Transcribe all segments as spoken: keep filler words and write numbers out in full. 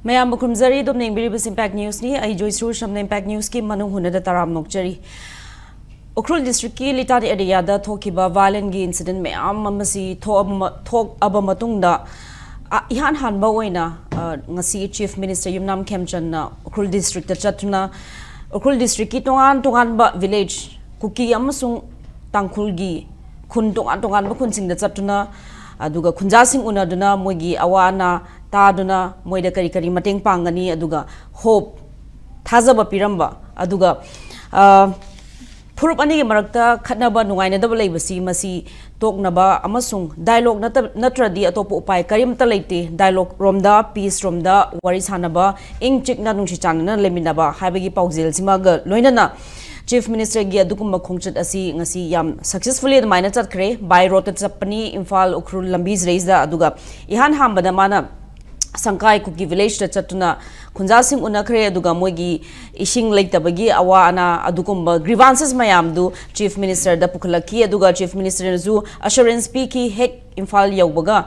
ꯃꯌꯥꯝꯕꯨ ꯈꯨꯔꯨꯝꯖꯔꯤ꯫ ꯑꯗꯣꯝꯅ ꯌꯦꯡꯕꯤꯔꯤꯕꯁꯤ Impact Newsꯅꯤ꯫ ꯑꯩ ꯖꯣꯏꯁ꯭ꯔꯨ ꯁꯝꯅ Impact Newsꯀꯤ ꯃꯅꯨꯡ ꯍꯨꯅꯗ ꯇꯔꯥꯝ ꯅꯣꯛꯆꯔꯤ꯫ ꯎꯈ꯭ꯔꯨꯜ districtꯀꯤ ꯂꯤꯇꯥꯟ areaꯗ ꯊꯣꯛꯈꯤꯕ violentꯒꯤ incident ꯃꯌꯥꯝ ꯑꯃꯁꯤ ꯊꯣꯛꯑꯕ ꯃ-, ꯊꯣꯛꯑꯕ ꯃꯇꯨꯡꯗ, ꯑ, ꯏꯍꯥꯟ ꯍꯥꯟꯕ ꯑꯣꯏꯅ, ꯑ, ꯉꯁꯤ Chief Minister ꯌꯨꯝꯅꯥꯝ ꯈꯦꯝꯆꯟꯅ ꯎꯈ꯭ꯔꯨꯜ districtꯇ ꯆꯠꯇꯨꯅ ꯎꯈ꯭ꯔꯨꯜ districtꯀꯤ ꯇꯣꯉꯥꯟ ꯇꯣꯉꯥꯟꯕ village, ꯀꯨꯀꯤ ꯑꯃꯁꯨꯡ ꯇꯥꯡꯈꯨꯜꯒꯤ ꯈꯨꯟ, ꯇꯣꯉꯥꯟ ꯇꯣꯉꯥꯟꯕ ꯈꯨꯟꯁꯤꯡꯗ ꯆꯠꯇꯨꯅ, ꯑꯗꯨꯒ ꯈꯨꯟꯖꯥꯁꯤꯡ ꯎꯅꯗꯨꯅ ꯃꯣꯏꯒꯤ ꯑꯋꯥ ꯑꯅꯥ ꯇꯥꯗꯨꯅ ꯃꯣꯏꯗ ꯀꯔꯤ ꯀꯔꯤ ꯃꯇꯦꯡ ꯄꯥꯡꯒꯅꯤ, ꯑꯗꯨꯒ hope, ꯊꯥꯖꯕ ꯄꯤꯔꯝꯕ, ꯑꯗꯨꯒ, ꯑ, ꯐꯨꯔꯨꯞ ꯑꯅꯤꯒꯤ ꯃꯔꯛꯇ ꯈꯠꯅꯕ ꯅꯨꯡꯉꯥꯏꯅꯗꯕ ꯂꯩꯕꯁꯤ ꯃꯁꯤ ꯇꯣꯛꯅꯕ ꯑꯃꯁꯨꯡ dialogue ꯅꯠꯇ-, ꯅꯠꯇ꯭ꯔꯗꯤ ꯑꯇꯣꯞꯄ ꯎꯄꯥꯏ ꯀꯔꯤꯝꯇ ꯂꯩꯇꯦ꯫ Dialogue ꯔꯣꯝꯗ, peace ꯔꯣꯝꯗ ꯋꯥꯔꯤ ꯁꯥꯟꯅꯕ, ꯏꯪ ꯆꯤꯛꯅ ꯅꯨꯡꯁꯤ ꯆꯥꯟꯅꯅ ꯂꯩꯃꯤꯟꯅꯕ ꯍꯥꯏꯕꯒꯤ ꯄꯥꯎꯖꯦꯜꯁꯤꯃꯒ ꯂꯣꯏꯅꯅ Chief Ministerꯒꯤ ꯑꯗꯨꯒꯨꯝꯕ ꯈꯣꯡꯆꯠ ꯑꯁꯤ ꯉꯁꯤ ꯌꯥꯝ successfully ꯑꯗꯨꯃꯥꯏꯅ ꯆꯠꯈ꯭ꯔꯦ꯫ By roadꯇ ꯆꯠꯄꯅꯤ, ꯏꯝꯐꯥꯜ ꯎꯈ꯭ꯔꯨꯜ ꯂꯝꯕꯤꯁꯤꯗꯩꯁꯤꯗ꯫ ꯑꯗꯨꯒ ꯏꯍꯥꯟ ꯍꯥꯟꯕꯗ ꯃꯥꯅ ꯁꯪꯀꯥꯏ ꯀꯨꯀꯤ villageꯇ ꯆꯠꯇꯨꯅ ꯈꯨꯟꯖꯥꯁꯤꯡ ꯎꯅꯈ꯭ꯔꯦ, ꯑꯗꯨꯒ ꯃꯣꯏꯒꯤ ꯏꯁꯤꯡ ꯂꯩꯇꯕꯒꯤ ꯑꯋꯥ ꯑꯅꯥ, ꯑꯗꯨꯒꯨꯝꯕ grievances ꯃꯌꯥꯝꯗꯨ Chief Ministerꯗ ꯄꯨꯈꯠꯂꯛꯈꯤ, ꯑꯗꯨꯒ Chief Ministerꯅꯁꯨ assurance ꯄꯤꯈꯤ, ꯍꯦꯛ ꯏꯝꯐꯥꯜ ꯌꯧꯕꯒ,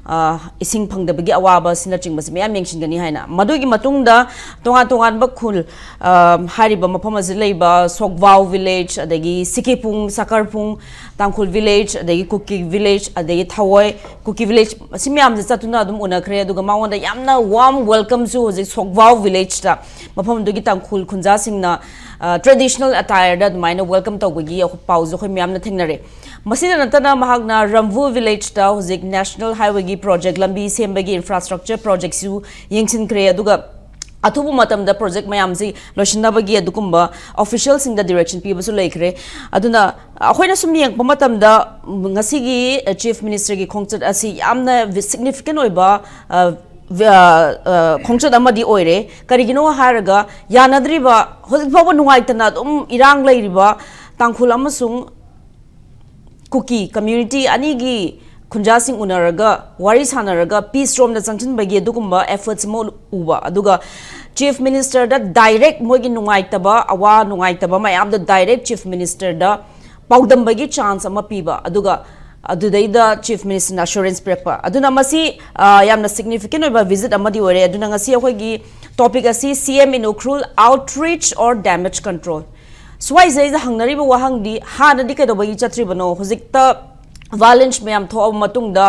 ꯑ, ꯏꯁꯤꯡ ꯐꯪꯗꯕꯒꯤ ꯑꯋꯥꯕ ꯑꯁꯤꯅꯆꯤꯡꯕꯁꯤ ꯃꯌꯥꯝ ꯌꯦꯡꯁꯤꯟꯒꯅꯤ ꯍꯥꯏꯅ꯫ ꯃꯗꯨꯒꯤ ꯃꯇꯨꯡꯗ ꯇꯣꯉꯥꯟ ꯇꯣꯉꯥꯟꯕ ꯈꯨꯜ, ꯑ, ꯍꯥꯏꯔꯤꯕ ꯃꯐꯝ ꯑꯁꯤꯗ ꯂꯩꯕ ꯁꯣꯛꯕꯥꯎ village, ꯑꯗꯒꯤ ꯁꯤꯀꯤꯄꯨꯡ, ꯁꯀꯔꯄꯨꯡ, ꯇꯥꯡꯈꯨꯜ village, ꯑꯗꯒꯤ ꯀꯨꯀꯤ village, ꯑꯗꯒꯤ ꯊꯋꯣꯏ ꯀꯨꯀꯤ village, ꯑꯁꯤ ꯃꯌꯥꯝꯁꯦ ꯆꯠꯇꯨꯅ ꯑꯗꯨꯝ ꯎꯅꯈ꯭ꯔꯦ꯫ ꯑꯗꯨꯒ ꯃꯉꯣꯟꯗ ꯌꯥꯝꯅ warm welcomeꯁꯨ ꯍꯧꯖꯤꯛ ꯁꯣꯛꯕꯥꯎ villageꯇ ꯃꯐꯝꯗꯨꯒꯤ ꯇꯥꯡꯈꯨꯜ ꯈꯨꯟꯖꯥꯁꯤꯡꯅ, ꯑ, traditional attireꯗ ꯑꯗꯨꯃꯥꯏꯅ welcome ꯇꯧꯕꯒꯤ ꯑꯩꯈꯣꯏ ꯄꯥꯎꯁꯨ ꯑꯩꯈꯣꯏ ꯃꯌꯥꯝꯅ ꯊꯦꯡꯅꯔꯦ꯫ ꯃꯁꯤꯗ ꯅꯠꯇꯅ ꯃꯍꯥꯛꯅ ꯔꯝꯕꯨ villageꯇ ꯍꯧꯖꯤꯛ National Highwayꯒꯤ project, ꯂꯝꯕꯤ ꯁꯦꯝꯕꯒꯤ infrastructure projectꯁꯨ ꯌꯦꯡꯁꯤꯟꯈ꯭ꯔꯦ꯫ ꯑꯗꯨꯒ ꯑꯊꯨꯕ ꯃꯇꯝꯗ project ꯃꯌꯥꯝꯁꯤ ꯂꯣꯏꯁꯤꯟꯅꯕꯒꯤ ꯑꯗꯨꯒꯨꯝꯕ officialꯁꯤꯡꯗ direction ꯄꯤꯕꯁꯨ ꯂꯩꯈ꯭ꯔꯦ꯫ ꯑꯗꯨꯅ ꯑꯩꯈꯣꯏꯅ ꯁꯨꯝ ꯌꯦꯡꯉꯛꯄ ꯃꯇꯝꯗ, ꯎꯝ, ꯉꯁꯤꯒꯤ, ꯑ, Chief Ministerꯒꯤ ꯈꯣꯡꯆꯠ ꯑꯁꯤ ꯌꯥꯝꯅ vi-, significant ꯑꯣꯏꯕ, ꯑ, vi-, ꯑ, ꯑ, ꯈꯣꯡꯆꯠ ꯑꯃꯗꯤ ꯑꯣꯏꯔꯦ꯫ ꯀꯔꯤꯒꯤꯅꯣ ꯍꯥꯏꯔꯒ, ꯌꯥꯅꯗ꯭ꯔꯤꯕ, ꯍꯧꯖꯤꯛ ꯐꯥꯎꯕ ꯅꯨꯡꯉꯥꯏꯇꯅ ꯑꯗꯨꯝ ꯏꯔꯥꯡ ꯂꯩꯔꯤꯕ ꯇꯥꯡꯈꯨꯜ ꯑꯃꯁꯨꯡ ꯀꯨꯀꯤ community ꯑꯅꯤꯒꯤ ꯈꯨꯟꯖꯥꯁꯤꯡ ꯎꯅꯔꯒ, ꯋꯥꯔꯤ ꯁꯥꯟꯅꯔꯒ, peace ꯔꯣꯝꯗ ꯆꯪꯁꯤꯟꯕꯒꯤ ꯑꯗꯨꯒꯨꯝꯕ efforts ꯑꯃ ꯎꯕ, ꯑꯗꯨꯒ Chief Ministerꯗ direct ꯃꯣꯏꯒꯤ ꯅꯨꯡꯉꯥꯏꯇꯕ, ꯑꯋꯥ ꯅꯨꯡꯉꯥꯏꯇꯕ ꯃꯌꯥꯝꯗꯣ direct Chief Ministerꯗ ꯄꯥꯎꯗꯝꯕꯒꯤ chance ꯑꯃ ꯄꯤꯕ, ꯑꯗꯨꯒ, ꯑꯗꯨꯗꯩꯗ Chief Minister ꯅ assurance ꯄꯤꯔꯛꯄ꯫ ꯑꯗꯨꯅ ꯃꯁꯤ, ꯑ, ꯌꯥꯝꯅ significant ꯑꯣꯏꯕ visit ꯑꯃꯗꯤ ꯑꯣꯏꯔꯦ꯫ ꯑꯗꯨꯅ ꯉꯁꯤ ꯑꯩꯈꯣꯏꯒꯤ topic ꯑꯁꯤ C M in Ukhrul, outreach or damage control꯫ ꯁ꯭ꯋꯥꯏꯁꯤꯗꯩꯗ ꯍꯪꯅꯔꯤꯕ ꯋꯥꯍꯪꯗꯤ, ꯍꯥꯟꯅꯗꯤ ꯀꯩꯗꯧꯕꯒꯤ ꯆꯠꯇ꯭ꯔꯤꯕꯅꯣ? ꯍꯧꯖꯤꯛꯇ violence ꯃꯌꯥꯝ ꯊꯣꯛꯑꯕ ꯃꯇꯨꯡꯗ,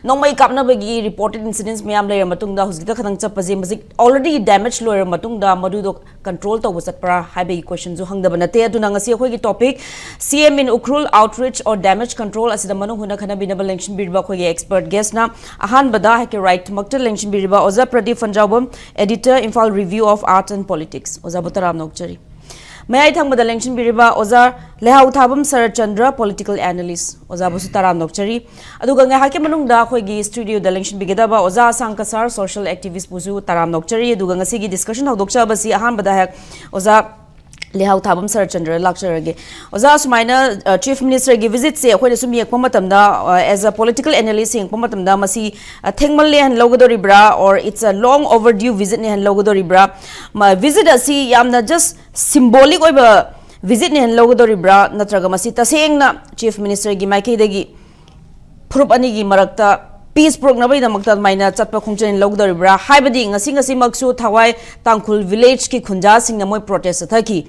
ꯅꯣꯡꯃꯩ ꯀꯥꯞꯅꯕꯒꯤ reported incidents ꯃꯌꯥꯝ ꯂꯩꯔ ꯃꯇꯨꯡꯗ, ꯍꯧꯖꯤꯛꯇ ꯈꯇꯪ ꯆꯠꯄꯁꯦ, ꯃꯁꯤ already damage ꯂꯣꯏꯔ ꯃꯇꯨꯡꯗ ꯃꯗꯨꯗꯣ control ꯇꯧꯕ ꯆꯠꯄ꯭ꯔꯥ ꯍꯥꯏꯕꯒꯤ question ꯁꯨ ꯍꯪꯗꯕ ꯅꯠꯇꯦ꯫ ꯑꯗꯨꯅ ꯉꯁꯤ ꯑꯩꯈꯣꯏꯒꯤ topic C M in Ukhrul, outreach or damage control ꯑꯁꯤꯗ ꯃꯅꯨꯡ ꯍꯨꯠꯅ ꯈꯟꯅꯕꯤꯅꯕ ꯂꯦꯡꯁꯤꯟꯕꯤꯔꯤꯕ ꯑꯩꯈꯣꯏꯒꯤ expert guest ꯅ ꯑꯍꯥꯟꯕꯗ ꯑꯩꯍꯥꯛꯀꯤ right ꯃꯛꯇ ꯂꯦꯡꯁꯤꯟꯕꯤꯔꯤꯕ ꯑꯣꯖꯥ Pradeep ꯐꯟꯖꯥꯎꯕꯝ, editor, Imphal Review of Art and Politics꯫ ꯑꯣꯖꯥꯕꯨ ꯇꯔꯥꯝꯅ ꯑꯣꯛꯆꯔꯤ꯫ ꯃꯌꯥꯏ ꯊꯪꯕꯗ ꯂꯦꯡꯁꯤꯟꯕꯤꯔꯤꯕ ꯑꯣꯖꯥ ꯂꯩꯍꯥꯎ ꯊꯥꯕꯝ ꯁꯔꯠꯆꯟꯗ꯭ꯔ, political analyst, ꯑꯣꯖꯥꯕꯨꯁꯨ ꯇꯔꯥꯝꯅ ꯑꯣꯛꯆꯔꯤ꯫ ꯑꯗꯨꯒ ꯉꯥꯏꯍꯥꯛꯀꯤ ꯃꯅꯨꯡꯗ ꯑꯩꯈꯣꯏꯒꯤ studio ꯗ ꯂꯦꯡꯁꯤꯟꯕꯤꯒꯗꯕ ꯑꯣꯖꯥ ꯑꯁꯥꯡ ꯀꯁꯥꯔ, social activist ꯄꯨꯁꯨ ꯇꯔꯥꯝꯅ ꯑꯣꯛꯆꯔꯤ꯫ ꯑꯗꯨꯒ ꯉꯁꯤꯒꯤ discussion ꯍꯧꯗꯣꯛꯆꯕꯁꯤ ꯑꯍꯥꯟꯕꯗ ꯍꯦꯛ ꯑꯣꯖꯥ ꯂꯩꯍꯥꯎ ꯊꯥꯕꯝ ꯁꯔꯠꯆꯟꯗ꯭ꯔ ꯂꯥꯛꯆꯔꯒꯦ꯫ ꯑꯣꯖꯥ, ꯁꯨꯃꯥꯏꯅ, ꯑ, Chief Minister ꯒꯤ visit ꯁꯦ ꯑꯩꯈꯣꯏꯅ ꯁꯨꯝ ꯌꯦꯡꯉꯛꯄ ꯃꯇꯝꯗ, ꯑ, as a political analyst ꯌꯦꯡꯉꯛꯄ ꯃꯇꯝꯗ, ꯃꯁꯤ, ꯑ, ꯊꯦꯡꯃꯜꯂꯦ ꯍꯥꯏꯅ ꯂꯧꯒꯗꯧꯔꯤꯕ꯭ꯔꯥ, or it's a long overdue visit ꯅꯦ ꯍꯥꯏꯅ ꯂꯧꯒꯗꯧꯔꯤꯕ꯭ꯔꯥ? ꯃ-, visit ꯑꯁꯤ ꯌꯥꯝꯅ just symbolic ꯑꯣꯏꯕ visit ꯅꯦ ꯍꯥꯏꯅ ꯂꯧꯒꯗꯧꯔꯤꯕ꯭ꯔꯥ, ꯅꯠꯇ꯭ꯔꯒ ꯃꯁꯤ ꯇꯁꯦꯡꯅ Chief Minister ꯒꯤ ꯃꯥꯏꯀꯩꯗꯒꯤ ꯐꯨꯔꯨꯞ ꯑꯅꯤꯒꯤ ꯃꯔꯛꯇ peace ꯄꯨꯔꯛꯅꯕꯒꯤꯗꯃꯛꯇ ꯑꯗꯨꯃꯥꯏꯅ ꯆꯠꯄ ꯈꯣꯡꯆꯠ ꯑꯣꯏꯅ ꯂꯧꯒꯗꯧꯔꯤꯕ꯭ꯔꯥ? ꯍꯥꯏꯕꯗꯤ ꯉꯁꯤ, ꯉꯁꯤꯃꯛꯁꯨ ꯊꯋꯥꯏ ꯇꯥꯡꯈꯨꯜ village ꯀꯤ ꯈꯨꯟꯖꯥꯁꯤꯡꯅ ꯃꯣꯏ protest ꯆꯠꯊꯈꯤ꯫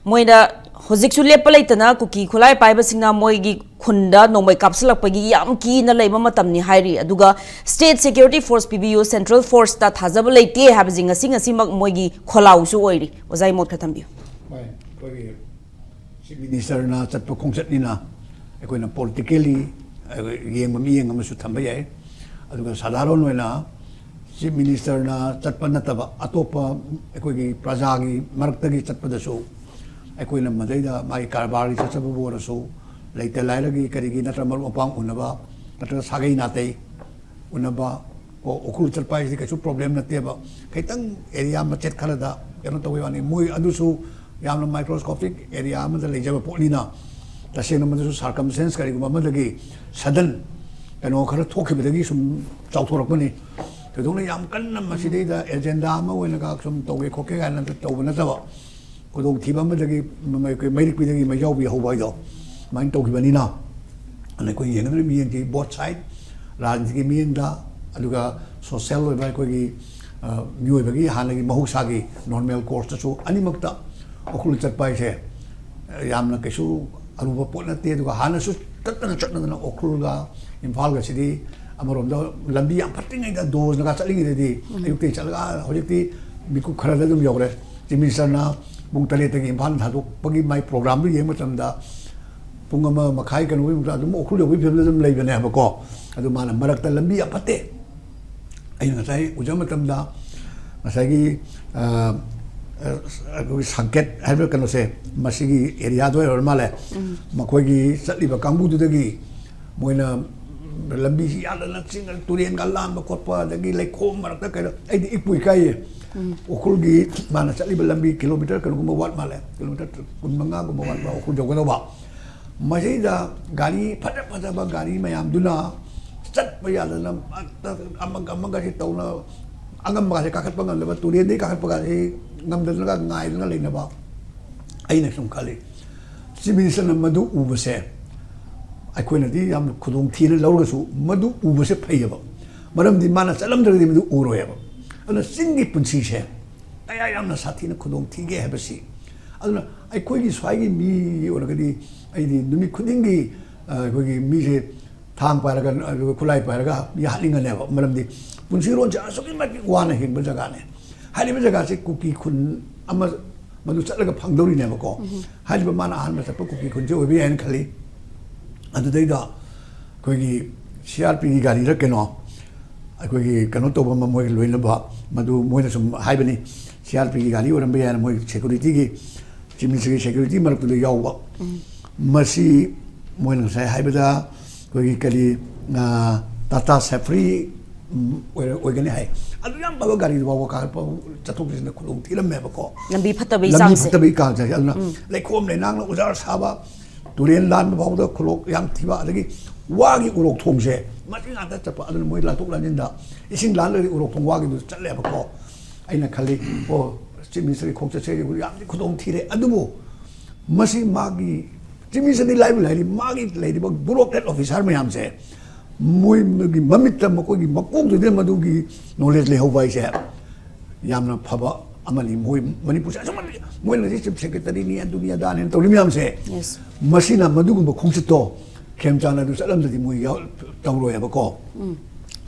ꯃꯣꯏꯅ ꯍꯧꯖꯤꯛꯁꯨ ꯂꯦꯞꯄ ꯂꯩꯇꯅ ꯀꯨꯀꯤ ꯈꯨꯠꯂꯥꯏ ꯄꯥꯏꯕꯁꯤꯡꯅ ꯃꯣꯏꯒꯤ ꯈꯨꯟꯗ ꯅꯣꯡꯃꯩ ꯀꯥꯞꯁꯤꯜꯂꯛꯄꯒꯤ ꯌꯥꯝ ꯀꯤꯅ ꯂꯩꯕ ꯃꯇꯝꯅꯤ ꯍꯥꯏꯔꯤ꯫ ꯑꯗꯨꯒ state security force ꯄꯤꯕꯤꯌꯨ, central force ꯇ ꯊꯥꯖꯕ ꯂꯩꯇꯦ ꯍꯥꯏꯕꯁꯤ ꯉꯁꯤ, ꯉꯁꯤꯃꯛ ꯃꯣꯏꯒꯤ ꯈꯣꯜꯂꯥꯎꯁꯨ ꯑꯣꯏꯔꯤ꯫ ꯑꯣꯖꯥꯒꯤ ꯃꯣꯠ ꯈꯔ ꯊꯝꯕꯤꯌꯨ꯫ ꯍꯣꯏ, ꯑꯩꯈꯣꯏꯒꯤ Chief Minister ꯅ ꯆꯠꯄ ꯈꯣꯡꯆꯠꯅꯤꯅ ꯑꯩꯈꯣꯏꯅ politically ꯌꯦꯡꯕ ꯃꯤꯠꯌꯦꯡ ꯑꯃꯁꯨ ꯊꯝꯕ ꯌꯥꯏ꯫ ꯑꯗꯨꯒ ꯁꯥꯙꯥꯔꯣꯟ ꯑꯣꯏꯅ Chief Minister ꯅ ꯆꯠꯄ ꯅꯠꯇꯕ ꯑꯇꯣꯞꯄ ꯑꯩꯈꯣꯏꯒꯤ ꯄ꯭ꯔꯖꯥꯒꯤ ꯃꯔꯛꯇꯒꯤ ꯆꯠꯄꯗꯁꯨ ꯑꯩꯈꯣꯏꯅ ꯃꯗꯩꯗ ꯃꯥꯒꯤ ꯀꯔꯕꯥꯔꯒꯤ ꯆꯠꯆꯕꯕꯨ ꯑꯣꯏꯔꯁꯨ, ꯂꯩꯇ ꯂꯥꯏꯔꯒꯤ ꯀꯔꯤꯒꯤ ꯅꯠꯇ꯭ꯔ ꯃꯔꯨꯞ ꯃꯄꯥꯡ ꯎꯅꯕ, ꯅꯠꯇ꯭ꯔꯒ ꯁꯥꯒꯩ ꯅꯥꯇꯩ ꯎꯅꯕ, ꯀꯣ, ꯎꯈ꯭ꯔꯨꯜ ꯆꯠꯄ ꯍꯥꯏꯁꯤꯗꯤ ꯀꯩꯁꯨ problem ꯅꯠꯇꯦꯕ꯫ ꯈꯤꯇꯪ area ꯃꯆꯦꯠ ꯈꯔꯗ ꯀꯩꯅꯣ ꯇꯧꯕꯩ ꯋꯥꯅꯤ꯫ ꯃꯣꯏ ꯑꯗꯨꯁꯨ ꯌꯥꯝꯅ microscopic area ꯑꯃꯗ ꯂꯩꯖꯕ ꯄꯣꯠꯅꯤꯅ, ꯇꯁꯦꯡꯅ ꯃꯗꯨꯁꯨ circumstance ꯀꯔꯤꯒꯨꯝꯕ ꯑꯃꯗꯒꯤ sudden ꯀꯩꯅꯣ ꯈꯔ ꯊꯣꯛꯈꯤꯕꯗꯒꯤ ꯁꯨꯝ ꯆꯥꯎꯊꯣꯔꯛꯄꯅꯤ꯫ ꯊꯣꯏꯗꯣꯛꯅ ꯌꯥꯝ ꯀꯟꯅ ꯃꯁꯤꯗꯩꯗ agenda ꯑꯃ ꯑꯣꯏꯅꯒ ꯁꯨꯝ ꯇꯧꯒꯦ ꯈꯣꯠꯀꯦ ꯀꯥꯏꯅ ꯇꯧꯕ ꯅꯠꯇꯕ, ꯈꯨꯗꯣꯡꯊꯤꯕ ꯑꯃꯗꯒꯤ ꯃ-, ꯃ-, ꯃꯩꯔꯤꯛꯄꯤꯗꯒꯤ ꯃꯩꯖꯥꯎꯕꯤ ꯍꯧꯕ ꯍꯥꯏꯗꯣ ꯑꯗꯨꯃꯥꯏꯅ ꯇꯧꯈꯤꯕꯅꯤꯅ, ꯑꯗꯨꯅ ꯑꯩꯈꯣꯏ ꯌꯦꯡꯒꯗꯧꯔꯤꯕ ꯃꯤꯠꯌꯦꯡꯁꯤ both side, ꯔꯥꯖꯅꯤꯇꯤꯒꯤ ꯃꯤꯠꯌꯦꯡꯗ, ꯑꯗꯨꯒ social ꯑꯣꯏꯕ ꯑꯩꯈꯣꯏꯒꯤ, ꯑ, ꯃꯤꯑꯣꯏꯕꯒꯤ ꯍꯥꯟꯅꯒꯤ ꯃꯍꯧꯁꯥꯒꯤ normal courseꯇꯁꯨ ꯑꯅꯤꯃꯛꯇ ꯎꯈ꯭ꯔꯨꯜ ꯆꯠꯄ ꯍꯥꯏꯁꯦ, ꯑ, ꯌꯥꯝꯅ ꯀꯩꯁꯨ ꯑꯔꯨꯕ ꯄꯣꯠ ꯅꯠꯇꯦ꯫ ꯑꯗꯨꯒ ꯍꯥꯟꯅꯁꯨ ꯆꯠꯅ ꯆꯠꯅꯗꯅ ꯎꯈ꯭ꯔꯨꯜꯒ ꯏꯝꯐꯥꯜꯒꯁꯤꯗꯤ ꯑꯃꯔꯣꯝꯗ ꯂꯝꯕꯤ ꯌꯥꯝ ꯐꯠꯇ꯭ꯔꯤꯉꯩꯗ, ꯗꯣꯁꯅꯒ ꯆꯠꯂꯤꯉꯩꯗꯗꯤ, ꯎꯝ꯫ ꯑꯌꯨꯛꯇꯒꯤ ꯆꯠꯂꯒ, ꯑꯥ, ꯍꯧꯖꯤꯛꯇꯤ ꯃꯤꯀꯨꯞ ꯈꯔꯗ ꯑꯗꯨꯝ ꯌꯧꯔꯦ꯫ Chief Ministerꯅ ꯄꯨꯡ ꯇꯔꯦꯠꯇꯒꯤ ꯏꯝꯐꯥꯜ ꯊꯥꯗꯣꯛꯄꯒꯤ ꯃꯥꯏ programꯗꯨ ꯌꯦꯡꯕ ꯃꯇꯝꯗ, ꯄꯨꯡ ꯑꯃ ꯃꯈꯥꯏ ꯀꯩꯅꯣꯒꯤ ꯃꯅꯨꯡꯗ ꯑꯗꯨꯝ ꯎꯈ꯭ꯔꯨꯜ ꯌꯧꯕꯒꯤ ꯐꯤꯕꯝꯗ ꯑꯗꯨꯝ ꯂꯩꯕꯅꯦ ꯍꯥꯏꯕꯀꯣ꯫ ꯑꯗꯨ ꯃꯥꯅ ꯃꯔꯛꯇ ꯂꯝꯕꯤ ꯌꯥꯝ ꯐꯠꯇꯦ꯫ ꯑꯩꯅ ꯉꯁꯥꯏ ꯎꯖꯕ ꯃꯇꯝꯗ, ꯉꯁꯥꯏꯒꯤ, ꯑ, ꯑ, ꯑꯩꯈꯣꯏꯒꯤ ꯁꯪꯀꯦꯠ ꯍꯥꯏꯕ ꯀꯩꯅꯣꯁꯦ, ꯃꯁꯤꯒꯤ areaꯗ ꯑꯣꯏꯔ ꯃꯥꯜꯂꯦ꯫ ꯎꯝ꯫ ꯃꯈꯣꯏꯒꯤ ꯆꯠꯂꯤꯕ ꯀꯥꯡꯕꯨꯗꯨꯗꯒꯤ ꯃꯣꯏꯅ ꯂꯝꯕꯤꯁꯤ ꯌꯥꯗꯅ ꯆꯤꯡ, ꯇꯨꯔꯦꯟꯒ ꯂꯥꯟꯕ ꯈꯣꯠꯄ, ꯑꯗꯒꯤ ꯂꯩꯈꯣꯝ ꯃꯔꯛꯇ ꯀꯩꯅꯣ, ꯑꯩꯗꯤ ꯏꯛꯄꯨ ꯏꯀꯥꯏꯌꯦ꯫ ꯎꯝ꯫ ꯎꯈ꯭ꯔꯨꯜꯒꯤ ꯃꯥꯅ ꯆꯠꯂꯤꯕ ꯂꯝꯕꯤ kilometre ꯀꯩꯅꯣꯒꯨꯝꯕ ꯋꯥꯠ ꯃꯥꯜꯂꯦ, kilometre ꯀꯨꯟ ꯃꯉꯥꯒꯨꯝꯕ ꯋꯥꯠꯄ ꯎꯈ꯭ꯔꯨꯜ ꯌꯧꯒꯗꯧꯕ꯫ ꯃꯁꯤꯗ ꯒꯥꯔꯤ ꯐꯖ ꯐꯖꯕ ꯒꯥꯔꯤ ꯃꯌꯥꯝꯗꯨꯅ ꯆꯠꯄ ꯌꯥꯗꯅ, ꯑꯃꯒ ꯑꯃꯒꯁꯤ ꯇꯧꯅ, ꯑꯉꯝꯕꯒꯁꯦ ꯀꯥꯈꯠꯄ ꯉꯝꯗꯕ, ꯇꯨꯔꯦꯟꯗꯒꯤ ꯀꯥꯈꯠꯄꯒꯁꯤ ꯉꯝꯗꯗꯅꯒ ꯉꯥꯏꯗꯅ ꯂꯩꯅꯕ꯫ ꯑꯩꯅ ꯁꯨꯝ ꯈꯜꯂꯤ, Chief Ministerꯅ ꯃꯗꯨ ꯎꯕꯁꯦ ꯑꯩꯈꯣꯏꯅꯗꯤ ꯌꯥꯝꯅ ꯈꯨꯗꯣꯡ ꯊꯤꯅ ꯂꯧꯔꯒꯁꯨ, ꯃꯗꯨ ꯎꯕꯁꯦ ꯐꯩꯌꯦꯕ꯫ ꯃꯔꯝꯗꯤ ꯃꯥꯅ ꯆꯠꯂꯝꯗ꯭ꯔꯒꯗꯤ ꯃꯗꯨ ꯎꯔꯣꯏꯕ꯫ ꯑꯗꯨꯅ ꯆꯤꯡꯒꯤ ꯄꯨꯟꯁꯤꯁꯦ ꯀꯌꯥ ꯌꯥꯝꯅ ꯁꯥꯊꯤꯅ ꯈꯨꯗꯣꯡ ꯊꯤꯒꯦ ꯍꯥꯏꯕꯁꯤ꯫ ꯑꯗꯨꯅ ꯑꯩꯈꯣꯏꯒꯤ ꯁ꯭ꯋꯥꯏꯒꯤ ꯃꯤ ꯑꯣꯏꯔꯒꯗꯤ, ꯑꯩꯗꯤ ꯅꯨꯃꯤꯠ ꯈꯨꯗꯤꯡꯒꯤ, ꯑ, ꯑꯩꯈꯣꯏꯒꯤ ꯃꯤꯁꯦ ꯊꯥꯡ ꯄꯥꯏꯔꯒ, ꯑ, ꯈꯨꯠꯂꯥꯏ ꯄꯥꯏꯔꯒ ꯃꯤ ꯍꯥꯠꯅꯤꯡꯒꯅꯦꯕ꯫ ꯃꯔꯝꯗꯤ ꯄꯨꯟꯁꯤꯔꯣꯟꯁꯦ ꯑꯁꯨꯛꯀꯤ ꯃꯇꯤꯛ ꯋꯥꯅ ꯍꯤꯡꯕ ꯖꯒꯥꯅꯦ꯫ ꯍꯥꯏꯔꯤꯕ ꯖꯒꯥꯁꯤ ꯀꯨꯀꯤ ꯈꯨꯟ ꯑꯃ ꯃꯗꯨ ꯆꯠꯂꯒ ꯐꯪꯗꯧꯔꯤꯅꯦꯕꯀꯣ꯫ ꯎꯝ꯫ ꯍꯥꯏꯔꯤꯕ ꯃꯥꯅ ꯑꯍꯥꯟꯕ ꯆꯠꯄ ꯀꯨꯀꯤ ꯈꯨꯟꯁꯦ ꯑꯣꯏꯕ ꯌꯥꯏꯅ ꯈꯜꯂꯤ꯫ ꯑꯗꯨꯗꯩꯗ ꯑꯩꯈꯣꯏꯒꯤ CRPꯒꯤ ꯒꯥꯔꯤꯗ ꯀꯩꯅꯣ, ꯑꯩꯈꯣꯏꯒꯤ ꯀꯩꯅꯣ ꯇꯧꯕ ꯑꯃ ꯃꯣꯏ ꯂꯣꯏꯅꯕ, ꯃꯗꯨ ꯃꯣꯏꯅ ꯁꯨꯝ ꯍꯥꯏꯕꯅꯤ, CRPꯒꯤ ꯒꯥꯔꯤ ꯑꯣꯏꯔꯝꯕ ꯌꯥꯏꯅ, ꯃꯣꯏ securityꯒꯤ, Chief Ministerꯒꯤ security ꯃꯔꯛꯇꯨꯗ ꯌꯥꯎꯕ꯫ ꯎꯝ꯫ ꯃꯁꯤ ꯃꯣꯏꯅ ꯉꯁꯥꯏ ꯍꯥꯏꯕꯗ ꯑꯩꯈꯣꯏꯒꯤ ꯀꯔꯤ, ꯑ, Tata Safari, ꯎꯝ, ꯑꯣꯏꯔ-, ꯑꯣꯏꯒꯅꯤ ꯍꯥꯏ꯫ ꯑꯗꯨ ꯌꯥꯝ ꯐꯕ ꯒꯥꯔꯤꯗꯨ ꯐꯥꯎꯕ ꯀꯥꯈꯠꯄ, ꯆꯠꯊꯣꯛ ꯆꯠꯁꯤꯟꯗ ꯈꯨꯗꯣꯡ ꯊꯤꯔꯝꯃꯦꯕꯀꯣ꯫ ꯂꯝꯕꯤ ꯐꯠꯇꯕꯒꯤ ꯂꯝꯕꯤ ꯆꯥꯡꯁꯦ꯫ ꯐꯠꯇꯕꯒꯤ ꯆꯥꯡꯁꯦ꯫ ꯑꯗꯨꯅ ꯎꯝ꯫ ꯂꯩꯈꯣꯝ ꯂꯩꯅꯥꯡꯅ ꯎꯖꯥꯔ ꯁꯥꯕ, ꯇꯨꯔꯦꯟ ꯂꯥꯟꯕ ꯐꯥꯎꯕꯗ ꯈꯨꯂꯣꯛ ꯌꯥꯝ ꯊꯤꯕ, ꯑꯗꯒꯤ ꯋꯥꯒꯤ ꯎꯔꯣꯛ ꯊꯣꯡꯁꯦ ꯃꯆꯤ ꯉꯥꯛꯇ ꯆꯠꯄ, ꯑꯗꯨꯅ ꯃꯣꯏ ꯂꯥꯟꯊꯣꯛ ꯂꯥꯟꯁꯤꯟꯗ ꯏꯁꯤꯡ ꯂꯥꯟꯂꯒꯗꯤ ꯎꯔꯣꯛ ꯊꯣꯡ ꯋꯥꯒꯤꯗꯨ ꯆꯠꯂꯦꯕꯀꯣ꯫ ꯑꯩꯅ ꯈꯜꯂꯤ, ꯑꯣ, Chief Ministerꯒꯤ ꯈꯣꯡꯆꯠꯁꯦ ꯌꯥꯝꯗꯤ ꯈꯨꯗꯣꯡ ꯊꯤꯔꯦ, ꯑꯗꯨꯕꯨ ꯃꯁꯤ ꯃꯥꯒꯤ ꯆꯤꯞ ꯃꯤꯅꯤꯁꯇꯔꯗꯤ ꯂꯥꯏꯕꯨ ꯂꯥꯏꯔꯤ, ꯃꯥꯒꯤ ꯂꯩꯔꯤꯕ bureaucrat officer ꯃꯌꯥꯝꯁꯦ, ꯃꯣꯏꯒꯤ ꯃꯃꯤꯠꯇ, ꯃꯈꯣꯏꯒꯤ ꯃꯀꯣꯛꯇꯨꯗ ꯃꯗꯨꯒꯤ knowledge ꯂꯩꯍꯧꯕ ꯍꯥꯏꯁꯦ ꯌꯥꯝꯅ ꯐꯕ ꯑꯃꯅꯤ꯫ ꯃꯣꯏ ꯃꯅꯤꯄꯨꯔꯁꯦ ꯑꯁꯨꯛ ꯃꯇꯤꯛ ꯃꯣꯏꯅ ꯍꯧꯖꯤꯛ chief secretaryꯅꯤ, ꯑꯗꯨꯅꯤ ꯑꯗꯥꯅꯦꯅ ꯇꯧꯔꯤ ꯃꯌꯥꯝꯁꯦ, Yes. ꯃꯁꯤꯅ ꯃꯗꯨꯒꯨꯝꯕ ꯈꯣꯡꯆꯠꯇꯣ ꯈꯦꯝꯆꯥꯟ ꯑꯗꯨ ꯆꯠꯂꯝꯗꯗꯤ ꯃꯣꯏ ꯌꯥꯎ-, ꯇꯧꯔꯣꯏꯕꯀꯣ꯫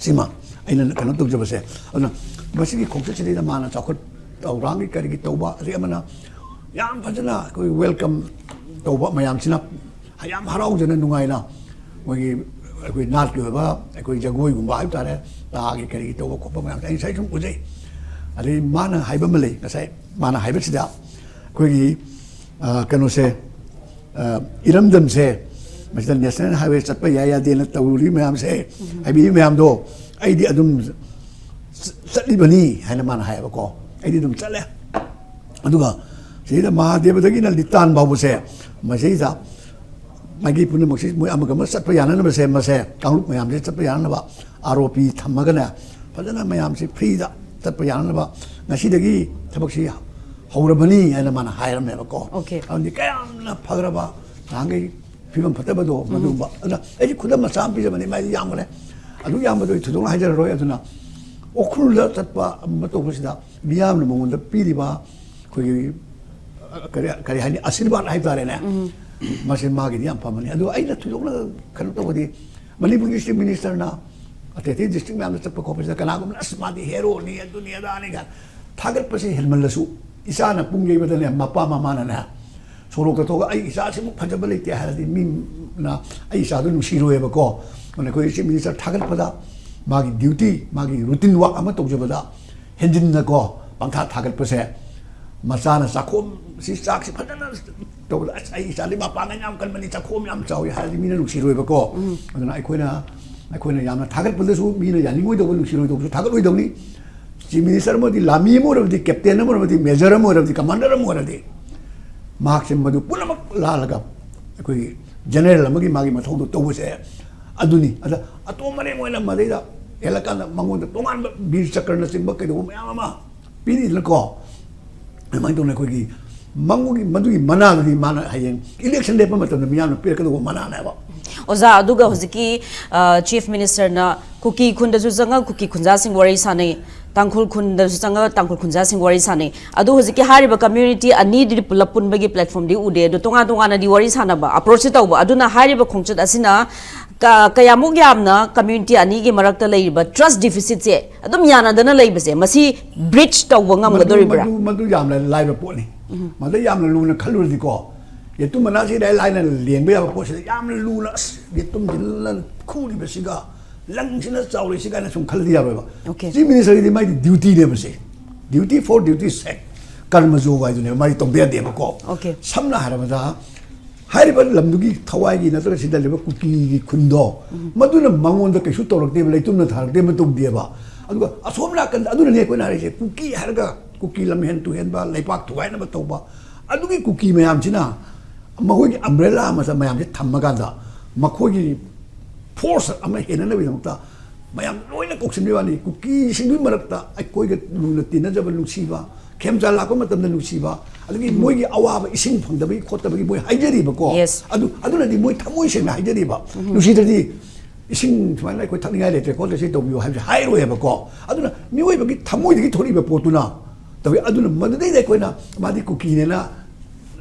ꯁꯤꯃ ꯑꯩꯅ ꯀꯩꯅꯣ ꯇꯧꯖꯕꯁꯦ꯫ ꯑꯗꯨꯅ ꯃꯁꯤꯒꯤ ꯈꯣꯡꯆꯠꯁꯤꯗꯩꯗ ꯃꯥꯅ ꯆꯥꯎꯈꯠ ꯊꯧꯔꯥꯡꯒꯤ ꯀꯔꯤꯒꯤ ꯇꯧꯕ, ꯑꯗꯩ ꯑꯃꯅ ꯌꯥꯝ ꯐꯖꯅ ꯑꯩꯈꯣꯏ welcome ꯇꯧꯕ ꯃꯌꯥꯝꯁꯤꯅ ꯌꯥꯝ ꯍꯔꯥꯎꯖꯅ ꯅꯨꯡꯉꯥꯏꯅ ꯃꯣꯏꯒꯤ ꯑꯩꯈꯣꯏ ꯅꯥꯠꯀꯤ ꯑꯣꯏꯕ ꯑꯩꯈꯣꯏ ꯖꯒꯣꯏꯒꯨꯝꯕ ꯍꯥꯏꯕ ꯇꯥꯔꯦ, ꯇꯥꯒꯤ ꯀꯔꯤꯒꯤ ꯇꯧꯕ ꯈꯣꯠꯄ ꯃꯌꯥꯝꯁꯦ ꯑꯩ ꯉꯁꯥꯏ ꯁꯨꯝ ꯎꯖꯩ꯫ ꯑꯗꯩ ꯃꯥꯅ ꯍꯥꯏꯕ ꯑꯃ ꯂꯩ, ꯉꯁꯥꯏ ꯃꯥꯅ ꯍꯥꯏꯕꯁꯤꯗ ꯑꯩꯈꯣꯏꯒꯤ, ꯑ, ꯀꯩꯅꯣꯁꯦ, ꯑ, ꯏꯔꯝꯗꯝꯁꯦ ꯃꯁꯤꯗ national highway ꯆꯠꯄ ꯌꯥꯏ ꯌꯥꯗꯦꯅ ꯇꯧꯔꯤ ꯃꯌꯥꯝꯁꯦ, ꯍꯥꯏꯕꯤꯔꯤ ꯃꯌꯥꯝꯗꯣ ꯑꯩꯗꯤ ꯑꯗꯨꯝ ꯆ-, ꯆꯠꯂꯤꯕꯅꯤ ꯍꯥꯏꯅ ꯃꯥꯅ ꯍꯥꯏꯌꯦꯕꯀꯣ꯫ ꯑꯩꯗꯤ ꯑꯗꯨꯝ ꯆꯠꯂꯦ꯫ ꯑꯗꯨꯒ ꯁꯤꯗ ꯃꯍꯥꯗꯦꯕꯗꯒꯤꯅ ꯂꯤꯇꯥꯟ ꯐꯥꯎꯕꯁꯦ ꯃꯁꯤꯗ ꯃꯥꯏꯀꯩ ꯄꯨꯝꯅꯃꯛꯁꯤ ꯃꯣꯏ ꯑꯃꯒ ꯑꯃ ꯆꯠꯄ ꯌꯥꯅꯅꯕꯁꯦ, ꯃꯁꯦ ꯀꯥꯡꯂꯨꯞ ꯃꯌꯥꯝꯁꯦ ꯆꯠꯄ ꯌꯥꯅꯅꯕ ꯑꯥꯔ ꯑꯣ ꯄꯤ ꯊꯝꯃꯒꯅꯦ, ꯐꯖꯅ ꯃꯌꯥꯝꯁꯤ ꯐ꯭ꯔꯤꯗ ꯆꯠꯄ ꯌꯥꯅꯅꯕ ꯉꯁꯤꯗꯒꯤ ꯊꯕꯛꯁꯤ ꯍꯧꯔꯕꯅꯤ ꯍꯥꯏꯅ ꯃꯥꯅ ꯍꯥꯏꯔꯝꯃꯦꯕꯀꯣ꯫ Okay. ꯑꯗꯨꯗꯤ ꯀꯌꯥꯝꯅ ꯐꯈ꯭ꯔꯕ ꯅꯍꯥꯟꯈꯩ ꯐꯤꯕꯝ ꯐꯠꯇꯕꯗꯣ ꯃꯗꯨꯒꯨꯝꯕ꯫ ꯑꯗꯨꯅ ꯑꯩꯁꯦ ꯈꯨꯗꯝ ꯃꯆꯥ ꯑꯃ ꯄꯤꯖꯕꯅꯤ, ꯃꯥꯏꯗꯤ ꯌꯥꯝꯈ꯭ꯔꯦ꯫ ꯑꯗꯨ ꯌꯥꯝꯕꯗꯣ ꯑꯩ ꯊꯣꯏꯗꯣꯛꯅ ꯍꯥꯏꯖꯔꯔꯣꯏ꯫ ꯑꯗꯨꯅ ꯎꯈ꯭ꯔꯨꯜꯗ ꯆꯠꯄ ꯑꯃ ꯇꯧꯕꯁꯤꯗ ꯃꯤꯌꯥꯝꯅ ꯃꯉꯣꯟꯗ ꯄꯤꯔꯤꯕ ꯑꯩꯈꯣꯏꯒꯤ, ꯑ, ꯀꯔꯤ, ꯀꯔꯤ ꯍꯥꯏꯅꯤ, ꯑꯁꯤꯔꯕꯥꯗ ꯍꯥꯏꯕ ꯇꯥꯔꯦꯅꯦ꯫ ꯃꯁꯤ ꯃꯥꯒꯤꯗꯤ ꯌꯥꯝ ꯐꯕꯅꯤ꯫ ꯑꯗꯣ ꯑꯩꯅ ꯊꯣꯏꯗꯣꯛꯅ ꯀꯩꯅꯣ ꯇꯧꯕꯗꯤ, ꯃꯅꯤꯄꯨꯔꯒꯤ ꯆꯤꯐ ꯃꯤꯅꯤꯁꯇꯔꯅ ꯑꯇꯩ ꯑꯇꯩ ꯗꯤꯁꯇ꯭ꯔꯤꯛ ꯃꯌꯥꯝꯗ ꯆꯠꯄ ꯈꯣꯠꯄꯁꯤꯗ ꯀꯅꯥꯒꯨꯝꯕꯅ "ꯑꯁ, ꯃꯥꯗꯤ ꯍꯦꯔꯣꯅꯤ, ꯑꯗꯨꯅꯤ ꯑꯗꯥꯅꯤ" ꯀꯥꯏꯅ ꯊꯥꯒꯠꯄꯁꯦ ꯍꯦꯟꯃꯜꯂꯁꯨ, ꯏꯆꯥꯅ ꯄꯨꯡ ꯌꯩꯕꯗꯅꯦ, ꯃꯄꯥ ꯃꯃꯥꯅꯅꯦ ꯁꯣꯔꯣꯛꯇ ꯊꯣꯛꯑꯒ "ꯑꯩ ꯏꯆꯥꯁꯤꯃꯨꯛ ꯐꯖꯕ ꯂꯩꯇꯦ" ꯍꯥꯏꯔꯗꯤ ꯃꯤꯅ ꯑꯩ ꯏꯆꯥꯗꯣ ꯅꯨꯡꯁꯤꯔꯣꯏꯕꯀꯣ꯫ ꯑꯗꯨꯅ ꯑꯩꯈꯣꯏ ꯆꯤꯐ ꯃꯤꯅꯤꯁꯇꯔ ꯊꯥꯒꯠꯄꯗ ꯃꯥꯒꯤ ꯗ꯭ꯌꯨꯇꯤ, ꯃꯥꯒꯤ ꯔꯨꯇꯤꯟ ꯋꯥꯛ ꯑꯃ ꯇꯧꯖꯕꯗ ꯍꯦꯟꯖꯤꯟꯅꯀꯣ ꯄꯪꯊꯥ ꯊꯥꯒꯠꯄꯁꯦ, ꯃꯆꯥꯅ ꯆꯥꯛꯈꯣꯝꯁꯤ, ꯆꯥꯛꯁꯤ ꯐꯖꯅ ꯇꯧꯕꯗ "ꯑꯁ, ꯑꯩ ꯏꯆꯥꯗꯤ ꯃꯄꯥꯡꯒꯜ ꯌꯥꯝ ꯀꯟꯕꯅꯤ, ꯆꯥꯛꯈꯣꯝ ꯌꯥꯝ ꯆꯥꯎꯏ" ꯍꯥꯏꯔꯗꯤ ꯃꯤꯅ ꯅꯨꯡꯁꯤꯔꯣꯏꯕꯀꯣ꯫ ꯑꯗꯨꯅ ꯑꯩꯈꯣꯏꯅ, ꯑꯩꯈꯣꯏꯅ ꯌꯥꯝꯅ ꯊꯥꯒꯠꯄꯗꯁꯨ ꯃꯤꯅ ꯌꯥꯅꯤꯡꯉꯣꯏꯗꯧꯕ, ꯅꯨꯡꯁꯤꯔꯣꯏꯗꯧꯕꯁꯨ ꯊꯥꯒꯠꯂꯣꯏꯗꯧꯅꯤ꯫ ꯆꯤꯐ ꯃꯤꯅꯤꯁꯇꯔ ꯑꯃ ꯑꯣꯏꯔꯕꯗꯤ, ꯀꯦꯞꯇꯦꯟ ꯑꯃ ꯑꯣꯏꯔꯕꯗꯤ, ꯃꯦꯖꯔ ꯑꯃ ꯑꯣꯏꯔꯕꯗꯤ, ꯀꯃꯥꯟꯗꯔ ꯑꯃ ꯑꯣꯏꯔꯗꯤ, ꯃꯍꯥꯛꯁꯦ ꯃꯗꯨ ꯄꯨꯝꯅꯃꯛ ꯂꯥꯜꯂꯒ ꯑꯩꯈꯣꯏꯒꯤ ꯖꯦꯅꯦꯔꯦꯜ ꯑꯃꯒꯤ ꯃꯥꯒꯤ ꯃꯊꯧꯗꯣ ꯇꯧꯕꯁꯦ ꯑꯗꯨꯅꯤ꯫ ꯑꯗ ꯑꯇꯣꯝ ꯑꯔꯦꯡ ꯑꯣꯏꯅ ꯃꯗꯩꯗ ꯍꯦꯜꯂꯀꯥꯟꯗ ꯃꯉꯣꯟꯗ ꯇꯣꯉꯥꯟꯕ ꯕꯤꯔ ꯆꯀ꯭ꯔꯅꯆꯤꯡꯕ ꯀꯩꯗꯧꯕ ꯃꯌꯥꯝ ꯑꯃ ꯄꯤꯔꯤꯗꯅꯀꯣ꯫ ꯑꯗꯨꯃꯥꯏꯅ ꯇꯧꯅ ꯑꯩꯈꯣꯏꯒꯤ ꯃꯉꯣꯟꯒꯤ ꯃꯗꯨꯒꯤ ꯃꯅꯥꯗꯨꯗꯤ ꯃꯥꯅ ꯍꯌꯦꯡ ꯏꯂꯦꯛꯁꯟ ꯂꯦꯞꯄ ꯃꯇꯝꯗ ꯃꯤꯌꯥꯝꯅ ꯄꯤꯔꯛꯀꯗꯧꯕ ꯃꯅꯥꯅꯦꯕ꯫ ꯑꯣꯖꯥ, ꯑꯗꯨꯒ ꯍꯧꯖꯤꯛꯀꯤ ꯆꯤꯐ ꯃꯤꯅꯤꯁꯇꯔꯅ ꯀꯨꯀꯤ ꯈꯨꯟꯗꯁꯨ ꯆꯪꯉꯒ ꯀꯨꯀꯤ ꯈꯨꯟꯖꯥꯁꯤꯡ ꯋꯥꯔꯤ ꯁꯥꯟꯅꯩ, ꯇꯥꯡꯈꯨꯜ ꯈꯨꯟꯗꯁꯨ ꯆꯪꯉꯒ ꯇꯥꯡꯈꯨꯜ ꯈꯨꯟꯖꯥꯁꯤꯡ ꯋꯥꯔꯤ ꯁꯥꯟꯅꯩ꯫ ꯑꯗꯨ ꯍꯧꯖꯤꯛꯀꯤ ꯍꯥꯏꯔꯤꯕ ꯀꯝꯃ꯭ꯌꯨꯅꯤꯇꯤ ꯑꯅꯤꯗꯨꯗꯤ ꯄꯨꯂꯞ ꯄꯨꯟꯕꯒꯤ ꯄ꯭ꯂꯦꯠꯐꯣꯝꯗꯤ ꯎꯗꯦ, ꯑꯗꯣ ꯇꯣꯉꯥꯟ ꯇꯣꯉꯥꯟꯅꯗꯤ ꯋꯥꯔꯤ ꯁꯥꯟꯅꯕ, ꯑꯦꯄ꯭ꯔꯣꯆꯁꯤ ꯇꯧꯕ꯫ ꯑꯗꯨꯅ ꯍꯥꯏꯔꯤꯕ ꯈꯣꯡꯆꯠ ꯑꯁꯤꯅ ꯀ- ꯀꯌꯥꯃꯨꯛ ꯌꯥꯝꯅ ꯀꯝꯃ꯭ꯌꯨꯅꯤꯇꯤ ꯑꯅꯤꯒꯤ ꯃꯔꯛꯇ ꯂꯩꯔꯤꯕ ꯇ꯭ꯔꯁ ꯗꯤꯐꯤꯁꯤꯠꯁꯦ ꯑꯗꯨꯝ ꯌꯥꯅꯗꯅ ꯂꯩꯕꯁꯦ, ꯃꯁꯤ ꯕ꯭ꯔꯤꯖ ꯇꯧꯕ ꯉꯝꯒꯗꯧꯔꯤꯕ꯭ꯔꯥ? ꯃꯗꯨ ꯃꯗꯨ ꯌꯥꯝꯅ ꯂꯥꯏꯕ ꯄꯣꯠꯅꯤ꯫ ꯃꯗꯨ ꯌꯥꯝꯅ ꯂꯨꯅ ꯈꯜꯂꯨꯔꯗꯤꯀꯣ, ꯌꯦꯇꯨꯝ ꯃꯅꯥꯁꯤ ꯏꯔꯥꯏ ꯂꯥꯏꯅ ꯂꯦꯡꯕ ꯌꯥꯕ ꯄꯣꯠꯁꯤꯗ ꯌꯥꯝꯅ ꯂꯨꯅ, "ꯑꯁ, ꯌꯦꯇꯨꯝꯁꯤꯅ ꯈꯨꯔꯤꯕꯁꯤꯒ, ꯂꯪꯁꯤꯅ ꯆꯥꯎꯔꯤꯁꯤꯒ" ꯍꯥꯏꯅ ꯁꯨꯝ ꯈꯜꯂꯗꯤ ꯌꯥꯔꯣꯏꯕ꯫ Okay. ꯆꯤꯐ ꯃꯤꯅꯤꯁꯇꯔꯒꯤꯗꯤ ꯃꯥꯏꯗꯤ ꯗ꯭ꯌꯨꯇꯤꯅꯦꯕ ꯁꯦ, ꯗ꯭ꯌꯨꯇꯤ ꯐꯣꯔ ꯗ꯭ꯌꯨꯇꯤ ꯁꯦꯛ, ꯀꯔꯃ ꯖꯣꯒ ꯍꯥꯏꯗꯨꯅꯦꯕ, ꯃꯥꯗꯤ ꯇꯧꯗ ꯌꯥꯗꯦꯕꯀꯣ꯫ Okay. ꯁꯝꯅ ꯍꯥꯏꯔꯕꯗ, ꯍꯥꯏꯔꯤꯕ ꯂꯝꯗꯨꯒꯤ ꯊꯋꯥꯏꯒꯤ ꯅꯠꯇ꯭ꯔꯒ ꯁꯤꯗ ꯂꯩꯕ ꯀꯨꯀꯤꯒꯤ ꯈꯨꯟꯗꯣ, ꯃꯗꯨꯅ ꯃꯉꯣꯟꯗ ꯀꯩꯁꯨ ꯇꯧꯔꯛꯇꯦꯕ, ꯂꯩꯇꯨꯝꯅ ꯊꯥꯔꯛꯇꯦꯕ, ꯇꯧꯗꯦꯕ꯫ ꯑꯗꯨꯒ ꯑꯁꯣꯝ ꯅꯥꯀꯟꯗ, ꯑꯗꯨꯅꯅꯦ ꯑꯩꯈꯣꯏꯅ ꯍꯥꯏꯔꯤꯁꯦ, ꯀꯨꯀꯤ ꯍꯥꯏꯔꯒ ꯀꯨꯀꯤ ꯂꯝꯍꯦꯟ ꯇꯨꯍꯦꯟꯕ, ꯂꯩꯄꯥꯛ ꯊꯨꯒꯥꯏꯅꯕ ꯇꯧꯕ, ꯑꯗꯨꯒꯤ ꯀꯨꯀꯤ ꯃꯌꯥꯝꯁꯤꯅ ꯃꯈꯣꯏꯒꯤ ꯑꯝꯕ꯭ꯔꯦꯂꯥ ꯑꯃꯗ ꯃꯌꯥꯝꯁꯦ ꯊꯝꯃꯀꯥꯟꯗ, ꯃꯈꯣꯏꯒꯤ ꯐꯣꯔꯁ ꯑꯃ ꯍꯦꯟꯅꯅꯕꯒꯤꯗꯃꯛꯇ ꯃꯌꯥꯝ ꯂꯣꯏꯅ ꯀꯧꯁꯤꯟꯕꯒꯤ ꯋꯥꯅꯤ꯫ ꯀꯨꯀꯤꯁꯤꯡꯒꯤ ꯃꯔꯛꯇ ꯑꯩꯈꯣꯏꯒ ꯂꯨꯅ ꯇꯤꯟꯅꯖꯕ, ꯅꯨꯡꯁꯤꯕ, ꯈꯦꯝꯆꯥ ꯂꯥꯛꯄ ꯃꯇꯝꯗ ꯅꯨꯡꯁꯤꯕ, ꯑꯗꯒꯤ ꯃꯣꯏꯒꯤ ꯑꯋꯥꯕ, ꯏꯁꯤꯡ ꯐꯪꯗꯕꯒꯤ ꯈꯣꯠꯇꯕꯒꯤ ꯃꯣꯏ ꯍꯥꯏꯖꯔꯤꯕꯀꯣ꯫ Yes. ꯑꯗꯨ, ꯑꯗꯨꯅꯗꯤ ꯃꯣꯏ ꯊꯃꯣꯏ ꯁꯦꯡꯅ ꯍꯥꯏꯖꯔꯤꯕ꯫ ꯅꯨꯡꯁꯤꯗ꯭ꯔꯗꯤ ꯏꯁꯤꯡ ꯁꯨꯃꯥꯏꯅ ꯑꯩꯈꯣꯏ ꯊꯛꯅꯤꯡꯉꯥꯏ ꯂꯩꯇ꯭ꯔꯦ ꯈꯣꯠꯂꯦ, ꯁꯤ ꯇꯧꯕꯤꯌꯨ ꯍꯥꯏꯕꯁꯦ ꯍꯥꯏꯔꯣꯏꯕꯀꯣ꯫ ꯑꯗꯨꯅ ꯃꯤꯑꯣꯏꯕꯒꯤ ꯊꯃꯣꯏꯗꯒꯤ ꯊꯣꯛꯂꯤꯕ ꯄꯣꯠꯇꯨꯅ ꯇꯧꯏ꯫ ꯑꯗꯨꯅ ꯃꯗꯨꯗꯩꯗ ꯑꯩꯈꯣꯏꯅ ꯃꯥꯗꯤ ꯀꯨꯀꯤꯅꯦꯅ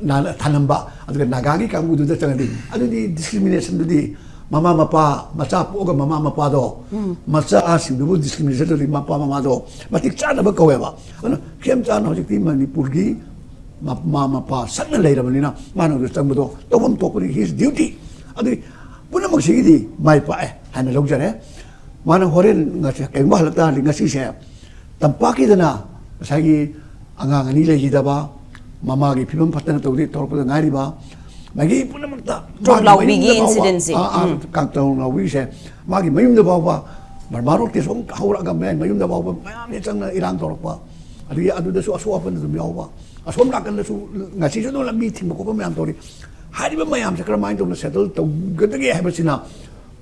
ꯅꯥ-, ꯊꯥꯅꯝꯕ, ꯑꯗꯨꯒ ꯅꯥꯒꯥꯒꯤ ꯀꯥꯡꯕꯨꯗꯨꯗ ꯆꯪꯉꯗꯤ, ꯑꯗꯨꯗꯤ ꯗꯤꯁꯀ꯭ꯔꯤꯃꯤꯅꯦꯁꯟꯗꯨꯗꯤ ꯃꯃꯥ ꯃꯄꯥ, ꯃꯆꯥ ꯄꯣꯛꯑꯒ ꯃꯃꯥ ꯃꯄꯥꯗꯣ, ꯃꯆꯥꯁꯤꯡꯗꯨꯕꯨ ꯗꯤꯁꯀ꯭ꯔꯤꯃꯤꯅꯦꯁꯟ ꯇꯧꯔꯗꯤ ꯃꯄꯥ ꯃꯃꯥꯗꯣ ꯃꯇꯤꯛ ꯆꯥꯗꯕ ꯀꯧꯋꯦꯕ꯫ ꯑꯗꯨꯅ ꯈꯦꯝꯆꯥꯟ ꯍꯧꯖꯤꯛꯇꯤ ꯃꯅꯤꯄꯨꯔꯒꯤ ꯃꯃꯥ ꯃꯄꯥ ꯁꯛꯅ ꯂꯩꯔꯕꯅꯤꯅ ꯃꯥꯅ ꯑꯗꯨ ꯆꯪꯕꯗꯣ ꯇꯧꯐꯝ ꯊꯣꯛꯄꯅꯤ, his duty꯫ ꯑꯗꯨꯒꯤ ꯄꯨꯝꯅꯃꯛꯁꯤꯒꯤꯗꯤ ꯃꯥꯏ ꯄꯥꯛꯑꯦ ꯍꯥꯏꯅ ꯂꯧꯖꯔꯦ꯫ ꯃꯥꯅ ꯍꯣꯔꯦꯟ ꯉꯁꯤ ꯀꯩꯒꯨꯝꯕ ꯍꯜꯂꯛ ꯇꯥꯔꯗꯤ, ꯉꯁꯤꯁꯦ ꯇꯝꯄꯥꯛꯀꯤꯗꯅ ꯉꯁꯥꯏꯒꯤ ꯑꯉꯥꯡ ꯑꯅꯤ ꯂꯩꯈꯤꯗꯕ, ꯃꯃꯥꯒꯤ ꯐꯤꯕꯝ ꯐꯠꯇꯅ ꯇꯧꯗꯦ ꯇꯧꯔꯛꯄꯗ ꯉꯥꯏꯔꯤꯕ, ꯃꯥꯒꯤ ꯄꯨꯝꯅꯃꯛꯇ ꯃꯥꯒꯤ ꯇ꯭ꯔꯣꯝꯂꯥꯎꯕꯤꯒꯤ ꯃꯌꯨꯝꯗ ꯐꯥꯎꯕ, incident ꯁꯦ꯫ ꯑꯥ, ꯑꯥ, ꯀꯥꯡ-, ꯇ꯭ꯔꯣꯝꯂꯥꯎꯕꯤꯁꯦ ꯃꯥꯒꯤ ꯃꯌꯨꯝꯗ ꯐꯥꯎꯕ ꯕꯔꯃꯥ ꯔꯣꯗꯀꯤ ꯁꯣꯝ ꯍꯧꯔꯛꯑꯒ ꯃꯌꯥꯏ ꯃꯌꯨꯝꯗ ꯐꯥꯎꯕ ꯃꯌꯥꯝꯁꯦ ꯆꯪꯅ ꯏꯔꯥꯡ ꯇꯧꯔꯛꯄ, ꯑꯗꯒꯤ ꯑꯗꯨꯗꯁꯨ ꯑꯁꯣꯛ ꯑꯄꯟ ꯑꯗꯨꯝ ꯌꯥꯎꯕ, ꯑꯁꯣꯝ ꯅꯥꯀꯟꯗꯁꯨ ꯉꯁꯤꯁꯨ ꯑꯗꯨꯝ ꯂꯝꯕꯤ ꯊꯤꯡꯕ ꯈꯣꯠꯄ ꯃꯌꯥꯝ ꯇꯧꯔꯤ꯫ ꯍꯥꯏꯔꯤꯕ ꯃꯌꯥꯝꯁꯦ ꯀꯔꯝꯍꯥꯏꯅ ꯇꯧꯅ ꯁꯦꯇꯜ ꯇꯧꯒꯗꯒꯦ ꯍꯥꯏꯕꯁꯤꯅ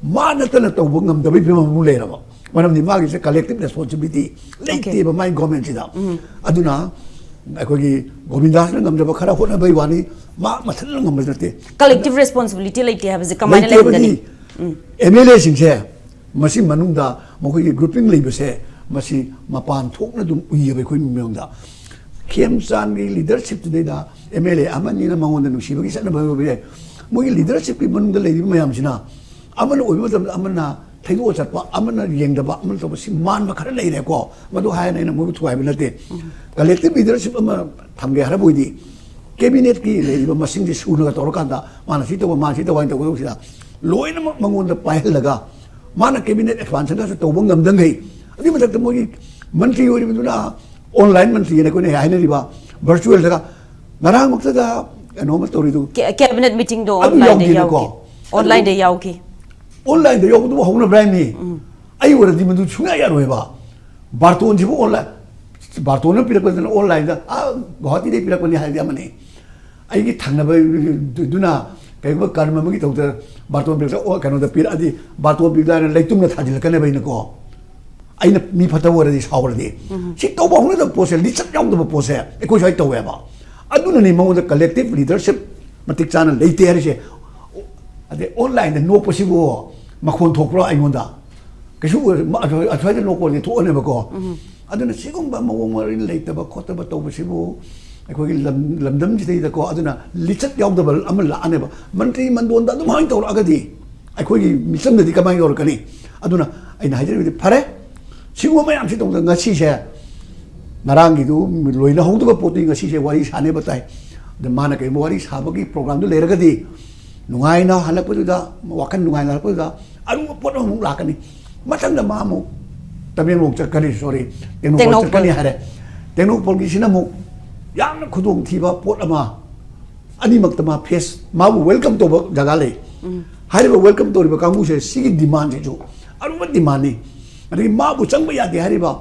ꯃꯥ ꯅꯠꯇꯅ ꯇꯧꯕ ꯉꯝꯗꯕꯒꯤ ꯐꯤꯕꯝ ꯑꯃ ꯂꯩꯔꯕ꯫ ꯃꯔꯝꯗꯤ ꯃꯥꯒꯤꯁꯦ ꯀꯂꯦꯛꯇꯤꯚ ꯔꯦꯁꯄꯣꯟꯁꯤꯕꯤꯂꯤꯇꯤ ꯂꯩꯇꯦꯕ ꯃꯥꯒꯤ ꯒꯣꯔꯃꯦꯟꯁꯤꯗ꯫ ꯑꯗꯨꯅ ꯑꯩꯈꯣꯏꯒꯤ ꯒꯣꯕꯤꯟꯗꯥꯁꯅ ꯉꯝꯖꯕ ꯈꯔ ꯍꯣꯠꯅꯕꯩ ꯋꯥꯅꯤ, ꯃꯥ ꯃꯊꯟꯇ ꯉꯝꯕ ꯅꯠꯇꯦ꯫ Collective responsibility ꯂꯩꯇꯦ ꯍꯥꯏꯕꯁꯦ ꯀꯃꯥꯏꯅ ꯂꯩꯇꯦꯕꯗꯤ ꯂꯩꯍꯟꯒꯅꯤ? ꯑꯦꯝ ꯑꯦꯜ ꯑꯦꯁꯤꯡꯁꯦ ꯃꯁꯤ ꯃꯅꯨꯡꯗ ꯃꯈꯣꯏꯒꯤ ꯒ꯭ꯔꯨꯄꯤꯡ ꯂꯩꯕꯁꯦ, ꯃꯁꯤ ꯃꯄꯥꯟ ꯊꯣꯛꯅ ꯑꯗꯨꯝ ꯎꯏꯌꯦꯕ ꯑꯩꯈꯣꯏ ꯃꯤꯌꯣꯡꯗ꯫ ꯈꯦꯝꯆꯥꯟꯒꯤ ꯂꯤꯗꯔꯁꯤꯞꯇꯨꯗꯩꯗ ꯑꯦꯝ ꯑꯦꯜ ꯑꯦ ꯑꯃꯅꯤꯅ ꯃꯉꯣꯟꯗ ꯅꯨꯡꯁꯤꯕꯒꯤ ꯆꯠꯅꯕ ꯑꯣꯏꯕ ꯌꯥꯏ꯫ ꯃꯣꯏꯒꯤ ꯂꯤꯗꯔꯁꯤꯞꯀꯤ ꯃꯅꯨꯡꯗ ꯂꯩꯔꯤꯕ ꯃꯌꯥꯝꯁꯤꯅ ꯑꯃꯅ ꯑꯣꯏꯕ ꯃꯇꯝꯗ ꯑꯃꯅ ꯊꯩꯗꯣꯛꯑ ꯆꯠꯄ, ꯑꯃꯅ ꯌꯦꯡꯗꯕ, ꯑꯃꯅ ꯇꯧꯕ, ꯁꯤ ꯃꯥꯟꯕ ꯈꯔ ꯂꯩꯔꯦꯀꯣ꯫ ꯃꯗꯨ ꯍꯥꯏꯅ ꯑꯩꯅ ꯃꯣꯏꯕꯨ ꯊꯨꯒꯥꯏꯕ ꯅꯠꯇꯦ꯫ ꯀꯂꯦꯛꯇꯤꯞ ꯂꯤꯗꯔꯁꯤꯞ ꯑꯃ ꯊꯝꯒꯦ ꯍꯥꯏꯔꯕ ꯑꯣꯏꯗꯤ ꯀꯦꯕꯤꯅꯦꯠꯀꯤ ꯂꯩꯔꯤꯕ ꯃꯁꯤꯡꯁꯦ ꯁꯨꯅꯒ ꯇꯧꯔꯀꯥꯟꯗ ꯃꯥꯅ ꯁꯤ ꯇꯧꯕ, ꯃꯥꯅ ꯁꯤ ꯇꯧꯕ ꯍꯥꯏꯅ ꯇꯧꯒꯗꯧꯕꯁꯤꯗ ꯂꯣꯏꯅꯃꯛ ꯃꯉꯣꯟꯗ ꯄꯥꯏꯍꯜꯂꯒ ꯃꯥꯅ ꯀꯦꯕꯤꯅꯦꯠ ꯑꯦꯛꯁꯄꯥꯟꯁꯟꯒꯁꯨ ꯇꯧꯕ ꯉꯝꯗꯉꯩ, ꯑꯗꯨꯒꯤ ꯃꯊꯛꯇ ꯃꯣꯏꯒꯤ ꯃꯟꯇ꯭ꯔꯤ ꯑꯣꯏꯔꯤꯕꯗꯨꯅ ꯑꯣꯟꯂꯥꯏꯟ ꯃꯟꯇ꯭ꯔꯤꯅ ꯑꯩꯈꯣꯏꯅ ꯍꯥꯏꯅꯔꯤꯕ ꯚꯔꯆꯨꯋꯦꯜꯗꯒ ꯉꯔꯥꯡꯃꯛꯇꯗ ꯀꯩꯅꯣꯝꯃ ꯇꯧꯔꯤꯗꯨ ꯀꯦ- cabinet meeting ꯗꯣ ꯑꯗꯨ online ꯗ ꯌꯥꯎꯈꯤꯗꯅꯀꯣ꯫ ꯌꯥꯎꯈꯤ, online ꯗ ꯌꯥꯎꯈꯤ꯫ ꯑꯣꯟꯂꯥꯏꯟꯗ ꯌꯥꯎꯕꯗꯨꯕꯨ ꯍꯧꯅꯕ꯭ꯔꯥ ꯍꯥꯏꯕꯅꯤ꯫ ꯑꯩ ꯑꯣꯏꯔꯗꯤ ꯃꯗꯨ ꯁꯨꯡꯌꯥ ꯌꯥꯔꯣꯏꯕ꯫ ꯕꯥꯔꯇꯣꯟꯁꯤꯕꯨ ꯑꯣꯟꯂꯥꯏꯟ, ꯕꯥꯔꯇꯣꯟꯅ ꯄꯤꯔꯛꯄꯗꯅ ꯑꯣꯟꯂꯥꯏꯟꯗ, ꯑꯥ, ꯒꯨꯋꯥꯍꯥꯇꯤꯗꯩ ꯄꯤꯔꯛꯄꯅꯤ ꯍꯥꯏꯔꯗꯤ ꯑꯃꯅꯤ꯫ ꯑꯩꯒꯤ ꯊꯪꯅꯕꯗꯨꯅ ꯀꯩꯒꯨꯝꯕ ꯀꯔꯝ ꯑꯃꯒꯤ ꯇꯧꯗ ꯕꯥꯔꯇꯣꯟ ꯄꯤꯔꯛꯇ, ꯑꯣ, ꯀꯩꯅꯣꯗ ꯄꯤꯔꯛꯑꯗꯤ, ꯕꯥꯔꯇꯣꯟ ꯄꯤꯔꯛꯇ ꯍꯥꯏꯅ ꯂꯩꯇꯨꯝꯅ ꯊꯥꯖꯤꯜꯂꯛꯀꯅꯦꯕ ꯑꯩꯅꯀꯣ꯫ ꯑꯩꯅ ꯃꯤ ꯐꯠꯇꯕ ꯑꯣꯏꯔꯗꯤ, ꯁꯥꯎꯔꯗꯤ꯫ ꯁꯤ ꯇꯧꯕ ꯍꯧꯅꯗꯕ ꯄꯣꯠꯁꯦ, ꯂꯤꯆꯠ ꯌꯥꯎꯗꯕ ꯄꯣꯠꯁꯦ ꯑꯩꯈꯣꯏ ꯁ꯭ꯋꯥꯏ ꯇꯧꯋꯦꯕ꯫ ꯑꯗꯨꯅꯅꯤ ꯃꯉꯣꯟꯗ ꯀꯂꯦꯛꯇꯤꯞ ꯂꯤꯗꯔꯁꯤꯞ ꯃꯇꯤꯛ ꯆꯥꯅ ꯂꯩꯇꯦ ꯍꯥꯏꯔꯤꯁꯦ꯫ ꯑꯗꯩ ꯑꯣꯟꯂꯥꯏꯟꯗ ꯅꯣꯛꯄꯁꯤꯕꯨ ꯃꯈꯣꯟ ꯊꯣꯛꯄ꯭ꯔꯣ ꯑꯩꯉꯣꯟꯗ? ꯀꯩꯁꯨ ꯑꯣꯏ-, ꯃ-, ꯑꯁ꯭ꯋꯥꯏ-, ꯑꯁ꯭ꯋꯥꯏꯗ ꯅꯣꯛꯄꯗꯤ ꯊꯣꯛꯑꯅꯦꯕꯀꯣ꯫ ꯑꯗꯨꯅ ꯁꯤꯒꯨꯝꯕ ꯃꯑꯣꯡ ꯃꯔꯤꯟ ꯂꯩꯇꯕ ꯈꯣꯠꯇꯕ ꯇꯧꯕꯁꯤꯕꯨ ꯑꯩꯈꯣꯏꯒꯤ ꯂꯝ-, ꯂꯝꯗꯝꯁꯤꯗꯩꯗꯀꯣ, ꯑꯗꯨꯅ ꯂꯤꯆꯠ ꯌꯥꯎꯗꯕ ꯑꯃ ꯂꯥꯛꯑꯅꯦꯕ꯫ ꯃꯟꯇ꯭ꯔꯤ ꯃꯟꯗꯣꯟꯗ ꯑꯗꯨꯃꯥꯏꯅ ꯇꯧꯔꯛꯑꯒꯗꯤ ꯑꯩꯈꯣꯏꯒꯤ ꯃꯤꯆꯝꯗꯗꯤ ꯀꯃꯥꯏꯅ ꯌꯧꯔꯛꯀꯅꯤ? ꯑꯗꯨꯅ ꯑꯩꯅ ꯍꯥꯏꯖꯔꯤꯕꯗꯤ, ꯐꯔꯦ, ꯁꯤꯒꯨꯝꯕ ꯃꯌꯥꯝꯁꯤ ꯇꯧꯗꯅ ꯉꯁꯤꯁꯦ, ꯉꯔꯥꯡꯒꯤꯗꯨ ꯂꯣꯏꯅꯍꯧꯗꯕ ꯄꯣꯠꯇꯨꯒꯤ ꯉꯁꯤꯁꯦ ꯋꯥꯔꯤ ꯁꯥꯅꯦꯕ ꯇꯥꯏ꯫ ꯑꯗ ꯃꯥꯅ ꯀꯔꯤꯒꯨꯝꯕ ꯋꯥꯔꯤ ꯁꯥꯕꯒꯤ ꯄ꯭ꯔꯣꯒ꯭ꯔꯥꯝꯗꯨ ꯂꯩꯔꯒꯗꯤ, ꯅꯨꯡꯉꯥꯏꯅ ꯍꯜꯂꯛꯄꯗꯨꯗ, ꯋꯥꯈꯜ ꯅꯨꯡꯉꯥꯏꯅ ꯍꯜꯂꯛꯄꯗꯨꯗ ꯑꯔꯨꯕ ꯄꯣꯠ ꯑꯃꯃꯨꯛ ꯂꯥꯛꯀꯅꯤ꯫ ꯃꯊꯪꯗ ꯃꯥ ꯑꯃꯨꯛ ꯇꯃꯦꯡꯂꯣꯡ ꯆꯠꯀꯅꯤ, ꯁꯣꯔꯤ, ꯇꯦꯡꯅꯧꯄꯜ ꯇꯦꯡꯅꯧꯄꯜ꯫ ꯆꯠꯀꯅꯤ ꯍꯥꯏꯔꯦ꯫ ꯇꯦꯡꯅꯧꯄꯜꯒꯤꯁꯤꯅ ꯑꯃꯨꯛ ꯌꯥꯝꯅ ꯈꯨꯗꯣꯡꯊꯤꯕ ꯄꯣꯠ ꯑꯃ, ꯑꯅꯤꯃꯛꯇ ꯃꯥ ꯐꯦꯁ, ꯃꯥꯕꯨ ꯋꯦꯜꯀꯝ ꯇꯧꯕ ꯖꯒꯥ ꯂꯩ꯫ ꯍꯥꯏꯔꯤꯕ ꯋꯦꯜꯀꯝ ꯇꯧꯔꯤꯕ ꯀꯥꯡꯕꯨꯁꯦ, ꯁꯤꯒꯤ ꯗꯤꯃꯥꯟꯁꯤꯁꯨ ꯑꯔꯨꯕ ꯗꯤꯃꯥꯟꯅꯤ꯫ ꯑꯗꯒꯤ ꯃꯥꯕꯨ ꯆꯪꯕ ꯌꯥꯗꯦ ꯍꯥꯏꯔꯤꯕ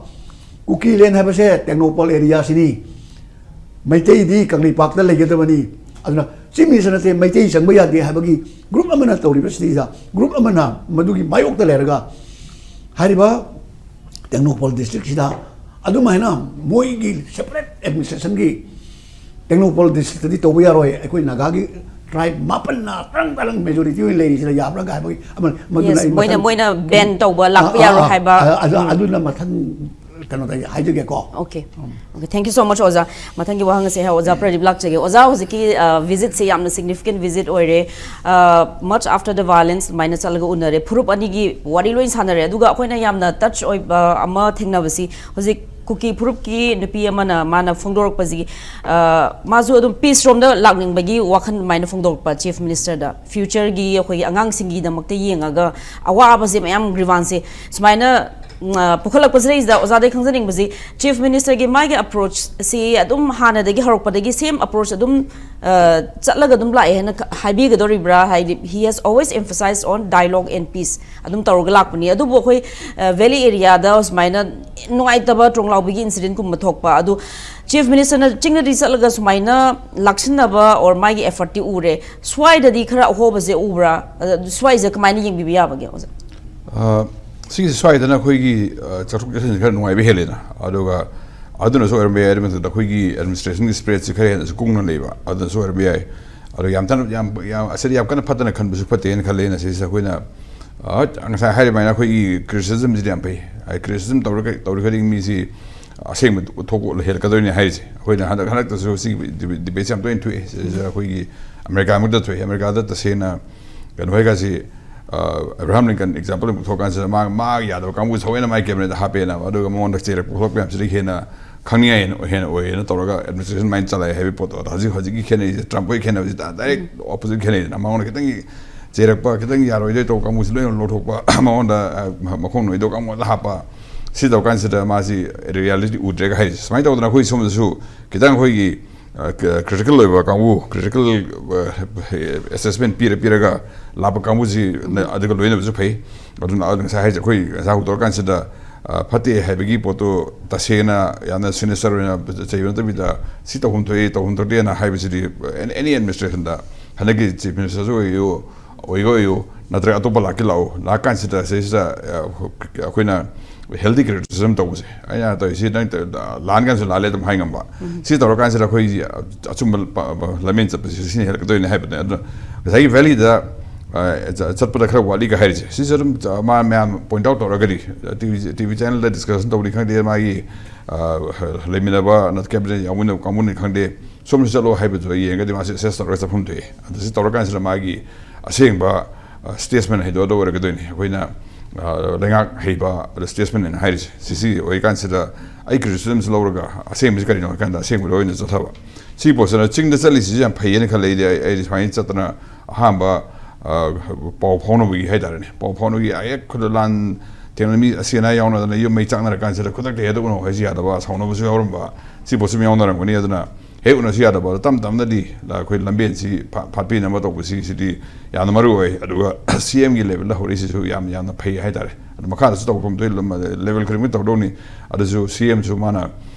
ꯀꯨꯀꯤꯂꯦꯟ ꯍꯥꯏꯕꯁꯦ ꯇꯦꯡꯅꯧꯄꯜ ꯑꯦꯔꯤꯌꯥꯁꯤꯅꯤ꯫ ꯃꯩꯇꯩꯗꯤ ꯀꯪꯂꯩꯄꯥꯛꯇ ꯂꯩꯒꯗꯕꯅꯤ꯫ ꯑꯗꯨꯅ ꯆꯤꯞ ꯃꯤꯅꯤꯁꯇꯔ ꯅꯠꯇꯦ, ꯃꯩꯇꯩ ꯆꯪꯕ ꯌꯥꯗꯦ ꯍꯥꯏꯕꯒꯤ ꯒ꯭ꯔꯨꯞ ꯑꯃꯅ ꯇꯧꯔꯤꯕꯁꯤꯗꯩꯗ, ꯒ꯭ꯔꯨꯞ ꯑꯃꯅ ꯃꯗꯨꯒꯤ ꯃꯥꯌꯣꯛꯇ ꯂꯩꯔꯒ ꯍꯥꯏꯔꯤꯕ ꯇꯦꯡꯅꯧꯄꯜ ꯗꯤꯁꯇ꯭ꯔꯤꯛꯁꯤꯗ ꯑꯗꯨꯃꯥꯏꯅ ꯃꯣꯏꯒꯤ separate administrationꯒꯤ ꯇꯦꯡꯅꯧꯄꯜ districtꯇꯗꯤ ꯇꯧꯕ ꯌꯥꯔꯣꯏ, ꯑꯩꯈꯣꯏ ꯅꯥꯒꯥꯒꯤ tribe ꯃꯥꯄꯟꯅ ꯇꯔꯪ ꯇꯔꯪ majority ꯑꯣꯏꯅ ꯂꯩꯔꯤꯁꯤꯗ ꯌꯥꯕ꯭ꯔꯥ ꯀꯥꯏ ꯍꯥꯏꯕꯒꯤ ꯑꯃ, ꯃꯗꯨꯅ Yes, ꯑꯩ ꯃꯣꯏꯅ ꯃꯊꯪ ꯃꯣꯏꯅ ban ꯇꯧꯕ ꯂꯥꯛꯄ ꯑꯥ, ꯑꯥ, ꯌꯥꯔꯣꯏ ꯑꯥ, ꯍꯥꯏꯕ ꯑꯥ, ꯑꯗꯨ, ꯎꯝ꯫ ꯑꯗꯨꯅ ꯃꯊꯪ ꯀꯩꯅꯣꯗ ꯑꯩ ꯍꯥꯏꯖꯒꯦꯀꯣ꯫ Okay, okay, thank you so much ꯑꯣꯖꯥ꯫ ꯃꯊꯪꯒꯤ ꯋꯥꯍꯪ ꯑꯁꯦ ꯑꯣꯖꯥ ꯄ꯭ꯔꯗꯤꯞ ꯂꯥꯛꯆꯒꯦ꯫ ꯑꯣꯖꯥ, ꯍꯧꯖꯤꯛꯀꯤ ꯚꯤꯖꯤꯠꯁꯦ ꯌꯥꯝꯅ significant visit ꯑꯣꯏꯔꯦ꯫ Much after the violence ꯑꯗꯨꯃꯥꯏꯅ ꯆꯠꯂꯒ ꯎꯅꯔꯦ, ꯐꯨꯔꯨꯞ ꯑꯅꯤꯒꯤ ꯋꯥꯔꯤ ꯂꯣꯏ ꯁꯥꯟꯅꯔꯦ꯫ ꯑꯗꯨꯒ ꯑꯩꯈꯣꯏꯅ ꯌꯥꯝꯅ touch ꯑꯣꯏꯕ ꯑꯃ ꯊꯦꯡꯅꯕꯁꯤ, ꯍꯧꯖꯤꯛ ꯀꯨꯀꯤ ꯐꯨꯔꯨꯞꯀꯤ ꯅꯨꯄꯤ ꯑꯃꯅ ꯃꯥꯅ ꯐꯣꯡꯗꯣꯔꯛꯄꯁꯤꯒꯤ, ꯑ, ꯃꯥꯁꯨ ꯑꯗꯨꯝ peace ꯔꯣꯝꯗ ꯂꯥꯛꯅꯤꯡꯕꯒꯤ ꯋꯥꯈꯜ ꯑꯗꯨꯃꯥꯏꯅ ꯐꯣꯡꯗꯣꯔꯛꯄ꯫ Chief Ministerꯗ futureꯒꯤ ꯑꯩꯈꯣꯏꯒꯤ ꯑꯉꯥꯡꯁꯤꯡꯒꯤꯗꯃꯛꯇ ꯌꯦꯡꯉꯒ ꯑꯋꯥꯕꯁꯦ ꯃꯌꯥꯝ, grievanceꯁꯦ ꯁꯨꯃꯥꯏꯅ, ꯎꯝ, ꯑ, ꯄꯨꯈꯠꯂꯛꯄꯁꯤꯗꯩꯁꯤꯗ ꯑꯣꯖꯥꯗꯒꯤ ꯈꯪꯖꯅꯤꯡꯕꯁꯤ, Chief Ministerꯒꯤ ꯃꯥꯒꯤ approachꯁꯤ ꯑꯗꯨꯝ ꯍꯥꯟꯅꯗꯒꯤ ꯍꯧꯔꯛꯄꯗꯒꯤ same approach ꯑꯗꯨꯝ, ꯑ, ꯆꯠꯂꯒ ꯑꯗꯨꯝ ꯂꯥꯛꯑꯦ ꯍꯥꯏꯅ ꯈ-, ꯍꯥꯏꯕꯤꯒꯗꯧꯔꯤꯕ꯭ꯔꯥ? ꯍꯥꯏꯗꯤ, he has always emphasized on dialogue and peace ꯑꯗꯨꯝ ꯇꯧꯔꯒ ꯂꯥꯛꯄꯅꯤ꯫ ꯑꯗꯨꯕꯨ ꯑꯩꯈꯣꯏ, ꯑ, valley areaꯗ ꯁꯨꯃꯥꯏꯅ ꯅꯨꯡꯉꯥꯏꯇꯕ ꯇ꯭ꯔꯣꯡꯂꯥꯎꯕꯤꯒꯤ incidentꯀꯨꯝꯕ ꯊꯣꯛꯄ, ꯑꯗꯨ Chief Ministerꯅ ꯆꯤꯡꯗꯗꯤ ꯆꯠꯂꯒ ꯁꯨꯃꯥꯏꯅ ꯂꯥꯛꯁꯤꯟꯅꯕ or ꯃꯥꯒꯤ effortꯇꯤ ꯎꯔꯦ, ꯁ꯭ꯋꯥꯏꯗꯗꯤ ꯈꯔ ꯑꯍꯣꯕꯁꯦ ꯎꯕ꯭ꯔꯥ? ꯑ, ꯁ꯭ꯋꯥꯏꯁꯦ ꯀꯃꯥꯏꯅ ꯌꯦꯡꯕꯤꯕ ꯌꯥꯕꯒꯦ, ꯑꯣꯖꯥ? ꯑ, ꯁꯤꯒꯤꯁꯦ ꯁ꯭ꯋꯥꯏꯗꯅ ꯑꯩꯈꯣꯏꯒꯤ, ꯑ, ꯆꯠꯊꯣꯛ ꯆꯠꯁꯤꯟꯁꯦ ꯈꯔ ꯅꯨꯡꯉꯥꯏꯕ ꯍꯦꯜꯂꯦꯅ, ꯑꯗꯨꯒ ꯑꯗꯨꯅꯁꯨ ꯑꯣꯏꯔꯝꯕ ꯌꯥꯏ, ꯑꯗꯨ ꯃꯊꯛꯇ ꯑꯩꯈꯣꯏꯒꯤ administrationꯒꯤ spreadꯁꯦ ꯈꯔ ꯍꯦꯟꯅꯁꯨ ꯀꯨꯡꯅ ꯂꯩꯕ, ꯑꯗꯨꯅꯁꯨ ꯑꯣꯏꯔꯝꯕ ꯌꯥꯏ꯫ ꯑꯗꯣ ꯌꯥꯝ ꯊꯅ-, ꯌꯥꯝ, ꯌꯥꯝ, ꯑꯁꯤꯗꯤ ꯌꯥꯝ ꯀꯟꯅ ꯐꯠꯇꯅ ꯈꯟꯕꯁꯨ ꯐꯠꯇꯦꯅ ꯈꯜꯂꯦ꯫ ꯑꯩꯅ ꯁꯤꯁꯤꯗ ꯑꯩꯈꯣꯏꯅ, ꯑ, ꯉꯁꯥꯏ ꯍꯥꯏꯔꯤꯕ ꯑꯩꯈꯣꯏꯒꯤ criticismꯁꯤꯗꯤ ꯌꯥꯝ ꯐꯩ꯫ ꯑꯩ criticism ꯇꯧꯔ-, ꯇꯧꯔꯤ ꯈꯨꯗꯤꯡ ꯃꯤꯁꯤ ꯑꯁꯦꯡꯕ ꯎꯠꯊꯣꯛꯄ ꯍꯦꯜꯂꯛꯀꯗꯣꯏꯅꯤ ꯍꯥꯏꯔꯤꯁꯦ꯫ ꯑꯩꯈꯣꯏꯅ ꯍꯟꯗꯛ, ꯍꯟꯗꯛꯇꯁꯨ ꯁꯤꯒꯤ debate, debateꯁꯦ ꯌꯥꯝ ꯇꯣꯏꯅ ꯊꯣꯛꯑꯦ꯫ ꯁꯤꯗ ꯑꯩꯈꯣꯏꯒꯤ ꯑꯃꯦꯔꯤꯀꯥꯃꯛꯇ ꯊꯣꯛꯑꯦ꯫ ꯑꯃꯦꯔꯤꯀꯥꯗ ꯇꯁꯦꯡꯅ ꯀꯩꯅꯣ ꯍꯣꯏꯒꯁꯤ, ꯑ, ꯑꯦꯕ꯭ꯔꯥꯍꯥꯝ ꯂꯤꯟꯀꯟ example ꯑꯃ ꯄꯨꯊꯣꯛꯀꯥꯟꯁꯤꯗ ꯃꯥ, ꯃꯥ ꯌꯥꯗꯕ ꯀꯥꯡꯕꯨ ꯊꯑꯣꯏꯅ ꯃꯥꯏ cabinetꯇ ꯍꯥꯞꯄꯦꯅ, ꯑꯗꯨꯒ ꯃꯉꯣꯟꯗ ꯆꯩꯔꯛꯄ ꯈꯣꯠꯂꯛꯄ ꯃꯌꯥꯝꯁꯤꯗꯒꯤ ꯍꯦꯟꯅ ꯈꯪꯅꯤꯡꯉꯥꯏ ꯍꯦꯟꯅ, ꯍꯦꯟꯅ ꯑꯣꯏꯌꯦꯅ ꯇꯧꯔꯒ administration ꯑꯗꯨꯃꯥꯏꯅ ꯆꯂꯥꯏ ꯍꯥꯏꯕꯒꯤ ꯄꯣꯠꯇꯣ꯫ ꯑꯗꯣ ꯍꯧꯖꯤꯛ, ꯍꯧꯖꯤꯛꯀꯤ ꯈꯦꯠꯅꯔꯤꯁꯦ, ꯇ꯭ꯔꯝꯞ ꯍꯣꯏ ꯈꯦꯠꯅꯕꯁꯤ ꯗꯥꯏꯔꯦꯛ opposite ꯈꯦꯠꯅꯔꯤꯁꯦ꯫ ꯃꯉꯣꯟꯗ ꯈꯤꯇꯪ ꯆꯩꯔꯛꯄ, ꯈꯤꯇꯪ ꯌꯥꯔꯣꯏꯗꯣꯏ ꯇꯧꯕ ꯀꯥꯡꯕꯨꯁꯤ ꯂꯣꯏꯅ ꯂꯧꯊꯣꯛꯄ, ꯃꯉꯣꯟꯗ, ꯑ, ꯃꯈꯣꯡ ꯅꯣꯏꯗꯧ ꯀꯥꯡꯕꯨ ꯉꯥꯛꯇ ꯍꯥꯞꯄ, ꯁꯤ ꯇꯧꯀꯥꯟꯁꯤꯗ ꯃꯥꯁꯤ reality ꯎꯗ꯭ꯔꯦꯒ ꯍꯥꯏꯔꯤꯁꯦ꯫ ꯁꯨꯃꯥꯏꯅ ꯇꯧꯗꯅ ꯑꯩꯈꯣꯏ ꯁꯣꯝꯗꯁꯨ ꯈꯤꯇꯪ ꯑꯩꯈꯣꯏꯒꯤ, ꯑ, ꯀ-, critical ꯑꯣꯏꯕ ꯀꯥꯡꯕꯨ, critical, ꯑ, assessment ꯄꯤꯔ ꯄꯤꯔꯒ ꯂꯥꯛꯄ ꯀꯥꯡꯕꯨꯁꯤ ꯅ-, ꯑꯗꯨꯒ ꯂꯣꯏꯅꯕꯁꯨ ꯐꯩ꯫ ꯑꯗꯨꯅ ꯑꯗꯨ ꯉꯁꯥꯏ ꯍꯥꯏꯁꯦ, ꯑꯩꯈꯣꯏ ꯉꯁꯥꯏ ꯍꯧꯗꯣꯔꯀꯥꯟꯁꯤꯗ, ꯑ, ꯐꯠꯇꯦ ꯍꯥꯏꯕꯒꯤ ꯄꯣꯠꯇꯣ ꯇꯁꯦꯡꯅ ꯌꯥꯝꯅ sinister ꯑꯣꯏꯅ ꯆꯩꯕ ꯅꯠꯇꯕꯤꯗ, ꯁꯤ ꯇꯧꯐꯝ ꯊꯣꯛꯏ, ꯇꯧꯐꯝ ꯊꯣꯛꯇꯦꯅ ꯍꯥꯏꯕꯁꯤꯗꯤ any, any administrationꯗ, ꯍꯟꯗꯛꯀꯤ Chief Ministerꯁꯨ ꯑꯣꯏꯌꯨ, ꯑꯣꯏꯒ ꯑꯣꯏꯌꯨ, ꯅꯠꯇ꯭ꯔꯒ ꯑꯇꯣꯞꯄ ꯂꯥꯛꯀꯦ ꯂꯥꯛꯎ, ꯂꯥꯛꯀꯥꯟꯁꯤꯗ ꯁꯤꯁꯤꯗ, ꯑ, ꯑꯩꯈꯣꯏꯅ ꯍꯦꯜꯗꯤ ꯀ꯭ꯔꯤꯇꯤꯁꯤꯖꯝ ꯇꯧꯕꯁꯦ, ꯑꯩꯅ ꯇꯧꯔꯤꯁꯤ ꯅꯪ ꯇ-, ꯂꯥꯟ ꯀꯥꯟꯁꯨ ꯂꯥꯜꯂꯦ ꯑꯗꯨꯝ ꯍꯥꯏ ꯉꯝꯕ꯫ ꯁꯤ ꯇꯧꯔꯀꯥꯟꯁꯤꯗ ꯑꯩꯈꯣꯏꯒꯤ ꯑꯆꯨꯝꯕ ꯄ-, ꯄ-, ꯂꯝꯕꯦꯟ ꯆꯠꯄꯁꯤ ꯁꯤꯅ ꯍꯦꯜꯂꯛꯀꯗꯣꯏꯅꯦ ꯍꯥꯏꯕꯅꯦ꯫ ꯑꯗꯨꯅ ꯉꯁꯥꯏꯒꯤ ꯚꯦꯂꯤꯗ, ꯑ, ꯆ-, ꯆꯠꯄꯗ ꯈꯔ ꯋꯥꯠꯂꯤꯒ ꯍꯥꯏꯔꯤꯁꯦ, ꯁꯤꯁꯨ ꯑꯗꯨꯝ ꯆ-, ꯃꯥ ꯃꯌꯥꯝ ꯄꯣꯏꯟꯠ ꯑꯥꯎꯠ ꯇꯧꯔꯒꯗꯤ, ꯇꯤ ꯚꯤ, ꯇꯤ ꯚꯤ ꯆꯦꯅꯦꯜꯗ ꯗꯤꯁꯀꯁꯟ ꯇꯧꯕꯅꯤ ꯈꯪꯗꯦ, ꯃꯥꯒꯤ, ꯑ, ꯂꯩꯃꯤꯟꯅꯕ ꯅꯠꯇ꯭ꯔ ꯀꯦꯕꯤꯅꯦꯠ ꯌꯥꯎꯃꯤꯟꯅꯕ ꯀꯥꯡꯕꯨꯅꯤ ꯈꯪꯗꯦ, ꯁꯣꯝꯁꯤ ꯆꯠꯂꯣ ꯍꯥꯏꯕꯗꯨ ꯌꯦꯡꯉꯒꯗꯤ ꯃꯥꯁꯤ ꯑꯦꯁꯦꯁ ꯇꯧꯔꯒ ꯆꯠꯐꯝ ꯊꯣꯛꯑꯦ꯫ ꯑꯗꯨ ꯁꯤ ꯇꯧꯔꯀꯥꯟꯁꯤꯗ ꯃꯥꯒꯤ ꯑꯁꯦꯡꯕ, ꯑ, ꯁ꯭ꯇꯦꯠꯁꯃꯦꯟ ꯍꯥꯏꯗꯣ ꯑꯗꯨ ꯑꯣꯏꯔꯒꯗꯣꯏꯅꯤ꯫ ꯑꯩꯈꯣꯏꯅ, ꯑ, ꯂꯩꯉꯥꯛ ꯍꯩꯕ ꯑꯗ ꯁ꯭ꯇꯦꯠꯁꯃꯦꯟ ꯍꯥꯏꯅ ꯍꯥꯏꯔꯤꯁꯦ꯫ ꯁꯤꯁꯤ ꯑꯣꯏꯔꯀꯥꯟꯁꯤꯗ ꯑꯩ ꯀ꯭ꯔꯤꯇꯤꯁꯤꯖꯝꯁꯤ ꯂꯧꯔꯒ ꯑꯁꯦꯡꯕꯁꯤ ꯀꯔꯤꯅꯣ ꯍꯥꯏ ꯀꯥꯟꯗ ꯑꯁꯦꯡꯕꯗ ꯑꯣꯏꯅ ꯆꯠꯊꯕ꯫ ꯁꯤ ꯄꯣꯠꯁꯤꯅ ꯆꯤꯡꯗ ꯆꯠꯂꯤꯁꯤꯁꯨ ꯌꯥꯝ ꯐꯩꯌꯦꯅ ꯈꯜꯂꯦ ꯑꯩꯗꯤ꯫ ꯑꯩ, ꯑꯩꯗꯤ ꯁꯨꯃꯥꯏꯅ ꯆꯠꯇꯅ ꯑꯍꯥꯟꯕ, ꯑ, ꯄꯥꯎ ꯐꯥꯎꯅꯕꯒꯤ ꯍꯥꯏ ꯇꯥꯔꯦꯅꯦ, ꯄꯥꯎ ꯐꯥꯎꯅꯕꯒꯤ ꯍꯦꯛ ꯈꯨꯗ ꯂꯥꯟ ꯊꯦꯡꯅ ꯃꯤ ꯑꯁꯤ ꯑꯅꯥ ꯌꯥꯎꯅꯗꯅ ꯌꯨꯝ ꯃꯩ ꯆꯥꯛꯅꯔꯀꯥꯟꯁꯤꯗ ꯈꯨꯗꯛꯇ ꯍꯦꯛꯇ ꯎꯅꯧ ꯍꯥꯏꯁꯤ ꯌꯥꯗꯕ, ꯁꯥꯎꯅꯕꯁꯨ ꯌꯥꯎꯔꯝꯕ, ꯁꯤ ꯄꯣꯠꯁꯨ ꯌꯥꯎꯅꯔꯝꯒꯅꯤ꯫ ꯑꯗꯨꯅ ꯍꯦꯛ ꯎꯅꯁꯨ ꯌꯥꯗꯕ, ꯑꯗꯣ ꯇꯞ ꯇꯞꯅꯗꯤ ꯑꯩꯈꯣꯏ ꯂꯝꯕꯦꯟꯁꯤ ꯐꯥ-, ꯐꯥꯠꯄꯤꯅꯕ ꯇꯧꯕꯁꯤ ꯁꯤꯗꯤ ꯌꯥꯝꯅ ꯃꯔꯨ ꯑꯣꯏ꯫ ꯑꯗꯨꯒ ꯁꯤ ꯑꯦꯝꯒꯤ ꯂꯦꯚꯦꯜꯗ ꯍꯧꯔꯛꯏꯁꯤꯁꯨ ꯌꯥꯝ, ꯌꯥꯝꯅ ꯐꯩ ꯍꯥꯏ ꯇꯥꯔꯦ꯫ ꯑꯗꯣ ꯃꯈꯥꯗꯁꯨ ꯇꯧꯐꯝ ꯊꯣꯛꯏ, ꯂꯝ-, ꯂꯦꯚꯦꯜ ꯈꯨꯗꯤꯡꯃꯛ ꯇꯧꯗꯧꯅꯤ꯫ ꯑꯗꯨꯁꯨ ꯁꯤ ꯑꯦꯝꯁꯨ ꯃꯥꯅ,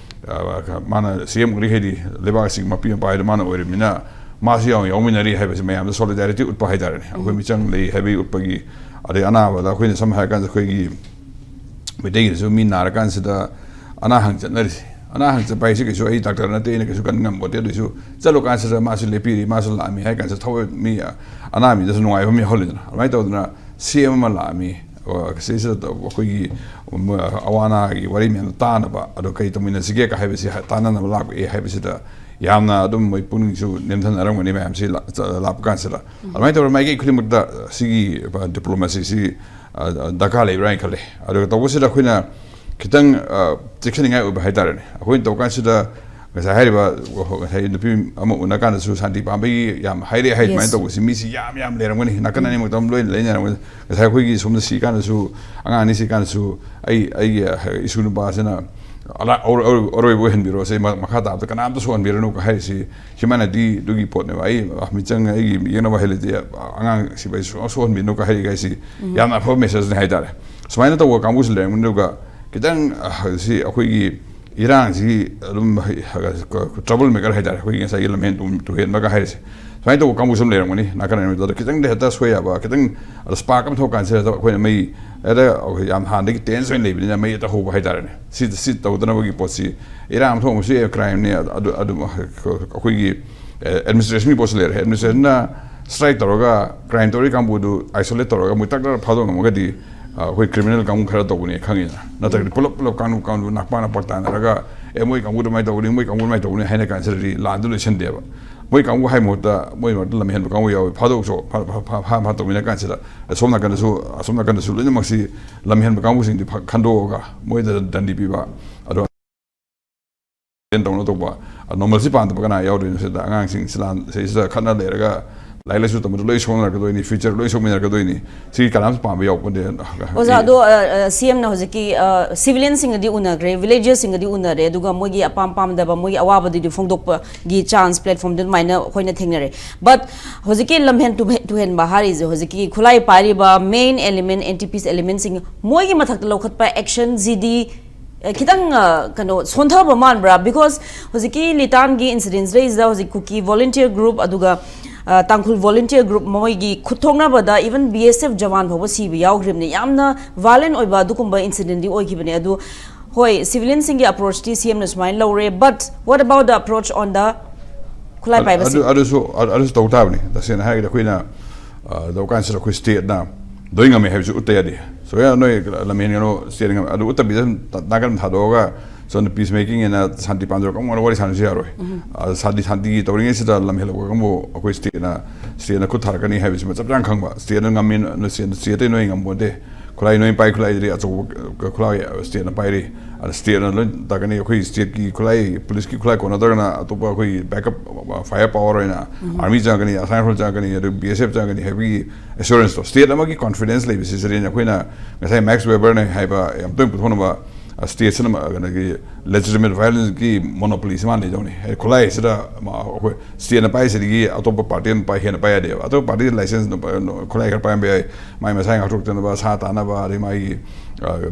ꯑ, ꯃꯥꯅ ꯁꯤ ꯑꯦꯝ ꯑꯣꯏꯔꯤꯈꯩꯗꯤ ꯂꯩꯕꯥꯛ ꯑꯁꯤꯒꯤ ꯃꯄꯤ ꯃꯄꯥ ꯍꯥꯏꯗꯣ ꯃꯥꯅ ꯑꯣꯏꯔꯕꯅꯤꯅ ꯃꯥꯁꯨ ꯌꯥꯎ-, ꯌꯥꯎꯃꯤꯟꯅꯔꯤ ꯍꯥꯏꯕꯁꯤ ꯃꯌꯥꯝꯗ ꯁꯣꯂꯤꯗꯥꯔꯤꯇꯤ ꯎꯠꯄ ꯍꯥꯏ ꯇꯥꯔꯦꯅꯦ꯫ ꯑꯩꯈꯣꯏ ꯃꯤꯆꯪ ꯂꯩ ꯍꯥꯏꯕꯒꯤ ꯎꯠꯄꯒꯤ, ꯑꯗꯩ ꯑꯅꯥꯕꯗ ꯑꯩꯈꯣꯏꯅ ꯁꯝꯅ ꯍꯥꯏꯔꯀꯥꯟꯗ ꯑꯩꯈꯣꯏꯒꯤ ꯃꯩꯇꯩꯒꯤꯗꯁꯨ ꯃꯤ ꯅꯥꯔꯀꯥꯟꯁꯤꯗ ꯑꯅꯥ ꯍꯪ ꯆꯠꯅꯔꯤꯁꯦ꯫ ꯑꯅꯥ ꯍꯪ ꯆꯠꯄ ꯍꯥꯏꯁꯤ ꯀꯩꯁꯨ ꯑꯩ ꯗꯥꯛꯇꯔ ꯅꯠꯇꯦ, ꯑꯩꯅ ꯀꯩꯁꯨ ꯀꯟ ꯉꯝꯄꯣꯠꯇꯦ꯫ ꯑꯗꯨꯏꯁꯨ ꯆꯠꯂꯨ ꯀꯥꯟꯁꯤꯗ ꯃꯥꯁꯨ ꯂꯦꯞꯄꯤꯔꯤ, ꯃꯥꯁꯨ ꯂꯥꯛꯑꯝꯃꯤ ꯍꯥꯏ ꯀꯥꯟꯁꯤꯗ ꯊꯋꯥꯏ ꯃꯤ ꯑꯅꯥ ꯃꯤꯗꯁꯨ ꯅꯨꯡꯉꯥꯏꯕ ꯑꯃ ꯌꯥꯎꯍꯜꯂꯤꯗꯅ꯫ ꯑꯗꯨꯃꯥꯏꯅ ꯇꯧꯗꯅ ꯁꯤ ꯑꯦꯝ ꯑꯃ ꯂꯥꯛꯑꯝꯃꯤ꯫ ꯑꯣ, ꯁꯤꯁꯤꯗ ꯑꯩꯈꯣꯏꯒꯤ ꯑꯋꯥ ꯑꯅꯥꯒꯤ ꯋꯥꯔꯤ ꯃꯌꯥꯝꯗꯣ ꯇꯥꯅꯕ, ꯑꯗꯣ ꯀꯔꯤ ꯇꯧꯃꯤꯟꯅꯁꯤꯒꯦ ꯀ ꯍꯥꯏꯕꯁꯤ ꯍꯥ-, ꯇꯥꯟꯅꯅꯕ ꯂꯥꯛꯑꯦ ꯍꯥꯏꯕꯁꯤꯗ ꯌꯥꯝꯅ ꯑꯗꯨꯝ ꯃꯣꯏ ꯄꯨꯛꯅꯤꯡꯁꯨ ꯅꯦꯝꯊꯅꯔꯝꯒꯅꯤ ꯃꯌꯥꯝꯁꯤ ꯂꯥ-, ꯆ-, ꯂꯥꯛꯄ ꯀꯥꯟꯁꯤꯗ꯫ ꯑꯗꯨꯃꯥꯏꯅ ꯇꯧꯔꯒ ꯃꯥꯏꯀꯩ ꯈꯨꯗꯤꯡꯃꯛꯇ ꯁꯤꯒꯤ ꯗꯤꯄ꯭ꯂꯣꯃꯥꯁꯤꯁꯤ, ꯑ, ꯗꯔꯀꯥꯔ ꯂꯩꯕ꯭ꯔꯥ ꯍꯥꯏꯅ ꯈꯜꯂꯦ꯫ ꯑꯗꯨꯒ ꯇꯧꯕꯁꯤꯗ ꯑꯩꯈꯣꯏꯅ ꯈꯤꯇꯪ, ꯑ, ꯆꯦꯛꯁꯤꯟꯅꯤꯡꯉꯥꯏ ꯑꯣꯏꯕ ꯍꯥꯏꯇꯥꯔꯦꯅꯦ꯫ ꯑꯩꯈꯣꯏꯅ ꯇꯧꯕ ꯀꯥꯟꯁꯤꯗ ꯉꯁꯥꯏ ꯍꯥꯏꯔꯤꯕ, ꯉꯁꯥꯏ ꯅꯨꯄꯤ ꯑꯃ ꯎꯅ ꯀꯥꯟꯗꯁꯨ ꯁꯥꯟꯇꯤ ꯄꯥꯝꯕꯒꯤ ꯌꯥꯝ ꯍꯥꯏꯔꯛꯑꯦ ꯍꯥꯏ꯫ ꯑꯗꯨꯃꯥꯏꯅ Yes. ꯇꯧꯕꯁꯤ ꯃꯤꯁꯤ ꯌꯥꯝ ꯌꯥꯝ ꯂꯩꯔꯝꯒꯅꯤ, ꯅꯥꯀꯟ ꯑꯅꯤꯃꯛꯇ ꯑꯗꯨꯝ ꯂꯣꯏꯅ ꯂꯩꯅꯔꯝꯒꯅꯤ꯫ ꯉꯁꯥꯏ ꯑꯩꯈꯣꯏꯒꯤ ꯁꯣꯝꯗ ꯁꯤ ꯀꯥꯟꯗꯁꯨ, ꯑꯉꯥꯡ ꯑꯅꯤ ꯁꯤ ꯀꯥꯟꯗꯁꯨ ꯑꯩ, ꯑꯩꯒꯤ, ꯑ, ꯏꯁꯨ ꯅꯨꯄꯥꯁꯤꯅ ꯑꯂꯥ-, ꯑꯔꯣꯏ-, ꯑꯔꯣꯏ-, ꯑꯔꯣꯏꯕ ꯑꯣꯏꯍꯟꯕꯤꯔꯣ, ꯁꯤ ꯃ-, ꯃꯈꯥ ꯇꯥꯕꯗ ꯀꯅꯥꯝꯇ ꯁꯣꯛꯍꯟꯕꯤꯔꯅꯨ ꯍꯥꯏꯔꯤꯁꯤ humanityꯗꯨꯒꯤ ꯄꯣꯠꯅꯦꯕ꯫ ꯑꯩ, ꯑ, ꯃꯤꯆꯪ ꯑꯩꯒꯤ ꯌꯦꯛꯅꯕ ꯍꯩ ꯂꯩꯇꯦ, ꯑꯉꯥꯡ ꯁꯤꯕꯥꯏ ꯁꯨꯡꯁꯣꯛ ꯁꯣꯛꯍꯟꯕꯤꯅꯨ ꯍꯥꯏꯔꯤꯒ ꯍꯥꯏꯁꯤ ꯌꯥꯝꯅ ꯑꯐꯕ messageꯅꯤ ꯍꯥꯏꯇꯥꯔꯦ꯫ ꯁꯨꯃꯥꯏꯅ ꯇꯧꯕ ꯀꯥꯡꯕꯨꯁꯨ ꯂꯩꯔꯝꯒꯅꯤ꯫ ꯑꯗꯨꯒ ꯈꯤꯇꯪ, ꯑ, ꯁꯤ ꯑꯩꯈꯣꯏꯒꯤ ꯏꯔꯥꯡꯁꯤ ꯑꯗꯨꯝ ꯇ꯭ꯔꯕꯜ ꯃꯦꯀꯔ ꯍꯥꯏꯇꯥꯔꯦ, ꯑꯩꯈꯣꯏꯒꯤ ꯉꯁꯥꯏꯒꯤ ꯂꯝꯍꯦꯟ ꯇꯨ- ꯇꯨꯍꯦꯟꯕꯒ ꯍꯥꯏꯔꯤꯁꯦ, ꯁꯨꯃꯥꯏꯅ ꯇꯧꯕ ꯀꯥꯡꯕꯨꯁꯨ ꯑꯗꯨꯝ ꯂꯩꯔꯝꯒꯅꯤ꯫ ꯅꯥꯀꯟ ꯑꯅꯤꯗꯨꯗ ꯈꯤꯇꯪꯗꯤ ꯍꯦꯛꯇ ꯁꯣꯏ ꯌꯥꯕ, ꯈꯤꯇꯪ ꯑꯗ ꯁ꯭ꯄꯥꯔꯛ ꯑꯃ ꯊꯣꯛꯀꯥꯟꯁꯤꯗ ꯑꯩꯈꯣꯏꯅ ꯃꯩ ꯍꯦꯛꯇ, ꯑꯩꯈꯣꯏ ꯌꯥꯝ ꯍꯥꯟꯅꯗꯒꯤ ꯇꯦꯟꯁ ꯑꯣꯏꯅ ꯂꯩꯕꯅꯤꯅ ꯃꯩ ꯍꯦꯛꯇ ꯍꯧꯕ ꯍꯥꯏꯇꯥꯔꯦꯅꯦ꯫ ꯁꯤ ꯁꯤ ꯇꯧꯗꯅꯕꯒꯤ ꯄꯣꯠꯁꯤ, ꯏꯔꯥꯡ ꯑꯃ ꯊꯣꯛꯂꯛꯄꯁꯤ ꯑꯦ ꯀ꯭ꯔꯥꯏꯝꯅꯤ, ꯑꯗꯨ ꯑꯗꯨ ꯑꯩꯈꯣꯏꯒꯤ ꯑꯦꯗꯃꯤꯅꯤꯁꯇ꯭ꯔꯦꯁꯟꯒꯤ ꯄꯣꯠꯁꯨ ꯂꯩꯔꯦ꯫ ꯑꯦꯗꯃꯤꯅꯤꯁꯇ꯭ꯔꯦꯁꯟꯅ ꯁ꯭ꯇ꯭ꯔꯥꯏꯛ ꯇꯧꯔꯒ, ꯀ꯭ꯔꯥꯏꯝ ꯇꯧꯔꯤ ꯀꯥꯡꯕꯨꯗꯨ ꯑꯥꯏꯁꯣꯂꯦꯠ ꯇꯧꯔꯒ ꯃꯣꯏ ꯇꯛ ꯇꯛ ꯐꯥꯗꯣꯛ ꯉꯝꯃꯒꯗꯤ, ꯑ, ꯑꯩꯈꯣꯏ ꯀ꯭ꯔꯤꯃꯤꯅꯦꯜ ꯀꯥꯡꯕꯨ ꯈꯔ ꯇꯧꯕꯅꯦ ꯈꯪꯉꯤꯗꯅ꯫ ꯅꯠꯇ꯭ꯔꯒꯗꯤ ꯄꯨꯂꯞ ꯄꯨꯂꯞ ꯀꯥꯡꯂꯨꯞ ꯀꯥꯡꯂꯨꯞ ꯅꯛꯄꯥ ꯅꯛꯄ ꯇꯥꯟꯅꯔꯒ, "ꯑꯦ, ꯃꯣꯏ ꯀꯥꯡꯕꯨ ꯑꯗꯨꯃꯥꯏꯅ ꯇꯧꯕꯅꯤ, ꯃꯣꯏ ꯀꯥꯡꯕꯨ ꯑꯗꯨꯃꯥꯏꯅ ꯇꯧꯕꯅꯤ" ꯍꯥꯏꯅ ꯀꯥꯟꯁꯤꯗꯗꯤ ꯂꯥꯟꯗꯨ ꯂꯣꯏꯁꯤꯟꯗꯦꯕ꯫ ꯃꯣꯏ ꯀꯥꯡꯕꯨ ꯍꯥꯏ ꯃꯍꯨꯠꯇ ꯃꯣꯏ ꯃꯔꯛꯇ ꯂꯝꯍꯦꯟꯕ ꯀꯥꯡꯕꯨ ꯌꯥꯎꯋꯤ, ꯐꯥꯗꯣꯛꯁꯨ ꯐꯥ- ꯐꯥ- ꯐꯥ- ꯐꯥ- ꯐꯥ ꯇꯧꯃꯤꯟꯅ ꯀꯥꯟꯁꯤꯗ ꯑꯁꯣꯝ ꯅꯥꯀꯟꯗꯁꯨ, ꯑꯁꯣꯝ ꯅꯥꯀꯟꯗꯁꯨ ꯂꯣꯏꯅꯃꯛꯁꯤ ꯂꯝꯍꯦꯟꯕ ꯀꯥꯡꯕꯨꯁꯤꯡꯗꯤ ꯐ- ꯈꯟꯗꯣꯛꯑꯒ ꯃꯣꯏꯗ ꯗꯟꯗꯤ ꯄꯤꯕ꯫ ꯑꯗꯣ ꯇꯧꯅ ꯇꯧꯕ, ꯅꯣꯔꯃꯦꯜꯁꯤ ꯄꯥꯝꯗꯕ ꯀꯅꯥ ꯌꯥꯎꯗꯣꯏꯅꯣ ꯁꯤꯗ? ꯑꯉꯥꯡꯁꯤꯡ ꯁꯤ ꯂꯥꯟ ꯁꯤꯗ ꯈꯠꯅ ꯂꯩꯔꯒ ꯂꯥꯏꯔꯤꯛ ꯂꯥꯏꯁꯨ ꯇꯝꯕꯗ ꯂꯣꯏ ꯁꯣꯛꯅꯔꯛꯀꯗꯣꯏꯅꯤ, ꯐ꯭ꯌꯨꯆꯔ ꯂꯣꯏ ꯁꯣꯛꯃꯤꯟꯅꯔꯛꯀꯗꯣꯏꯅꯤ꯫ ꯁꯤ ꯀꯅꯥꯝꯁꯨ ꯄꯥꯝꯕ ꯌꯥꯎꯄꯣꯟꯇꯦ꯫ ꯑꯣꯖꯥ, ꯑꯗꯣ ꯁꯤ ꯑꯦꯝꯅ ꯍꯧꯖꯤꯛꯀꯤ ꯁꯤꯚꯤꯂꯤꯌꯟꯁꯤꯡꯒꯗꯤ ꯎꯅꯈ꯭ꯔꯦ, ꯚꯤꯂꯦꯖꯔꯁꯤꯡꯒꯗꯤ ꯎꯅꯔꯦ, ꯑꯗꯨꯒ ꯃꯣꯏꯒꯤ ꯑꯄꯥꯝ ꯄꯥꯝꯗꯕ, ꯃꯣꯏꯒꯤ ꯑꯋꯥꯕꯗꯨꯗꯤ ꯐꯣꯡꯗꯣꯛꯄꯒꯤ ꯆꯥꯟꯁ ꯄ꯭ꯂꯦꯠꯐꯣꯝꯗ ꯑꯗꯨꯃꯥꯏꯅ ꯑꯩꯈꯣꯏꯅ ꯊꯦꯡꯅꯔꯦ꯫ ꯕꯠ ꯍꯧꯖꯤꯛꯀꯤ ꯂꯝꯍꯦꯟ ꯇꯨꯍꯦ- ꯇꯨꯍꯦꯟꯕ ꯍꯥꯏꯔꯤꯁꯦ ꯍꯧꯖꯤꯛꯀꯤ ꯈꯨꯠꯂꯥꯏ ꯄꯥꯏꯔꯤꯕ ꯃꯦꯟ ꯑꯦꯂꯤꯃꯦꯟ, ꯑꯦꯟ ꯇꯤ ꯄꯤꯁ ꯑꯦꯂꯤꯃꯦꯟꯁꯤꯡ ꯃꯣꯏꯒꯤ ꯃꯊꯛꯇ ꯂꯧꯈꯠꯄ ꯑꯦꯛꯁꯟꯁꯤꯗꯤ ꯑꯦ, ꯈꯤꯇꯪ, ꯑ, ꯀꯩꯅꯣ, ꯁꯣꯟꯊꯕ ꯃꯥꯟꯕ꯭ꯔꯥ? ꯕꯤꯀꯣꯁ ꯍꯧꯖꯤꯛꯀꯤ ꯂꯤꯇꯥꯟꯒꯤ ꯏꯟꯁꯤꯗꯦꯟꯁ ꯂꯩꯁꯤꯗ ꯍꯧꯖꯤꯛ ꯀꯨꯀꯤ ꯚꯣꯂꯨꯟꯇꯤꯌꯔ ꯒ꯭ꯔꯨꯞ ꯑꯗꯨꯒ, ꯑ, ꯇꯥꯡꯈꯨꯜ ꯚꯣꯂꯨꯟꯇꯤꯌꯔ ꯒ꯭ꯔꯨꯞ ꯃꯣꯏꯒꯤ ꯈꯨꯠ ꯊꯣꯛꯅꯕꯗ ꯏꯚꯟ ꯕꯤ ꯑꯦꯁ ꯑꯦꯐ ꯖꯋꯥꯟ ꯐꯥꯎꯕ ꯁꯤꯕ ꯌꯥꯎꯈ꯭ꯔꯤꯕꯅꯤ꯫ ꯌꯥꯝꯅ ꯚꯥꯏꯂꯦꯟ ꯑꯣꯏꯕ ꯑꯗꯨꯒꯨꯝꯕ ꯏꯟꯁꯤꯗꯦꯟꯗꯤ ꯑꯣꯏꯈꯤꯕꯅꯦ꯫ ꯑꯗꯨ ꯍꯣꯏ, ꯁꯤꯚꯤꯂꯤꯌꯟꯁꯤꯡꯒꯤ ꯑꯦꯄ꯭ꯔꯣꯆꯇꯤ ꯁꯤ ꯑꯦꯝꯅ ꯁꯨꯃꯥꯏꯅ ꯂꯧꯔꯦ, but what about the approach on the ꯈꯨꯠꯂꯥꯏ ꯄꯥꯏꯕꯁꯤꯡ? ꯑꯗꯨ- ꯑꯗꯨꯁꯨ ꯑꯗꯨꯁꯨ ꯇꯧ ꯇꯥꯕꯅꯤ꯫ ꯇꯁꯦꯡꯅ ꯍꯥꯏꯔꯒꯗꯤ ꯑꯩꯈꯣꯏꯅ, ꯑ, ꯇꯧ ꯀꯥꯟꯁꯤꯗ ꯑꯩꯈꯣꯏ ꯁ꯭ꯇꯦꯠꯅ ꯂꯣꯏ ꯉꯝꯃꯦ ꯍꯥꯏꯕꯁꯤ ꯎꯠꯇ ꯌꯥꯗꯦ꯫ ꯁꯣꯏꯗꯅ ꯅꯣꯏ ꯂꯝꯍꯦꯟꯒꯅꯨ, ꯁ꯭ꯇꯦꯠꯅ ꯉꯝꯃꯦ꯫ ꯑꯗꯨ ꯎꯠꯇꯕꯤꯗ ꯅꯥꯀꯟ ꯊꯥꯗꯣꯛꯑꯒ ꯁꯣꯝꯗ ꯄꯤꯁ ꯃꯦꯀꯤꯡ ꯑꯅ ꯁꯥꯟꯇꯤ ꯄꯥꯝꯖꯕ ꯀꯥꯡꯕꯨ ꯋꯥꯔꯤ ꯁꯥꯟꯅꯁꯤ ꯌꯥꯔꯣꯏ꯫ ꯑ, ꯁꯥꯟꯇꯤ, ꯁꯥꯟꯇꯤꯒꯤ ꯇꯧꯔꯤꯉꯩꯁꯤꯗ ꯂꯝꯍꯦꯜꯂꯛꯄ ꯀꯥꯡꯕꯨ ꯑꯩꯈꯣꯏ ꯁ꯭ꯇꯦꯠꯅ, ꯁ꯭ꯇꯦꯠꯅ ꯈꯨꯠ ꯊꯥꯔꯛꯀꯅꯤ ꯍꯥꯏꯕꯁꯤꯃ ꯆꯞ ꯆꯥꯅ ꯈꯪꯕ꯫ ꯁ꯭ꯇꯦꯠꯅ ꯉꯝꯃꯤ, ꯁ꯭ꯇꯦꯠ, ꯁ꯭ꯇꯦꯠꯇꯩ ꯅꯣꯏ ꯉꯝꯄꯣꯟꯇꯦ꯫ ꯈꯨꯠꯂꯥꯏ ꯅꯣꯏ ꯄꯥꯏ, ꯈꯨꯠꯂꯥꯏꯗꯨꯗꯤ ꯑꯆꯧꯕ ꯈꯨꯠꯂꯥꯏ ꯁ꯭ꯇꯦꯠꯅ ꯄꯥꯏꯔꯤ꯫ ꯑꯗ ꯁ꯭ꯇꯦꯠꯅ ꯂꯣꯏ ꯇꯥꯛꯀꯅꯤ꯫ ꯑꯩꯈꯣꯏ ꯁ꯭ꯇꯦꯠꯀꯤ ꯈꯨꯠꯂꯥꯏ, ꯄꯨꯂꯤꯁꯀꯤ ꯈꯨꯠꯂꯥꯏ ꯀꯣꯟꯅꯗ꯭ꯔꯒꯅ ꯑꯇꯣꯞꯄ ꯑꯩꯈꯣꯏ ꯕꯦꯛꯀꯞ ꯐꯥꯏꯌꯔ ꯄꯥꯋꯔ ꯑꯣꯏꯅ ꯑꯥꯔꯃꯤ ꯆꯪꯉꯛꯀꯅꯤ, ꯑꯁꯥꯝ ꯔꯥꯏꯐꯜ ꯆꯪꯉꯛꯀꯅꯤ, ꯑꯗꯨ ꯕꯤ ꯑꯦꯁ ꯑꯦꯐ ꯆꯪꯉꯛꯀꯅꯤ ꯍꯥꯏꯕꯒꯤ ꯑꯦꯁꯨꯔꯦꯟꯁꯇꯣ, ꯁ꯭ꯇꯦꯠ ꯑꯃꯒꯤ ꯀꯣꯟꯐꯤꯗꯦꯟꯁ ꯂꯩꯕꯁꯤ ꯁꯤꯗꯅꯤ꯫ ꯑꯩꯈꯣꯏꯅ ꯉꯁꯥꯏ ꯃꯦꯛꯁ ꯋꯦꯕꯔꯅ ꯍꯥꯏꯕ ꯌꯥꯝ ꯇꯣꯏꯅ ꯄꯨꯊꯣꯛꯅꯕ ꯁ꯭ꯇꯦꯠꯁꯤꯅ ꯀꯩꯅꯣꯒꯤ legitimate violence ꯀꯤ monopoly ꯁꯤ ꯃꯥꯅ ꯂꯩꯗꯧꯅꯤ꯫ ꯍꯥꯏꯗꯤ ꯈꯨꯠꯂꯥꯏꯁꯤꯗ ꯑꯩꯈꯣꯏ ꯁ꯭ꯇꯦꯠꯅ ꯄꯥꯏꯁꯤꯗꯒꯤ ꯑꯇꯣꯞꯄ ꯄꯥꯔꯇꯤ ꯑꯃ ꯄꯥꯏ, ꯍꯦꯟꯅ ꯄꯥꯏ ꯌꯥꯗꯦꯕ꯫ ꯑꯇꯣꯞꯄ ꯄꯥꯔꯇꯤ license ꯈꯨꯠꯂꯥꯏ ꯈꯔ ꯄꯥꯏꯔꯝꯕ ꯌꯥꯏ, ꯃꯥꯏ ꯃꯁꯥ ꯉꯥꯛꯊꯣꯛꯆꯅꯕ, ꯁꯥ ꯇꯥꯅꯕ, ꯑꯗꯩ ꯃꯥꯒꯤ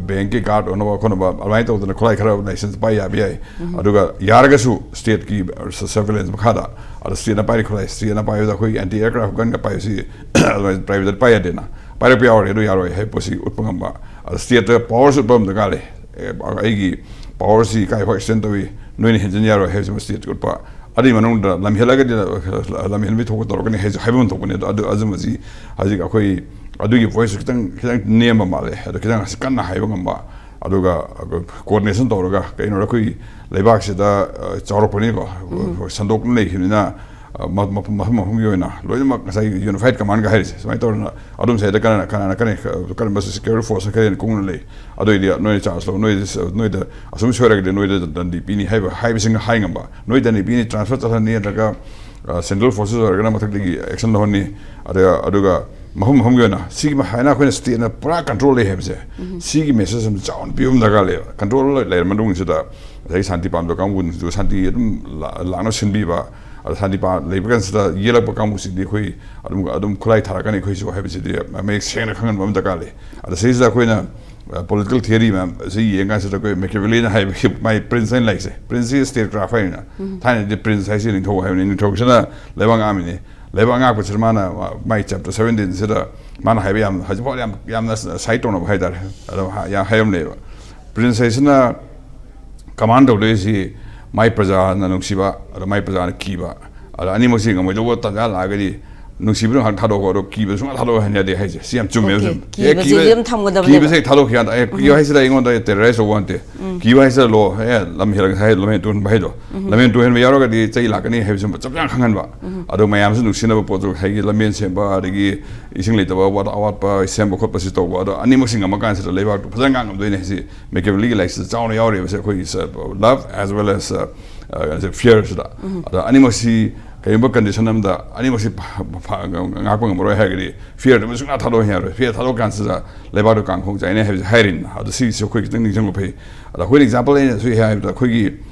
bank ꯀꯤ guard ꯑꯣꯏꯅꯕ ꯈꯣꯠꯅꯕ, ꯑꯗꯨꯃꯥꯏꯅ ꯇꯧꯗꯅ ꯈꯨꯠꯂꯥꯏ ꯈꯔ license ꯄꯥꯏ ꯌꯥꯕ ꯌꯥꯏ꯫ ꯑꯗꯨꯒ ꯌꯥꯔꯒꯁꯨ state ꯀꯤ surveillance ꯃꯈꯥꯗ, ꯑꯗꯣ state ꯅ ꯄꯥꯏꯔꯤ ꯈꯨꯠꯂꯥꯏ, state ꯅ ꯄꯥꯏꯕꯗ ꯑꯩꯈꯣꯏ anti aircraft gun ꯒ ꯄꯥꯏꯕꯁꯤ ꯑꯗꯨꯃꯥꯏꯅ private ꯄꯥꯏ ꯌꯥꯗꯦꯅ, ꯄꯥꯏꯔꯛꯄ ꯌꯥꯎꯔꯦ, ꯑꯗꯨ ꯌꯥꯔꯣꯏ ꯍꯥꯏꯕ ꯄꯣꯠꯁꯤ ꯎꯠꯄ ꯉꯝꯕ꯫ ꯑꯗꯣ state ꯇ power ꯁꯨ ꯎꯠꯄ ꯑꯃ ꯗꯔꯀꯥꯔ ꯂꯩ꯫ ꯑꯦ, ꯑꯩꯒꯤ power ꯁꯤ ꯀꯥꯏ ꯐꯥꯎ extend ꯇꯧꯏ, ꯅꯣꯏꯅ ꯍꯦꯟꯖꯤꯟ ꯌꯥꯔꯣꯏ ꯍꯥꯏꯕꯁꯤꯃ state ꯎꯠꯄ꯫ ꯑꯗꯨꯒꯤ ꯃꯅꯨꯡꯗ ꯂꯝꯍꯦꯜꯂꯒꯗꯤ, ꯂꯝꯍꯦꯟꯕꯒꯤ ꯊꯣꯛꯄ ꯇꯧꯔꯛꯀꯅꯤ ꯍꯥꯏꯁꯨ ꯍꯥꯏꯕ ꯑꯃ ꯊꯣꯛꯄꯅꯤ꯫ ꯑꯗꯨ, ꯑꯗꯨ, ꯑꯗꯨꯃꯁꯤ ꯍꯧꯖꯤꯛ ꯑꯩꯈꯣꯏ ꯑꯗꯨꯒꯤ voice ꯁꯨ ꯈꯤꯇꯪ, ꯈꯤꯇꯪ ꯅꯦꯝꯕ ꯃꯥꯜꯂꯦ꯫ ꯑꯗꯨ ꯈꯤꯇꯪ ꯀꯟꯅ ꯍꯥꯏꯕ ꯉꯝꯕ, ꯑꯗꯨꯒ coordination ꯇꯧꯔꯒ, ꯀꯩꯅꯣ, ꯑꯩꯈꯣꯏꯒꯤ ꯂꯩꯕꯥꯛꯁꯤꯗ, ꯑ, ꯆꯥꯎꯔꯛꯄꯅꯤꯀꯣ, ꯁꯟꯗꯣꯛꯇꯨꯅ ꯂꯩꯈꯤꯕꯅꯤꯅ, ꯑ, ꯃ-, ꯃꯐꯝ, ꯃꯐꯝ ꯃꯐꯝꯒꯤ ꯑꯣꯏꯅ ꯂꯣꯏꯅꯃꯛ ꯉꯁꯥꯏꯒꯤ unified command ꯒ ꯍꯥꯏꯔꯤꯁꯦ ꯁꯨꯃꯥꯏꯅ ꯇꯧꯗꯅ ꯑꯗꯨꯝ ꯁ꯭ꯋꯥꯏꯗ ꯀꯅꯥꯅ, ꯀꯅꯥꯅ, ꯀꯔꯤ, ꯀꯔꯝꯕ security force ꯅ ꯀꯔꯤ ꯍꯦꯟꯅ ꯀꯨꯡꯅ ꯂꯩ, ꯑꯗꯨ ꯑꯣꯏꯗꯤ ꯅꯣꯏ charge ꯂꯧ, ꯅꯣꯏ, ꯅꯣꯏꯗ ꯑꯁꯨꯝ ꯁꯣꯏꯔꯒꯗꯤ ꯅꯣꯏꯗ ꯗꯟꯗꯤ ꯄꯤꯅꯤ ꯍꯥꯏꯕ, ꯍꯥꯏꯕꯁꯤꯡ ꯍꯥꯏ ꯉꯝꯕ, ꯅꯣꯏ ꯗꯟꯗꯤ ꯄꯤꯅꯤ, transfer ꯆꯠꯍꯟꯅꯤ, ꯅꯠꯇ꯭ꯔꯒ, ꯑ, central forces ꯑꯣꯏꯔꯒꯅ ꯃꯊꯛꯇꯒꯤ action ꯂꯧꯍꯟꯅꯤ, ꯑꯗꯨꯒ, ꯑꯗꯨꯒ ꯃꯐꯝ ꯃꯐꯝꯒꯤ ꯑꯣꯏꯅ ꯁꯤꯒꯤ ꯍꯥꯏꯅ ꯑꯩꯈꯣꯏꯅ state ꯅ ꯄꯨꯔꯥ control ꯂꯩ ꯍꯥꯏꯕꯁꯦ, ꯁꯤꯒꯤ message ꯑꯃ ꯆꯥꯎꯅ ꯄꯤꯕ ꯑꯃ ꯗꯔꯀꯥꯔ ꯂꯩꯌꯦꯕ꯫ Control ꯂꯩꯔꯕ ꯃꯇꯨꯡꯁꯤꯗ ꯉꯁꯥꯏꯒꯤ ꯁꯥꯟꯇꯤ ꯄꯥꯝꯗꯕ ꯀꯥꯡꯕꯨꯁꯤꯡꯁꯨ ꯁꯥꯟꯇꯤ ꯑꯗꯨꯝ ꯂꯥ-, ꯂꯥꯛꯅꯕ ꯁꯤꯟꯕꯤꯕ, ꯑꯗ ꯁꯥꯟꯇꯤ ꯄꯥ-, ꯂꯩꯕ ꯀꯥꯟꯁꯤꯗ ꯌꯦꯜꯂꯛꯄ ꯀꯥꯡꯕꯨꯁꯤꯡꯗꯤ ꯑꯩꯈꯣꯏ ꯑꯗꯨꯝ, ꯑꯗꯨꯝ ꯈꯨꯠꯂꯥꯏ ꯊꯥꯔꯛꯀꯅꯤ ꯑꯩꯈꯣꯏꯁꯨ ꯍꯥꯏꯕꯁꯤꯗꯤ ꯃꯌꯦꯛ ꯁꯦꯡꯅ ꯈꯪꯍꯟꯕ ꯑꯃ ꯗꯔꯀꯥꯔ ꯂꯩ꯫ ꯑꯗ ꯁꯤꯁꯤꯗ ꯑꯩꯈꯣꯏꯅ, ꯑ, political theory ꯃꯌꯥꯝ ꯑꯁꯤ ꯌꯦꯡ ꯀꯥꯟꯁꯤꯗ ꯑꯩꯈꯣꯏ Machiavelli ꯅ ꯍꯥꯏꯕ ꯃꯥꯏ Prince ꯍꯥꯏꯅ ꯂꯥꯏꯔꯤꯛꯁꯦ, Prince ꯁꯤ statecraft ꯍꯥꯏꯅ, ꯊꯥꯏꯅꯗꯤ Prince ꯍꯥꯏꯁꯤ ꯅꯤꯡꯊꯧ ꯍꯥꯏꯕꯅꯤ, ꯅꯤꯡꯊꯧꯁꯤꯅ ꯂꯩꯕꯥꯛ ꯉꯥꯛꯑꯝꯃꯤꯅꯤ꯫ ꯂꯩꯕꯥꯛ ꯉꯥꯛꯄꯁꯤꯗ ꯃꯥꯅ ꯃꯥ-, ꯃꯥꯏ chapter seventeen ꯁꯤꯗ ꯃꯥꯅ ꯍꯥꯏꯕ ꯌꯥꯝ, ꯍꯧꯖꯤꯛꯐꯥꯎ ꯌꯥꯝ, ꯌꯥꯝꯅ cite ꯇꯧꯅꯕ ꯍꯥꯏꯇꯥꯔꯦ, ꯑꯗꯨꯝ ꯍꯥ-, ꯌꯥꯝ ꯍꯥꯏꯔꯝꯂꯦꯕ꯫ Prince ꯍꯥꯏꯁꯤꯅ command ꯇꯧꯗꯣꯏꯁꯤ ꯃꯥꯏ ꯄ꯭ꯔꯖꯥꯅ ꯅꯨꯡꯁꯤꯕ, ꯑꯗ ꯃꯥꯏ ꯄ꯭ꯔꯖꯥꯅ ꯀꯤꯕ, ꯑꯗ ꯑꯅꯤꯃꯛꯁꯤ ꯉꯝꯃꯣꯏꯗꯧꯕ ꯇꯥꯟꯖꯥ ꯂꯥꯛꯑꯒꯗꯤ ꯅꯨꯡꯁꯤꯕꯗꯨ ꯉꯥꯏꯍꯥꯛ ꯊꯥꯗꯣꯛꯈꯣ, ꯑꯗꯣ ꯀꯤꯕꯗꯨ ꯁꯨꯡꯌꯥ ꯊꯥꯗꯣꯛ ꯍꯟ ꯌꯥꯗꯦ ꯍꯥꯏꯁꯦ꯫ ꯁꯤ ꯌꯥꯝ ꯆꯨꯝꯃꯦꯕ꯫ Okay, ꯁꯨꯝ꯫ ꯑꯦ, ꯀꯤꯕꯁꯤꯗꯤ ꯀꯤꯕ-, ꯑꯗꯨꯝ ꯊꯝꯒꯗꯕꯅꯦꯕ꯫ ꯀꯤꯕꯁꯦ ꯍꯦꯛ ꯊꯥꯗꯣꯛꯈꯤ ꯀꯥꯟꯗ, ꯑꯦ, ꯀꯤꯕ ꯎꯝ꯫ ꯍꯥꯏꯁꯤꯗ ꯑꯩꯉꯣꯟꯗ terrorize ꯇꯧꯕ ꯅꯠꯇꯦ꯫ ꯎꯝ꯫ ꯀꯤꯕ ꯍꯥꯏꯁꯤꯗ ꯂꯣ, ꯑꯦ, ꯂꯝ ꯍꯦꯜꯂꯒ ꯉꯁꯥꯏ ꯂꯝꯍꯦꯟ ꯇꯨꯍꯟꯕ ꯍꯥꯏꯗꯣ꯫ ꯎꯝ꯫ ꯂꯝꯍꯦꯟ ꯇꯨꯍꯟꯕ ꯌꯥꯎꯔꯒꯗꯤ ꯆꯩ ꯂꯥꯛꯀꯅꯤ ꯍꯥꯏꯕꯁꯤ ꯆꯞ ꯆꯥꯅ ꯈꯪꯍꯟꯕ꯫ ꯎꯝ꯫ ꯑꯗꯣ ꯃꯌꯥꯝꯁꯨ ꯅꯨꯡꯁꯤꯅꯕ ꯄꯣꯠꯇꯣ, ꯉꯁꯥꯏꯒꯤ ꯂꯝꯕꯦꯟ ꯁꯦꯝꯕ, ꯑꯗꯒꯤ ꯏꯁꯤꯡ ꯂꯩꯇꯕ, ꯑꯋꯥꯠ-, ꯑꯋꯥꯠꯄ ꯁꯦꯝꯕ ꯈꯣꯠꯄꯁꯤ ꯇꯧꯕ꯫ ꯑꯗꯣ ꯑꯅꯤꯃꯛꯁꯤ ꯉꯝꯃꯀꯥꯟꯁꯤꯗ ꯂꯩꯕꯥꯛꯇꯣ ꯐꯖꯅ ꯉꯥꯛ ꯉꯝꯗꯣꯏꯅꯦ ꯍꯥꯏꯁꯤ Machiavelli ꯒꯤ ꯂꯥꯏꯔꯤꯛꯁꯤꯗ ꯆꯥꯎꯅ ꯌꯥꯎꯔꯤꯕꯁꯦ꯫ ꯑꯩꯈꯣꯏꯒꯤ ꯁ-, love as well as, ꯑ, ꯑ, ꯀꯩꯅꯣꯁꯦ, fear ꯁꯤꯗ꯫ ꯎꯝ꯫ ꯑꯗ ꯑꯅꯤꯃꯛꯁꯤ ꯀꯔꯤꯒꯨꯝꯕ ꯀꯟꯗꯤꯁꯟ ꯑꯃꯗ ꯑꯅꯤꯃꯛꯁꯤ ꯐ- ꯐ- ꯉꯥꯛꯄ ꯉꯝꯃꯔꯣꯏ ꯍꯥꯏꯔꯒꯗꯤ ꯐꯤꯌꯔꯗꯨ ꯁꯨꯡꯌꯥ ꯊꯥꯗꯣꯛ ꯌꯥꯔꯣꯏ꯫ ꯐꯤꯌꯔ ꯊꯥꯗꯣꯛ ꯀꯥꯟꯁꯤꯗ ꯂꯩꯕꯥꯛꯇꯣ ꯀꯥꯡꯈꯣꯡ ꯆꯥꯏꯅꯩ ꯍꯥꯏꯕꯁꯤ ꯍꯥꯏꯔꯤꯅ꯫ ꯑꯗꯣ ꯁꯤꯒꯤꯁꯤ ꯑꯩꯈꯣꯏ ꯈꯤꯇꯪ ꯅꯤꯡꯁꯤꯡꯕ ꯐꯩ꯫ ꯑꯗꯣ ꯑꯩꯈꯣꯏꯅ ꯑꯦꯛꯖꯥꯝꯄꯜ ꯑꯩꯅꯁꯨ ꯍꯥꯏ ꯍꯥꯏꯕꯗ ꯑꯩꯈꯣꯏꯒꯤ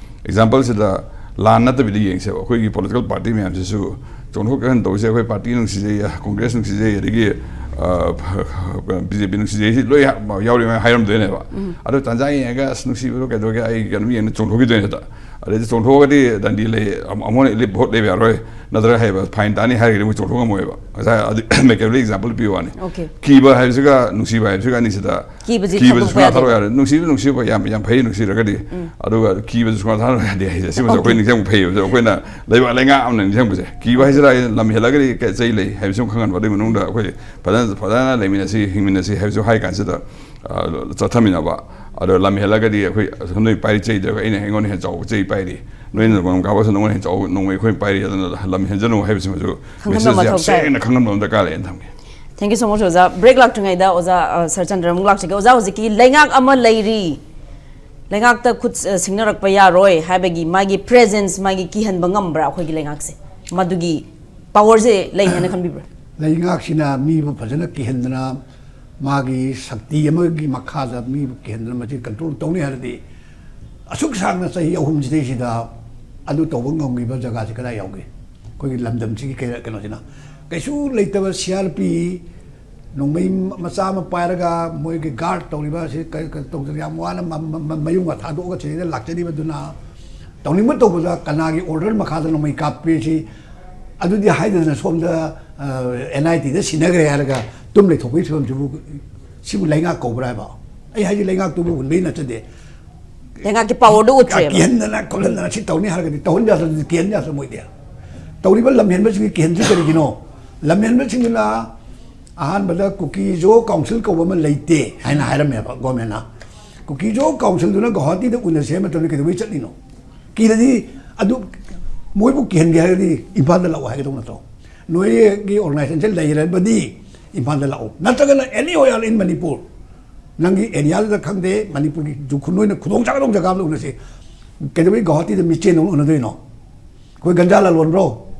ꯑꯦꯛꯖꯥꯝꯄꯜꯁꯤꯗ ꯂꯥꯟ ꯅꯠꯇꯕꯤꯗ ꯌꯦꯡꯁꯦꯕ꯫ ꯑꯩꯈꯣꯏꯒꯤ ꯄꯣꯂꯤꯇꯤꯀꯦꯜ ꯄꯥꯔꯇꯤ ꯃꯌꯥꯝꯁꯤꯁꯨ ꯆꯣꯡꯊꯣꯛ ꯀꯥꯏꯍꯟ ꯇꯧꯕꯁꯦ ꯑꯩꯈꯣꯏ ꯄꯥꯔꯇꯤ ꯅꯨꯡꯁꯤꯖꯩ, ꯀꯣꯡꯒ꯭ꯔꯦꯁ ꯅꯨꯡꯁꯤꯖꯩ, ꯑꯗꯒꯤ ꯕꯤ ꯖꯦ ꯄꯤ ꯅꯨꯡꯁꯤꯖꯩ ꯁꯤ ꯂꯣꯏ ꯌꯥꯎꯔꯤ ꯍꯥꯏꯔꯝꯗꯣꯏꯅꯦꯕ꯫ ꯑꯗꯣ ꯇꯥꯟꯖꯥ ꯌꯦꯡꯉꯒ ꯑꯁ ꯅꯨꯡꯁꯤꯕꯗꯣ ꯀꯩꯗꯧꯒꯦ ꯑꯩ ꯀꯩꯅꯣꯝ ꯌꯦꯡꯅ ꯆꯣꯡꯊꯣꯛꯈꯤꯗꯣꯏꯅꯦ ꯍꯦꯛꯇ꯫ ꯑꯗꯩꯗꯤ ꯆꯣꯡꯊꯣꯛꯑꯒꯗꯤ ꯗꯟꯗꯤ ꯂꯩ, ꯑꯃ- ꯑꯃꯨꯛ ꯍꯦꯟꯅ ꯚꯣꯠ ꯂꯩꯕ ꯌꯥꯔꯣꯏ, ꯅꯠꯇ꯭ꯔꯒ ꯍꯥꯏꯕ ꯐꯥꯏꯟ ꯇꯥꯅꯤ ꯍꯥꯏꯔꯒꯗꯤ ꯃꯣꯏ ꯆꯣꯡꯊꯣꯛ ꯉꯝꯃꯣꯏꯕ꯫ ꯉꯁꯥꯏ ꯑꯗꯨ ꯃꯦꯀꯦꯕꯂꯤ ꯑꯦꯛꯖꯥꯝꯄꯜ ꯄꯤꯕ ꯋꯥꯅꯤ꯫ Okay. ꯀꯤꯕ ꯍꯥꯏꯕꯁꯤꯒ ꯅꯨꯡꯁꯤꯕ ꯍꯥꯏꯕꯁꯤꯒ ꯑꯅꯤꯁꯤꯗ ꯀꯤꯕꯁꯤ ꯀꯤꯕꯁꯤ ꯊꯥꯗꯣꯛꯄ ꯁꯨꯡꯌꯥ ꯌꯥꯗꯦ꯫ ꯊꯥꯗꯣꯛ ꯌꯥꯔꯣꯏ꯫ ꯅꯨꯡꯁꯤꯕ ꯅꯨꯡꯁꯤꯕ ꯌꯥꯝ ꯌꯥꯝ ꯐꯩ ꯅꯨꯡꯁꯤꯔꯒꯗꯤ꯫ ꯑꯗꯨꯒ ꯀꯤꯕꯁꯤ ꯁꯨꯡꯌꯥ ꯊꯥꯗꯣꯛ ꯌꯥꯗꯦ ꯍꯥꯏꯁꯦ ꯁꯤꯃꯁꯨ ꯑꯩꯈꯣꯏ Okay. ꯅꯤꯡꯁꯤꯡꯕ ꯐꯩꯌꯦꯕ꯫ ꯑꯩꯈꯣꯏꯅ ꯂꯩꯕꯥꯛ ꯂꯩꯉꯥꯛ ꯑꯃꯅ ꯅꯤꯡꯁꯤꯡꯕꯁꯦ ꯀꯤꯕ ꯍꯥꯏꯁꯤꯔ ꯂꯝ ꯍꯦꯜꯂꯒꯗꯤ ꯀꯩ- ꯆꯩ ꯂꯩ ꯍꯥꯏꯕꯁꯤ ꯑꯃ ꯈꯪꯍꯟꯕ꯫ ꯑꯗꯨꯒꯤ ꯃꯅꯨꯡꯗ ꯑꯩꯈꯣꯏ ꯐꯖꯅ ꯐꯖꯅ ꯂꯩꯃꯤꯟꯅꯁꯤ ꯍꯤꯡꯃꯤꯟꯅꯁꯤ ꯍꯥꯏꯕꯁꯨ ꯍꯥꯏ ꯀꯥꯟꯁꯤꯗ ꯑ, ꯆꯠꯊꯃꯤꯟꯅꯕ꯫ ꯑꯗꯣ ꯂꯝ ꯍꯦꯜꯂꯒꯗꯤ ꯑꯩꯈꯣꯏ ꯅꯣꯏ ꯄꯥꯏꯔꯤ ꯆꯩꯗꯨꯒ ꯑꯩꯅ ꯑꯩꯉꯣꯟꯗ ꯍꯦꯟꯅ ꯆꯥꯎꯕ ꯆꯩ ꯄꯥꯏꯔꯤ, ꯅꯣꯏꯅ ꯅꯣꯡꯃ ꯀꯥꯕꯁꯨ ꯅꯉꯣꯟꯗ ꯍꯦꯟꯅ ꯆꯥꯎꯕ ꯅꯣꯡꯃꯩ ꯑꯩꯈꯣꯏꯅ ꯄꯥꯏꯔꯤ, ꯑꯗꯨꯅ ꯂꯝ ꯍꯦꯟꯖꯅꯨ ꯍꯥꯏꯕꯁꯤꯃꯁꯨ ꯈꯪꯍꯟꯕ ꯃꯦꯁꯦꯖ ꯌꯥꯝ ꯃꯊꯧ ꯇꯥꯏ꯫ ꯁꯦꯡꯅ ꯈꯪꯍꯟꯕ ꯑꯃ ꯗꯔꯀꯥꯔ ꯂꯩꯌꯦꯅ ꯊꯝꯒꯦ꯫ Thank you so much ꯑꯣꯖꯥ꯫ Break ꯂꯥꯛꯇ꯭ꯔꯤꯉꯩꯗ ꯑꯣꯖꯥ ꯑ, ꯁꯔꯆꯟꯗ꯭ꯔ ꯑꯃꯨꯛ ꯂꯥꯛꯆꯒꯦ꯫ ꯑꯣꯖꯥ, ꯍꯧꯖꯤꯛꯀꯤ ꯂꯩꯉꯥꯛ ꯑꯃ ꯂꯩꯔꯤ, ꯂꯩꯉꯥꯛꯇ ꯈꯨꯠ ꯑ, ꯁꯤꯡꯅꯔꯛꯄ ꯌꯥꯔꯣꯏ ꯍꯥꯏꯕꯒꯤ ꯃꯥꯒꯤ presence, ꯃꯥꯒꯤ ꯀꯤꯍꯟꯕ ꯉꯝꯕ꯭ꯔꯥ ꯑꯩꯈꯣꯏꯒꯤ ꯂꯩꯉꯥꯛꯁꯦ? ꯃꯗꯨꯒꯤ powerꯁꯦ ꯂꯩ ꯍꯥꯏꯅ ꯈꯟꯕꯤꯕ꯭ꯔꯥ? ꯂꯩꯉꯥꯛꯁꯤꯅ ꯃꯤꯕꯨ ꯐꯖꯅ ꯀꯤꯍꯟꯗꯅ ꯃꯥꯒꯤ ꯁꯛꯇꯤ ꯑꯃꯒꯤ ꯃꯈꯥꯗ ꯃꯤꯕꯨ ꯀꯤꯍꯟꯗꯅ ꯃꯁꯤ ꯀꯟꯇ꯭ꯔꯣꯜ ꯇꯧꯅꯤ ꯍꯥꯏꯔꯗꯤ ꯑꯁꯨꯛ ꯁꯥꯡꯅ ꯆꯍꯤ ꯑꯍꯨꯝꯁꯤꯗꯩꯁꯤꯗ ꯑꯗꯨ ꯇꯧꯕ ꯉꯝꯈꯤꯕ ꯖꯒꯥꯁꯤ ꯀꯗꯥꯏ ꯌꯥꯎꯒꯦ? ꯑꯩꯈꯣꯏꯒꯤ ꯂꯝꯗꯝꯁꯤꯒꯤ ꯀꯩꯅꯣꯁꯤꯅ ꯀꯩꯁꯨ ꯂꯩꯇꯕ ꯁꯤ ꯑꯥꯔ ꯄꯤ ꯅꯣꯡꯃꯩ ꯃꯆꯥ ꯑꯃ ꯄꯥꯏꯔꯒ ꯃꯣꯏꯒꯤ ꯒꯥꯔꯗ ꯇꯧꯔꯤꯕ ꯑꯁꯤ ꯀꯔꯤ ꯀꯔꯤ ꯇꯧꯗꯅ ꯌꯥꯝ ꯋꯥꯅ ꯃ- ꯃ- ꯃ- ꯃꯌꯨꯝꯒ ꯊꯥꯗꯣꯛꯑꯒ ꯁꯤꯗꯩꯗ ꯂꯥꯛꯆꯔꯤꯕꯗꯨꯅ ꯇꯧꯅꯤꯡꯕ ꯇꯧꯕꯗ ꯀꯅꯥꯒꯤ ꯑꯣꯔꯗꯔ ꯃꯈꯥꯗ ꯅꯣꯡꯃꯩ ꯀꯥꯞꯄꯤ ꯁꯤ ꯑꯗꯨꯗꯤ ꯍꯥꯏꯗꯅ ꯁꯣꯝꯗ ꯑꯦꯟ ꯑꯥꯏ ꯇꯤꯗ ꯁꯤꯟꯅꯈ꯭ꯔꯦ ꯍꯥꯏꯔꯒ ꯇꯨꯝ ꯂꯩꯊꯣꯛꯄꯒꯤ ꯐꯤꯕꯝꯁꯤꯕꯨ ꯁꯤꯕꯨ ꯂꯩꯉꯥꯛ ꯀꯧꯕ꯭ꯔꯥ ꯍꯥꯏꯕ? ꯑꯩ ꯍꯥꯏꯁꯦ ꯂꯩꯉꯥꯛꯇꯨꯕꯨ ꯍꯨꯟꯕꯩ ꯅꯠꯆꯗꯦ꯫ ꯂꯩꯉꯥꯛꯀꯤ powerꯗꯨ ꯎꯠꯇ꯭ꯔꯦꯕ꯫ ꯀꯤꯍꯟꯗꯅ ꯈꯣꯠꯍꯟꯗꯅ ꯁꯤ ꯇꯧꯅꯤ ꯍꯥꯏꯔꯒꯗꯤ ꯇꯧꯍꯟ ꯌꯥꯗ꯭ꯔꯗꯤ ꯀꯤꯍꯟ ꯌꯥꯗ꯭ꯔ ꯃꯣꯏꯗꯤ ꯇꯧꯔꯤꯕ ꯂꯝꯍꯦꯟꯕꯁꯤꯡꯒꯤ ꯀꯤꯍꯟꯗ꯭ꯔꯤ ꯀꯔꯤꯒꯤꯅꯣ? ꯂꯝꯍꯦꯟꯕꯁꯤꯡꯗꯨꯅ ꯑꯍꯥꯟꯕꯗ ꯀꯨꯀꯤꯖꯣ ꯀꯥꯎꯟꯁꯤꯜ ꯀꯧꯕ ꯑꯃ ꯂꯩꯇꯦ ꯍꯥꯏꯅ ꯍꯥꯏꯔꯝꯃꯦꯕ ꯒꯣꯔꯃꯦꯟꯅ꯫ ꯀꯨꯀꯤꯖꯣ ꯀꯥꯎꯟꯁꯤꯜꯗꯨꯅ ꯒꯧꯍꯥꯇꯤꯗ ꯎꯅꯁꯦ ꯍꯥꯏꯕ ꯃꯇꯝꯗ ꯀꯩꯗꯧꯕꯩ ꯆꯠꯂꯤꯅꯣ? ꯀꯤꯔꯗꯤ ꯑꯗꯨ ꯃꯣꯏꯕꯨ ꯀꯤꯍꯟꯒꯦ ꯍꯥꯏꯔꯗꯤ ꯏꯝꯐꯥꯜꯗ ꯂꯥꯛꯑꯣ ꯍꯥꯏꯒꯗꯧ ꯅꯠꯇ꯭ꯔꯣ? ꯅꯣꯏꯒꯤ ꯑꯣꯔꯒꯅꯥꯏꯖꯦꯁꯟꯁꯦ ꯂꯩꯔꯕꯗꯤ ꯏꯝꯐꯥꯜꯗ ꯂꯥꯛꯑꯣ, ꯅꯠꯇ꯭ꯔꯒꯅ anywhere in Manipur ꯅꯪꯒꯤ ꯑꯦꯔꯤꯌꯥꯗꯨꯗ ꯈꯪꯗꯦ, ꯃꯅꯤꯄꯨꯔꯒꯤ ꯖꯨ- ꯅꯣꯏꯅ ꯈꯨꯗꯣꯡ ꯆꯥꯒꯗꯧꯕ ꯖꯒꯥ ꯑꯃꯗ ꯎꯅꯁꯤ꯫ ꯀꯩꯗꯧꯕꯩ ꯒꯧꯍꯥꯇꯤꯗ ꯃꯤꯆꯦꯟ ꯑꯃ ꯎꯅꯗꯣꯏꯅꯣ? ꯑꯩꯈꯣꯏ ꯒꯟꯖꯥ ꯂꯂꯣꯟꯕ꯭ꯔꯣ?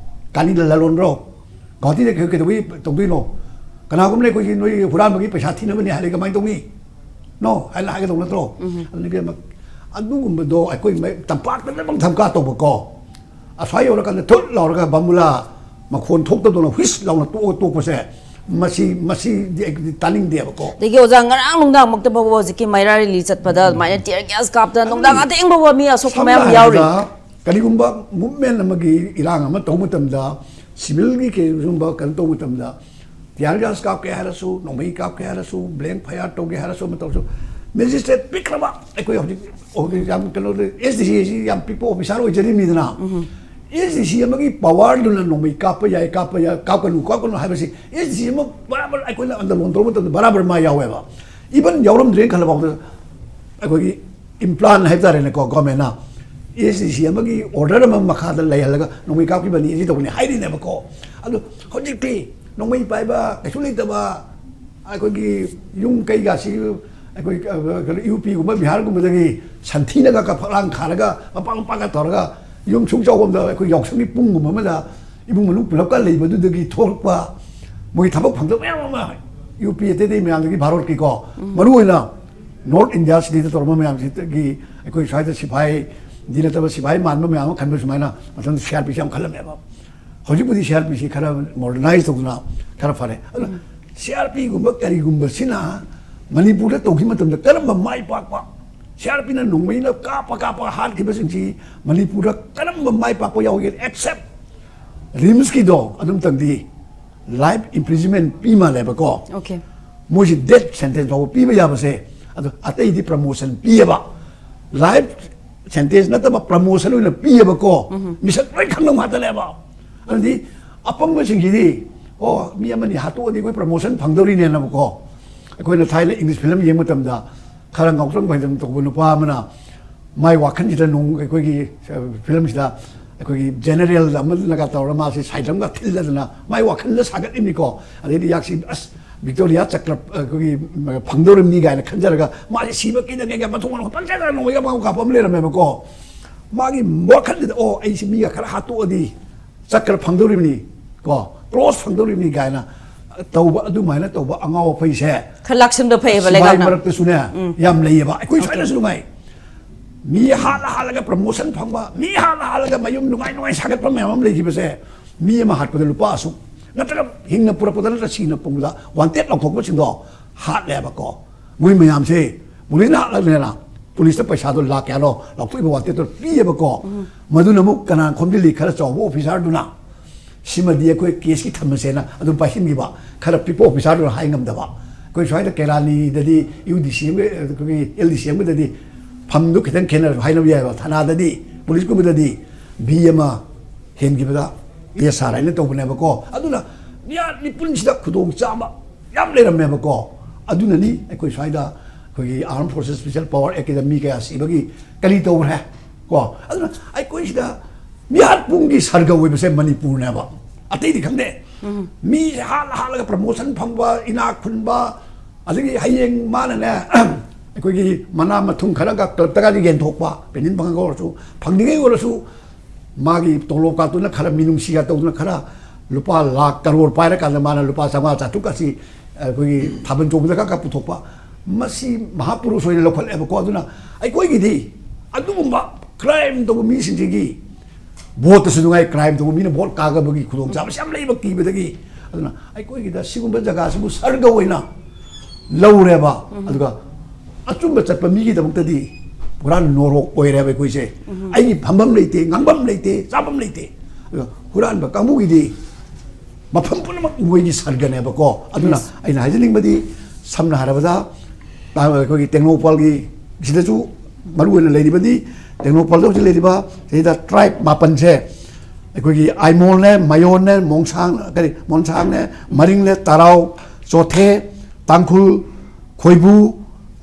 ꯀꯥꯂꯤꯗ ꯂꯂꯣꯟꯕ꯭ꯔꯣ? ꯒꯨꯍꯥꯇꯤꯗ ꯀꯩ-, ꯀꯩꯗꯧꯕꯩ ꯇꯧꯗꯣꯏꯅꯣ? ꯀꯅꯥꯒꯨꯝꯕꯅ ꯑꯩꯈꯣꯏꯒꯤ ꯅꯣꯏ ꯍꯨꯔꯥꯟꯕꯒꯤ ꯄꯩꯁꯥ ꯊꯤꯅꯕꯅꯤ ꯍꯥꯏꯔꯗꯤ ꯀꯃꯥꯏꯅ ꯇꯧꯅꯤ? ꯅꯣ ꯍꯥꯏꯅ ꯍꯥꯏꯒꯗꯧ ꯅꯠꯇ꯭ꯔꯣ? ꯑꯗꯨꯅ ꯏꯕꯦꯝꯃ, ꯑꯗꯨꯒꯨꯝꯕꯗꯣ ꯑꯩꯈꯣꯏ ꯃ-, ꯇꯝꯄꯥꯛꯇ ꯂꯣꯏꯅꯃꯛ ꯙꯝꯀꯥ ꯇꯧꯕꯀꯣ, ꯑꯁ꯭ꯋꯥꯏ ꯌꯧꯔꯀꯥꯟꯗ ꯊꯨꯠ ꯂꯥꯎꯔꯒ ꯕꯝꯕꯨꯂꯥ ꯃꯈꯣꯟ ꯊꯣꯛꯇꯗꯧꯅ ꯍꯨꯏꯁ ꯂꯥꯎꯅ ꯇꯣꯛꯑꯒ ꯇꯣꯛꯄꯁꯦ, ꯃꯁꯤ, ꯃꯁꯤꯗꯤ ꯑꯩ ꯇꯥꯅꯤꯡꯗꯦꯕꯀꯣ꯫ ꯑꯗꯒꯤ ꯑꯣꯖꯥ, ꯉꯔꯥꯡ ꯅꯨꯡꯗꯥꯡꯃꯛꯇ ꯐꯥꯎꯕ ꯍꯧꯖꯤꯛꯀꯤ ꯃꯩꯔꯥ ꯔꯦꯂꯤ ꯆꯠꯄꯗ ꯑꯗꯨꯃꯥꯏꯅ tear gas ꯀꯥꯞꯇꯅ ꯅꯨꯡꯗꯥꯡ ꯑꯊꯦꯡꯕ ꯐꯥꯎꯕ ꯃꯤ ꯑꯁꯣꯛꯄ ꯁꯝꯅ ꯃꯌꯥꯝ ꯌꯥꯎꯔꯤ꯫ ꯍꯥꯏꯔꯕꯗ, ꯀꯔꯤꯒꯨꯝꯕ movement ꯑꯃꯒꯤ ꯏꯔꯥꯡ ꯑꯃ ꯇꯧꯕ ꯃꯇꯝꯗ, civilꯒꯤ ꯀꯩꯒꯨꯝꯕ ꯀꯩꯅꯣ ꯇꯧꯕ ꯃꯇꯝꯗ, tear gas ꯀꯥꯞꯀꯦ ꯍꯥꯏꯔꯁꯨ, ꯅꯣꯡꯃꯩ ꯀꯥꯞꯀꯦ ꯍꯥꯏꯔꯁꯨ, blank fire ꯇꯧꯒꯦ ꯍꯥꯏꯔꯁꯨ, ꯑꯃ ꯇꯧꯔꯁꯨ, magistrate ꯄꯤꯛꯈ꯭ꯔꯕ, ꯑꯩꯈꯣꯏ ꯍꯧꯖꯤꯛ, ꯍꯧꯖꯤꯛ ꯌꯥꯝ ꯀꯩꯅꯣ, SDC ꯑꯁꯤ ꯌꯥꯝ ꯄꯤꯛꯄ officer ꯑꯣꯏꯖꯔꯤꯕꯅꯤꯗꯅ, SDC ꯑꯃꯒꯤ powerꯗꯨꯅ ꯅꯣꯡꯃꯩ ꯀꯥꯞꯄ ꯌꯥꯏ, ꯀꯥꯞꯄ ꯌꯥꯏ, ꯀꯥꯞꯀꯅꯨ, ꯀꯥꯞꯀꯅꯨ ꯍꯥꯏꯕꯁꯤ, SDC ꯑꯃ ꯕꯔꯥꯕꯔ ꯑꯩꯈꯣꯏꯅ ꯑꯟꯗꯣꯂꯟ ꯇꯧꯕ ꯃꯇꯝꯗ ꯕꯔꯥꯕꯔ ꯃꯥ ꯌꯥꯎꯋꯦꯕ꯫ Even ꯌꯥꯎꯔꯝꯗ꯭ꯔꯦꯅ ꯈꯜꯂ ꯐꯥꯎꯗ ꯑꯩꯈꯣꯏꯒꯤ implant ꯍꯥꯏꯕ ꯇꯥꯔꯦꯅꯦꯀꯣ, governmentꯅ SDC ꯑꯃꯒꯤ order ꯑꯃ ꯃꯈꯥꯗ ꯂꯩꯍꯜꯂꯒ ꯅꯣꯡꯃꯩ ꯀꯥꯞꯈꯤꯕꯅꯤ, ꯑꯁꯤ ꯇꯧꯕꯅꯤ ꯍꯥꯏꯔꯤꯅꯦꯕꯀꯣ꯫ ꯑꯗꯣ ꯍꯧꯖꯤꯛꯇꯤ ꯅꯣꯡꯃꯩ ꯄꯥꯏꯕ ꯀꯩꯁꯨ ꯂꯩꯇꯕ, ꯑꯩꯈꯣꯏꯒꯤ ꯌꯨꯝ ꯀꯩꯒꯥꯁꯤ ꯑꯩꯈꯣꯏ, ꯑ, ꯀꯩꯅꯣ, UPꯒꯨꯝꯕ ꯕꯤꯍꯥꯔꯒꯨꯝꯕꯗꯒꯤ ꯁꯟꯊꯤꯅꯒ ꯀ-, ꯐꯛꯂꯥꯡ ꯈꯥꯔꯒ ꯃꯄꯥꯛ ꯃꯄꯥꯛꯀ ꯇꯧꯔꯒ ꯌꯨꯝ ꯁꯨꯡ ꯆꯥꯎꯕ ꯑꯃꯗ ꯑꯩꯈꯣꯏ ꯌꯥꯎꯁꯪꯒꯤ ꯄꯨꯡꯒꯨꯝꯕ ꯑꯃꯗ ꯏꯃꯨꯡ ꯃꯅꯨꯡ ꯄꯨꯂꯞꯀ ꯂꯩꯕꯗꯨꯗꯒꯤ ꯊꯣꯛꯂꯛꯄ ꯃꯣꯏꯒꯤ ꯊꯕꯛ ꯐꯪꯗꯕ ꯃꯌꯥꯝ ꯑꯃ UP ꯑꯇꯩ ꯑꯇꯩ ꯃꯌꯥꯝꯗꯒꯤ ꯚꯥꯔꯠꯀꯤꯀꯣ, ꯃꯔꯨꯑꯣꯏꯅ North India ꯁꯤꯗꯩꯗ ꯇꯧꯔꯝꯕ ꯃꯌꯥꯝꯁꯤꯗꯒꯤ ꯑꯩꯈꯣꯏ ꯁ꯭ꯋꯥꯏꯗ ꯁꯤꯐꯥꯏꯗꯤ ꯅꯠꯇꯕ ꯁꯤꯐꯥꯏ ꯃꯥꯟꯕ ꯃꯌꯥꯝ ꯑꯃ ꯈꯟꯕ ꯁꯨꯃꯥꯏꯅ ꯃꯇꯝꯗ CRPꯁꯤ ꯌꯥꯝ ꯈꯜꯂꯝꯃꯦꯕ꯫ ꯍꯧꯖꯤꯛꯄꯨꯗꯤ CRPꯁꯤ ꯈꯔ modernize ꯇꯧꯗꯅ ꯈꯔ ꯐꯔꯦ꯫ ꯑꯗꯨꯅ CRPꯒꯨꯝꯕ ꯀꯔꯤꯒꯨꯝꯕꯁꯤꯅ ꯃꯅꯤꯄꯨꯔꯗ ꯇꯧꯈꯤꯕ ꯃꯇꯝꯗ ꯀꯔꯝꯕ ꯃꯥꯏ ꯄꯥꯛꯄ, CRPꯅ ꯅꯣꯡꯃꯩꯅ ꯀꯥꯞꯄ ꯀꯥꯞꯄ ꯍꯥꯠꯈꯤꯕꯁꯤꯡꯁꯤ ꯃꯅꯤꯄꯨꯔꯗ ꯀꯔꯝꯕ ꯃꯥꯏ ꯄꯥꯛꯄ ꯌꯥꯎꯒꯦ? Except RIMSꯀꯤꯗꯣ ꯑꯗꯨꯝꯇꯪꯗꯤ life imprisonment ꯄꯤ ꯃꯥꯜꯂꯦꯕꯀꯣ꯫ Okay꯫ ꯃꯣꯏꯁꯤ death sentence ꯐꯥꯎꯕ ꯄꯤꯕ ꯌꯥꯕꯁꯦ, ꯑꯗꯣ ꯑꯇꯩꯗꯤ promotion ꯄꯤꯌꯦꯕ꯫ Life sentence ꯅꯠꯇꯕ promotion ꯑꯣꯏꯅ ꯄꯤꯌꯦꯕꯀꯣ꯫ ꯃꯤꯁꯛ ꯂꯣꯏ ꯈꯪꯕ ꯉꯥꯛꯇꯅꯦꯕ꯫ ꯑꯗꯨꯗꯤ ꯑꯄꯪꯕꯁꯤꯡꯁꯤꯗꯤ, ꯑꯣ, ꯃꯤ ꯑꯃꯅꯤ ꯍꯥꯠꯇꯣꯛꯑꯗꯤ ꯑꯩꯈꯣꯏ promotion ꯐꯪꯗꯧꯔꯤꯅꯦꯅꯕꯀꯣ꯫ ꯑꯩꯈꯣꯏꯅ ꯊꯥꯏꯅ English film ꯌꯦꯡꯕ ꯃꯇꯝꯗ ꯈꯔ ꯉꯥꯎꯁ꯭ꯔꯝ ꯐꯩꯁ꯭ꯔꯝ ꯇꯧꯕ ꯅꯨꯄꯥ ꯑꯃꯅ ꯃꯥꯏ ꯋꯥꯈꯜꯁꯤꯗ ꯅꯣꯡ-, ꯑꯩꯈꯣꯏꯒꯤ, ꯑ, filmꯁꯤꯗ ꯑꯩꯈꯣꯏꯒꯤ general ꯑꯃꯅꯒ ꯇꯧꯔꯒ ꯃꯥꯁꯤ ꯁꯥꯏꯗ꯭ꯔꯝꯒ ꯊꯤꯜꯂꯗꯅ ꯃꯥꯏ ꯋꯥꯈꯜꯗ ꯁꯥꯒꯠꯂꯤꯅꯤꯀꯣ꯫ ꯑꯗꯩꯗꯤ ꯌꯥꯛꯁꯤ, ꯑꯁ, Victoria ꯆꯀ꯭ꯔ, ꯑꯩꯈꯣꯏꯒꯤ, ꯐꯪꯗꯧꯔꯤꯕꯅꯤ ꯀꯥꯏꯅ ꯈꯟꯖꯔꯒ ꯃꯥꯁꯤ ꯁꯤꯕ ꯀꯤꯗꯉꯩꯒ ꯃꯊꯣꯡ ꯃꯔꯝ ꯄꯪꯆꯠꯇ ꯅꯣꯡꯃꯩꯒ ꯃꯥ ꯀꯥꯞꯄ ꯑꯃ ꯂꯩꯔꯝꯃꯦꯕꯀꯣ꯫ ꯃꯥꯒꯤ ꯋꯥꯈꯜꯁꯤꯗ, "ꯑꯣ, ꯑꯩꯁꯤ ꯃꯤꯒ ꯈꯔ ꯍꯥꯠꯇꯣꯛꯑꯗꯤ ꯆꯀ꯭ꯔ ꯐꯪꯗꯧꯔꯤꯕꯅꯤ, ꯀꯣ, ꯀ꯭ꯔꯣꯁ ꯐꯪꯗꯧꯔꯤꯕꯅꯤ ꯀꯥꯏꯅ ꯇꯧꯕ, ꯑꯗꯨꯃꯥꯏꯅ ꯇꯧꯕ ꯑꯉꯥꯎ ꯑꯐꯩꯁꯦ ꯈꯔ ꯂꯥꯛꯁꯤꯟꯕ ꯐꯩꯌꯦꯕ ꯁꯤꯐꯥꯏ ꯂꯩꯉꯥꯛꯅ꯫ ꯃꯔꯛꯇꯁꯨꯅꯦ ꯌꯥꯝ ꯂꯩꯌꯦꯕ꯫ ꯑꯩꯈꯣꯏ ꯁ꯭ꯋꯥꯏꯗꯁꯨ ꯅꯨꯡꯉꯥꯏ꯫ ꯃꯤ ꯍꯥꯠꯂ ꯍꯥꯠꯂꯒ ꯄ꯭ꯔꯃꯣꯁꯟ ꯐꯪꯕ, ꯃꯤ ꯍꯥꯠꯂ ꯍꯥꯠꯂꯒ ꯃꯌꯨꯝ ꯅꯨꯡꯉꯥꯏ ꯅꯨꯡꯉꯥꯏ ꯁꯥꯒꯠꯄ ꯃꯌꯥꯝ ꯑꯃ ꯂꯩꯈꯤꯕꯁꯦ, ꯃꯤ ꯑꯃ ꯍꯥꯠꯄꯗ ꯂꯨꯄꯥ ꯑꯁꯨꯛ, ꯅꯠꯇ꯭ꯔꯒ ꯍꯤꯡꯅ ꯄꯨꯔꯛꯄꯗ ꯅꯠꯇ꯭ꯔ ꯁꯤꯅ ꯄꯨꯡꯗ ꯋꯥꯟꯇꯦꯠ ꯂꯥꯎꯊꯣꯛꯄꯁꯤꯡꯗꯣ ꯍꯥꯠꯂꯦꯕꯀꯣ꯫ ꯃꯣꯏ ꯃꯌꯥꯝꯁꯦ ꯄꯨꯂꯤꯁꯅ ꯍꯥꯠꯂꯛꯅꯦꯅ ꯄꯨꯂꯤꯁꯇ ꯄꯩꯁꯥꯗꯣ ꯂꯥꯛ ꯀꯌꯥꯅꯣ ꯂꯥꯎꯊꯣꯛꯏꯕ ꯋꯥꯟꯇꯦꯠꯇꯣ ꯄꯤꯌꯦꯕꯀꯣ꯫ ꯃꯗꯨꯅ ꯑꯃꯨꯛ ꯀꯅꯥ ꯈꯣꯝꯖꯤꯜꯂꯤ? ꯈꯔ ꯆꯥꯎꯕ ꯑꯣꯐꯤꯁꯥꯔꯗꯨꯅ ꯁꯤꯃꯗꯤ ꯑꯩꯈꯣꯏ ꯀꯦꯁꯀꯤ ꯊꯝꯃꯁꯦꯅ ꯑꯗꯨꯝ ꯄꯥꯏꯁꯤꯟꯈꯤꯕ꯫ ꯈꯔ ꯄꯤꯛꯄ ꯑꯣꯐꯤꯁꯥꯔꯗꯨꯅ ꯍꯥꯏ ꯉꯝꯗꯕ꯫ ꯑꯩꯈꯣꯏ ꯁ꯭ꯋꯥꯏꯗ ꯀꯦꯔꯥꯅꯤꯗꯗꯤ ꯌꯨ ꯗꯤ ꯁꯤ ꯑꯃꯒ, ꯑꯩꯈꯣꯏꯒꯤ ꯑꯦꯜ ꯗꯤ ꯁꯤ ꯑꯃꯒꯗꯗꯤ ꯐꯝꯗꯨ ꯈꯤꯇꯪ ꯈꯦꯠꯅꯔꯁꯨ ꯍꯥꯏꯅꯕ ꯌꯥꯏꯕ꯫ ꯊꯅꯥꯗꯗꯤ, ꯄꯨꯂꯤꯁꯀꯨꯝꯕꯗꯗꯤ ꯕꯤ ꯑꯃ ꯍꯦꯟꯈꯤꯕꯗ ꯑꯦꯁ ꯑꯥꯔ ꯍꯥꯏꯅ ꯇꯧꯕꯅꯦꯕꯀꯣ꯫ ꯑꯗꯨꯅ ꯃꯤꯌꯥꯝ ꯃꯤꯄꯨꯟꯁꯤꯗ ꯈꯨꯗꯣꯡ ꯆꯥꯕ ꯌꯥꯝ ꯂꯩꯔꯝꯃꯦꯕꯀꯣ꯫ ꯑꯗꯨꯅꯅꯤ ꯑꯩꯈꯣꯏ ꯁ꯭ꯋꯥꯏꯗ ꯑꯩꯈꯣꯏꯒꯤ Armed Forces Special Power Act ꯀꯤꯗ ꯃꯤ ꯀꯌꯥ ꯁꯤꯕꯒꯤ ꯀꯔꯤ ꯇꯧꯈ꯭ꯔꯦ ꯀꯣ꯫ ꯑꯗꯨꯅ ꯑꯩꯈꯣꯏꯁꯤꯗ ꯃꯤꯍꯥꯠꯄꯨꯡꯒꯤ ꯁꯔꯒ ꯑꯣꯏꯕꯁꯦ ꯃꯅꯤꯄꯨꯔꯅꯦꯕ, ꯑꯇꯩꯗꯤ ꯈꯪꯗꯦ꯫ ꯃꯤ ꯍꯥꯠꯂ ꯍꯥꯠꯂꯒ ꯄ꯭ꯔꯃꯣꯁꯟ ꯐꯪꯕ, ꯏꯅꯥꯛ ꯈꯨꯟꯕ, ꯑꯗꯒꯤ ꯍꯌꯦꯡ ꯃꯥꯅꯅꯦ ꯑꯩꯈꯣꯏꯒꯤ ꯃꯅꯥ ꯃꯊꯨꯝ ꯈꯔꯒ ꯀ꯭ꯂꯕꯇꯒꯗꯤ ꯌꯦꯟꯊꯣꯛꯄ, ꯄꯦꯟꯁꯤꯟ ꯐꯪꯉꯒ ꯑꯣꯏꯔꯁꯨ, ꯐꯪꯗ꯭ꯔꯤꯉꯩ ꯑꯣꯏꯔꯁꯨ, ꯃꯥꯒꯤ ꯇꯣꯂꯣꯞ ꯀꯥꯇꯨꯅ ꯈꯔ ꯃꯤꯅꯨꯡꯁꯤꯒ ꯇꯧꯗꯨꯅ ꯈꯔ ꯂꯨꯄꯥ ꯂꯥꯛ ꯀꯔꯣꯔ ꯄꯥꯏꯔꯀꯥꯟꯗ ꯃꯥꯅ ꯂꯨꯄꯥ ꯆꯥꯝꯃꯉꯥ ꯆꯥꯇ꯭ꯔꯨꯛ ꯑꯁꯤ ꯑꯩꯈꯣꯏꯒꯤ ꯊꯥꯕꯜ ꯆꯣꯡꯕꯗ ꯈꯔ ꯈꯔ ꯄꯨꯊꯣꯛꯄ, ꯃꯁꯤ ꯃꯍꯥꯄꯨꯔꯨꯁ ꯑꯣꯏꯅ ꯂꯧꯈꯠꯂꯦꯕꯀꯣ꯫ ꯑꯗꯨꯅ ꯑꯩꯈꯣꯏꯒꯤꯗꯤ ꯑꯗꯨꯒꯨꯝꯕ ꯀ꯭ꯔꯥꯏꯝ ꯇꯧꯕ ꯃꯤꯁꯤꯡꯁꯤꯒꯤ ꯚꯣꯠꯇꯁꯨ ꯅꯨꯡꯉꯥꯏ, ꯀ꯭ꯔꯥꯏꯝ ꯇꯧꯕ ꯃꯤꯅ ꯚꯣꯠ ꯀꯥꯒꯕꯒꯤ ꯈꯨꯗꯣꯡꯆꯥꯕꯁꯤ ꯌꯥꯝ ꯂꯩꯕ ꯀꯤꯕꯗꯒꯤ꯫ ꯑꯗꯨꯅ ꯑꯩꯈꯣꯏꯒꯤꯗ ꯁꯤꯒꯨꯝꯕ ꯖꯒꯥꯁꯤꯕꯨ ꯁꯔꯒ ꯑꯣꯏꯅ ꯂꯧꯔꯦꯕ꯫ ꯑꯗꯨꯒ ꯑꯆꯨꯝꯕ ꯆꯠꯄ ꯃꯤꯒꯤꯗꯃꯛꯇꯗꯤ ꯄꯨꯔꯥ ꯅꯣꯔꯣꯛ ꯑꯣꯏꯔꯦꯕ ꯑꯩꯈꯣꯏꯁꯦ꯫ ꯑꯩꯒꯤ ꯐꯝꯐꯝ ꯂꯩꯇꯦ, ꯉꯥꯡꯐꯝ ꯂꯩꯇꯦ, ꯆꯥꯐꯝ ꯂꯩꯇꯦ꯫ ꯑꯗꯨꯒ ꯍꯨꯔꯥꯟꯕ ꯀꯥꯡꯕꯨꯒꯤꯗꯤ ꯃꯐꯝ ꯄꯨꯝꯅꯃꯛ ꯃꯣꯏꯒꯤ ꯁꯔꯒꯅꯦꯕꯀꯣ꯫ ꯑꯗꯨꯅ ꯑꯩꯅ ꯍꯥꯏꯖꯅꯤꯡꯕꯗꯤ, ꯁꯝꯅ ꯍꯥꯏꯔꯕꯗ, ꯇꯥ-, ꯑꯩꯈꯣꯏꯒꯤ ꯇꯦꯡꯅꯧꯄꯜꯒꯤ ꯁꯤꯗꯁꯨ ꯃꯔꯨ ꯑꯣꯏꯅ ꯂꯩꯔꯤꯕꯗꯤ, ꯇꯦꯡꯅꯧꯄꯜꯗ ꯍꯧꯖꯤꯛ ꯂꯩꯔꯤꯕ ꯁꯤꯗ ꯇ꯭ꯔꯥꯏꯕ ꯃꯥꯄꯟꯁꯦ, ꯑꯩꯈꯣꯏꯒꯤ ꯑꯥꯏꯃꯣꯜꯅꯦ, ꯃꯌꯣꯟꯅꯦ, ꯃꯣꯡꯁꯥꯡ, ꯀꯔꯤ, ꯃꯣꯟꯁꯥꯡꯅꯦ, ꯃꯔꯤꯡꯅꯦ, ꯇꯔꯥꯎ, ꯆꯣꯊꯦ, ꯇꯥꯡꯈꯨꯜ, ꯈꯣꯏꯕꯨ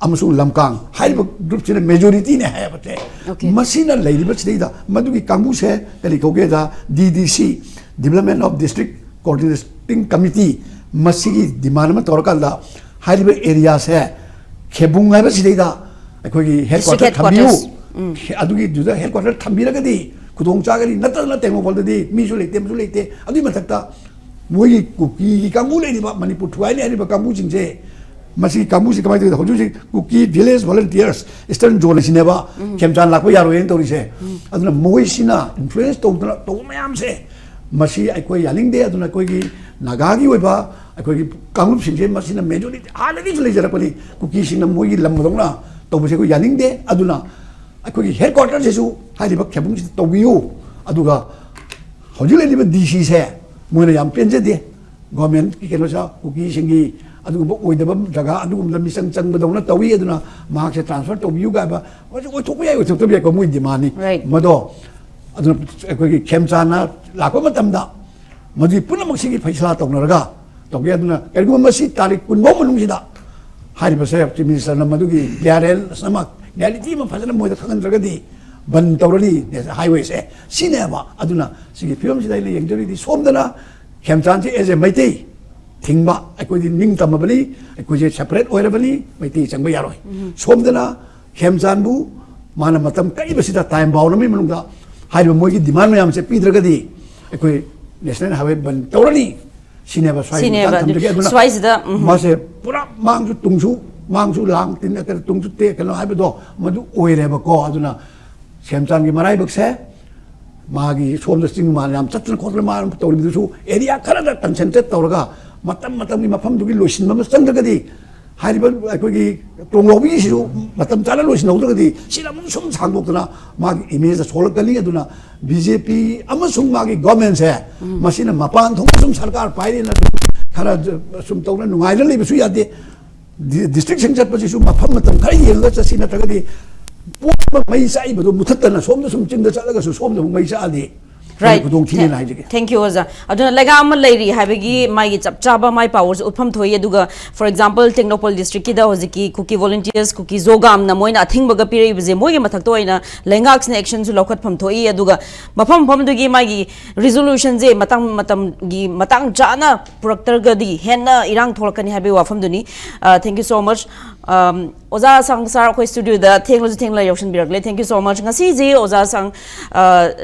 ꯑꯃꯁꯨꯡ ꯂꯝꯀꯥꯡ ꯍꯥꯏꯔꯤꯕ ꯒ꯭ꯔꯨꯞꯁꯤꯅ ꯃꯦꯖꯣꯔꯤꯇꯤꯅꯦ ꯍꯥꯏꯕꯁꯦ꯫ Okay. ꯃꯁꯤꯅ ꯂꯩꯔꯤꯕꯁꯤꯗꯩꯗ ꯃꯗꯨꯒꯤ ꯀꯥꯡꯕꯨꯁꯦ ꯀꯔꯤ ꯀꯧꯒꯦꯗ, ꯗꯤ ꯗꯤ ꯁꯤ, Development of District Coordinating Committee, ꯃꯁꯤꯒꯤ ꯗꯤꯃꯥꯟ ꯑꯃ ꯇꯧꯔꯀꯥꯟꯗ ꯍꯥꯏꯔꯤꯕ ꯑꯦꯔꯤꯌꯥꯁꯦ ꯈꯦꯕꯨꯡ ꯍꯥꯏꯕꯁꯤꯗꯩꯗ ꯑꯩꯈꯣꯏꯒꯤ ꯍꯦꯗ District ꯀ꯭ꯋꯥꯇꯔ ꯊꯝꯕꯤꯌꯨ꯫ headquarters. ꯑꯗꯨꯒꯤꯗꯨꯗ ꯍꯦꯗ ꯀ꯭ꯋꯥꯇꯔ ꯊꯝꯕꯤꯔꯒꯗꯤ ꯈꯨꯗꯣꯡ ꯆꯥꯒꯅꯤ꯫ ꯅꯠꯇꯗꯅ ꯇꯦꯡꯅꯧꯄꯜꯗꯗꯤ ꯃꯤꯁꯨ ꯂꯩꯇꯦ, ꯑꯃꯁꯨ ꯂꯩꯇꯦ꯫ ꯑꯗꯨꯒꯤ ꯃꯊꯛꯇ ꯃꯣꯏꯒꯤ ꯀꯨꯀꯤꯒꯤ ꯀꯥꯡꯕꯨ ꯂꯩꯔꯤꯕ, ꯃꯅꯤꯄꯨꯔ ꯊꯨꯒꯥꯏꯅꯤ ꯍꯥꯏꯔꯤꯕ ꯀꯥꯡꯕꯨꯁꯤꯡꯁꯦ, ꯃꯁꯤꯒꯤ ꯀꯥꯡꯕꯨꯁꯤ ꯀꯃꯥꯏꯅ ꯇꯧꯒꯦ? ꯍꯧꯖꯤꯛ ꯍꯧꯖꯤꯛ ꯀꯨꯀꯤ ꯚꯤꯂꯦꯖ ꯚꯣꯂꯨꯟꯇꯤꯌꯔꯁ ꯏꯁꯇꯔꯟ ꯖꯣꯟ ꯑꯁꯤꯅꯦꯕ ꯈꯦꯝꯆꯥꯟ ꯂꯥꯛꯄ ꯌꯥꯔꯣꯏꯅ ꯇꯧꯔꯤꯁꯦ꯫ ꯑꯗꯨꯅ ꯃꯈꯣꯏꯁꯤꯅ ꯏꯟꯐ꯭ꯂꯨꯌꯦꯟꯁ ꯇꯧꯗꯅ ꯇꯧꯕ ꯃꯌꯥꯝꯁꯦ, ꯃꯁꯤ ꯑꯩꯈꯣꯏ ꯌꯥꯅꯤꯡꯗꯦ꯫ ꯑꯗꯨꯅ ꯑꯩꯈꯣꯏꯒꯤ ꯅꯥꯒꯥꯒꯤ ꯑꯣꯏꯕ ꯑꯩꯈꯣꯏꯒꯤ ꯀꯥꯡꯂꯨꯞꯁꯤꯡꯁꯦ, ꯃꯁꯤꯅ ꯃꯦꯖꯣꯔꯤꯇꯤ ꯍꯥꯟꯅꯗꯒꯤꯁꯨ ꯂꯩꯖꯔꯛꯄꯅꯤ꯫ ꯀꯨꯀꯤꯁꯤꯡꯅ ꯃꯣꯏꯒꯤ ꯂꯝꯗꯧꯅ ꯇꯧꯕꯁꯦ ꯑꯩꯈꯣꯏ ꯌꯥꯅꯤꯡꯗꯦ꯫ ꯑꯗꯨꯅ ꯑꯩꯈꯣꯏꯒꯤ ꯍꯦꯗ ꯀ꯭ꯋꯥꯇꯔꯁꯤꯁꯨ ꯍꯥꯏꯔꯤꯕ ꯈꯦꯕꯨꯡꯁꯤꯗ ꯇꯧꯕꯤꯌꯨ꯫ ꯑꯗꯨꯒ ꯍꯧꯖꯤꯛ ꯂꯩꯔꯤꯕ ꯗꯤ ꯁꯤꯁꯦ ꯃꯣꯏꯅ ꯌꯥꯝ ꯄꯦꯟꯖꯗꯦ꯫ ꯒꯣꯔꯃꯦꯟꯠꯀꯤ ꯀꯩꯅꯣꯁꯦ ꯀꯨꯀꯤꯁꯤꯡꯒꯤ ꯑꯗꯨꯒꯨꯝꯕ ꯑꯣꯏꯗꯕ ꯖꯒꯥ ꯑꯗꯨꯒꯨꯝꯕꯗ ꯃꯤꯆꯪ ꯆꯪꯕꯗꯧꯅ ꯇꯧꯏ꯫ ꯑꯗꯨꯅ ꯃꯍꯥꯛꯁꯦ ꯇ꯭ꯔꯥꯟꯁꯐꯔ ꯇꯧꯕꯤꯌꯨ ꯀꯥꯏꯕ, ꯃꯁꯤ ꯑꯣꯏꯊꯣꯛꯄ ꯌꯥꯏ, ꯑꯣꯏꯊꯣꯛꯇꯕ ꯌꯥꯏꯀꯣ, ꯃꯣꯏ ꯗꯤꯃꯥꯟꯅꯤ꯫ Right. ꯃꯗꯣ ꯑꯗꯨꯅ ꯑꯩꯈꯣꯏꯒꯤ ꯈꯦꯝꯆꯥꯟꯅ ꯂꯥꯛꯄ ꯃꯇꯝꯗ ꯃꯗꯨꯒꯤ ꯄꯨꯝꯅꯃꯛꯁꯤꯒꯤ ꯐꯩꯁꯂꯥ ꯇꯧꯅꯔꯒ ꯇꯧꯒꯦ꯫ ꯑꯗꯨꯅ ꯀꯔꯤꯒꯨꯝꯕ ꯃꯁꯤ ꯇꯥꯔꯤꯛ ꯀꯨꯟ ꯐꯥꯎ ꯃꯅꯨꯡꯁꯤꯗ ꯍꯥꯏꯔꯤꯕꯁꯦ ꯆꯤꯐ ꯃꯤꯅꯤꯁꯇꯔꯅ ꯃꯗꯨꯒꯤ ꯀ꯭ꯂꯤꯌꯥꯔꯦꯟꯁ ꯑꯃ, ꯔꯤꯌꯦꯂꯤꯇꯤ ꯑꯃ ꯐꯖꯅ ꯃꯣꯏꯗ ꯈꯪꯍꯟꯗ꯭ꯔꯒꯗꯤ ꯕꯟ ꯇꯧꯔꯅꯤ ꯍꯥꯏꯋꯦꯁꯦ꯫ ꯁꯤꯅꯦꯕ꯫ ꯑꯗꯨꯅ ꯁꯤꯒꯤ ꯐꯤꯕꯝꯁꯤꯗ ꯑꯩꯅ ꯌꯦꯡꯖꯔꯤꯗꯤ ꯁꯣꯝꯗꯅ ꯈꯦꯝꯆꯥꯟꯁꯦ ꯑꯦꯖ ꯑꯦ ꯃꯩꯇꯩ ꯊꯤꯡꯕ, ꯑꯩꯈꯣꯏꯗꯤ ꯅꯤꯡꯇꯝꯃꯕꯅꯤ, ꯑꯩꯈꯣꯏꯁꯦ ꯁꯦꯄꯔꯦꯠ ꯑꯣꯏꯔꯕꯅꯤ, ꯃꯩꯇꯩ ꯆꯪꯕ ꯌꯥꯔꯣꯏ꯫ ꯁꯣꯝꯗꯅ ꯈꯦꯝꯆꯥꯟꯕꯨ ꯃꯥꯅ ꯃꯇꯝ ꯀꯛꯏꯕꯁꯤꯗ, ꯇꯥꯏꯝ ꯕꯥꯎꯟ ꯑꯃꯒꯤ ꯃꯅꯨꯡꯗ ꯍꯥꯏꯔꯤꯕ ꯃꯣꯏꯒꯤ ꯗꯤꯃꯥꯟ ꯃꯌꯥꯝꯁꯦ ꯄꯤꯗ꯭ꯔꯒꯗꯤ ꯑꯩꯈꯣꯏ ꯅꯦꯁꯅꯦꯜ ꯍꯥꯏꯋꯦ ꯕꯟ ꯇꯧꯔꯅꯤ꯫ ꯁꯤꯅꯦꯕ ꯁ꯭ꯋꯥꯏ ꯁꯤꯅꯦꯕ꯫ ꯃꯇꯥꯡ ꯊꯝꯖꯒꯦ꯫ ꯑꯗꯨꯅ ꯁ꯭ꯋꯥꯏꯁꯤꯗ, ꯎꯝ꯫ ꯃꯥꯁꯦ ꯄꯨꯔꯥ ꯃꯥꯡꯁꯨ ꯇꯨꯡꯁꯨ, ꯃꯥꯡꯁꯨ ꯂꯥꯡ ꯇꯤꯟ, ꯀꯩꯅꯣ, ꯇꯨꯡꯁꯨ ꯇꯦꯛ, ꯀꯩꯅꯣ ꯍꯥꯏꯕꯗꯣ ꯃꯗꯨ ꯑꯣꯏꯔꯦꯕꯀꯣ꯫ ꯑꯗꯨꯅ ꯁꯦꯝꯆꯥꯟꯒꯤ ꯃꯔꯥꯏꯕꯛꯁꯦ ꯃꯥꯒꯤ ꯁꯣꯝꯗ ꯆꯤꯡ ꯃꯥꯟ ꯌꯥꯝ ꯆꯠꯇꯅ ꯈꯣꯠꯇꯅ ꯃꯥꯅ ꯇꯧꯔꯤꯕꯗꯨꯁꯨ ꯑꯦꯔꯤꯌꯥ ꯈꯔꯗ ꯀꯟꯁꯦꯟꯇ꯭ꯔꯦꯠ ꯇꯧꯔꯒ ꯃꯇꯝ ꯃꯇꯝꯒꯤ ꯃꯐꯝꯗꯨꯒꯤ ꯂꯣꯏꯁꯤꯟꯕ ꯑꯃ ꯆꯪꯗ꯭ꯔꯒꯗꯤ ꯍꯥꯏꯔꯤꯕ ꯑꯩꯈꯣꯏꯒꯤ ꯇꯣꯡꯂꯥꯎꯕꯤꯒꯤꯁꯤꯁꯨ ꯃꯇꯝ ꯆꯥꯅ ꯂꯣꯏꯁꯤꯟꯍꯧꯗ꯭ꯔꯒꯗꯤ ꯁꯤꯅ ꯑꯃꯨꯛ ꯁꯨꯝ ꯁꯥꯡꯗꯣꯛꯇꯅ ꯃꯥꯒꯤ ꯏꯃꯦꯖꯇ ꯁꯣꯛꯂꯛꯀꯅꯤ꯫ ꯑꯗꯨꯅ ꯕꯤ ꯖꯦ ꯄꯤ ꯑꯃꯁꯨꯡ ꯃꯥꯒꯤ ꯒꯣꯔꯃꯦꯟꯁꯦ ꯃꯁꯤꯅ ꯃꯄꯥꯟ ꯊꯣꯡꯗ ꯁꯨꯝ ꯁꯔꯀꯥꯔ ꯄꯥꯏꯔꯦꯅ ꯁꯨꯝ ꯈꯔ ꯁꯨꯝ ꯇꯧꯅ ꯅꯨꯡꯉꯥꯏꯅ ꯂꯩꯕꯁꯨ ꯌꯥꯗꯦ꯫ ꯗꯤ-, ꯗꯤꯁꯇ꯭ꯔꯤꯛꯁꯤꯡ ꯆꯠꯄꯁꯤꯁꯨ ꯃꯐꯝ ꯃꯇꯝ ꯈꯔ ꯌꯦꯡꯉꯒ ꯆꯠꯁꯤ, ꯅꯠꯇ꯭ꯔꯒꯗꯤ ꯄꯣꯠ ꯑꯃ ꯃꯩ ꯆꯥꯛꯏꯕꯗꯣ ꯃꯨꯊꯠꯇꯅ ꯁꯣꯝꯗ ꯁꯨꯝ ꯆꯤꯡꯗ ꯆꯠꯂꯒꯁꯨ ꯁꯣꯝꯗ ꯑꯃꯨꯛ ꯃꯩ ꯆꯥꯛꯑꯗꯤ Right. ꯈꯨꯗꯣꯡ ꯊꯤꯅꯦꯅ ꯍꯥꯏꯖꯒꯦ꯫ Thank you, ꯑꯣꯖꯥ꯫ ꯑꯗꯨꯅ ꯂꯩꯉꯥꯛ ꯑꯃ ꯂꯩꯔꯤ ꯍꯥꯏꯕꯒꯤ ꯃꯥꯒꯤ ꯆꯞ ꯆꯥꯕ ꯃꯥꯏ ꯄꯥꯋꯔꯁꯦ ꯎꯠꯐꯝ ꯊꯣꯛꯏ꯫ ꯑꯗꯨꯒ, for example, ꯇꯦꯡꯅꯧꯄꯜ ꯗꯤꯁꯇ꯭ꯔꯤꯛꯀꯤꯗ ꯍꯧꯖꯤꯛꯀꯤ ꯀꯨꯀꯤ ꯚꯣꯂꯨꯟꯇꯤꯌꯔꯁ, ꯀꯨꯀꯤ ꯖꯣꯒꯥꯝꯅ ꯃꯣꯏꯅ ꯑꯊꯤꯡꯕꯒ ꯄꯤꯔꯛꯏꯕꯁꯦ, ꯃꯣꯏꯒꯤ ꯃꯊꯛꯇ ꯑꯣꯏꯅ ꯂꯩꯉꯥꯛꯁꯤꯅ ꯑꯦꯛꯁꯟꯁꯨ ꯂꯧꯈꯠꯐꯝ ꯊꯣꯛꯏ꯫ ꯑꯗꯨꯒ ꯃꯐꯝ ꯃꯐꯝꯗꯨꯒꯤ ꯃꯥꯒꯤ ꯔꯤꯖꯣꯂꯨꯁꯟꯁꯦ ꯃꯇꯝ ꯃꯇꯝꯒꯤ ꯃꯇꯥꯡ ꯆꯥꯅ ꯄꯨꯔꯛꯇ꯭ꯔꯒꯗꯤ ꯍꯦꯟꯅ ꯏꯔꯥꯡ ꯊꯣꯛꯂꯛꯀꯅꯤ ꯍꯥꯏꯕꯒꯤ ꯋꯥꯐꯝꯗꯨꯅꯤ꯫ Thank you so much꯫ ꯑꯣꯖꯥ ꯑꯁꯥꯡ ꯁꯥꯔ ꯑꯩꯈꯣꯏ ꯁ꯭ꯇꯨꯗꯤꯑꯣꯗ ꯊꯦꯡꯂꯁꯨ ꯊꯦꯡꯂ ꯌꯧꯁꯤꯟꯕꯤꯔꯛꯂꯦ꯫ Thank you so much꯫ ꯉꯁꯤꯁꯦ ꯑꯣꯖꯥ ꯑꯁꯥꯡ,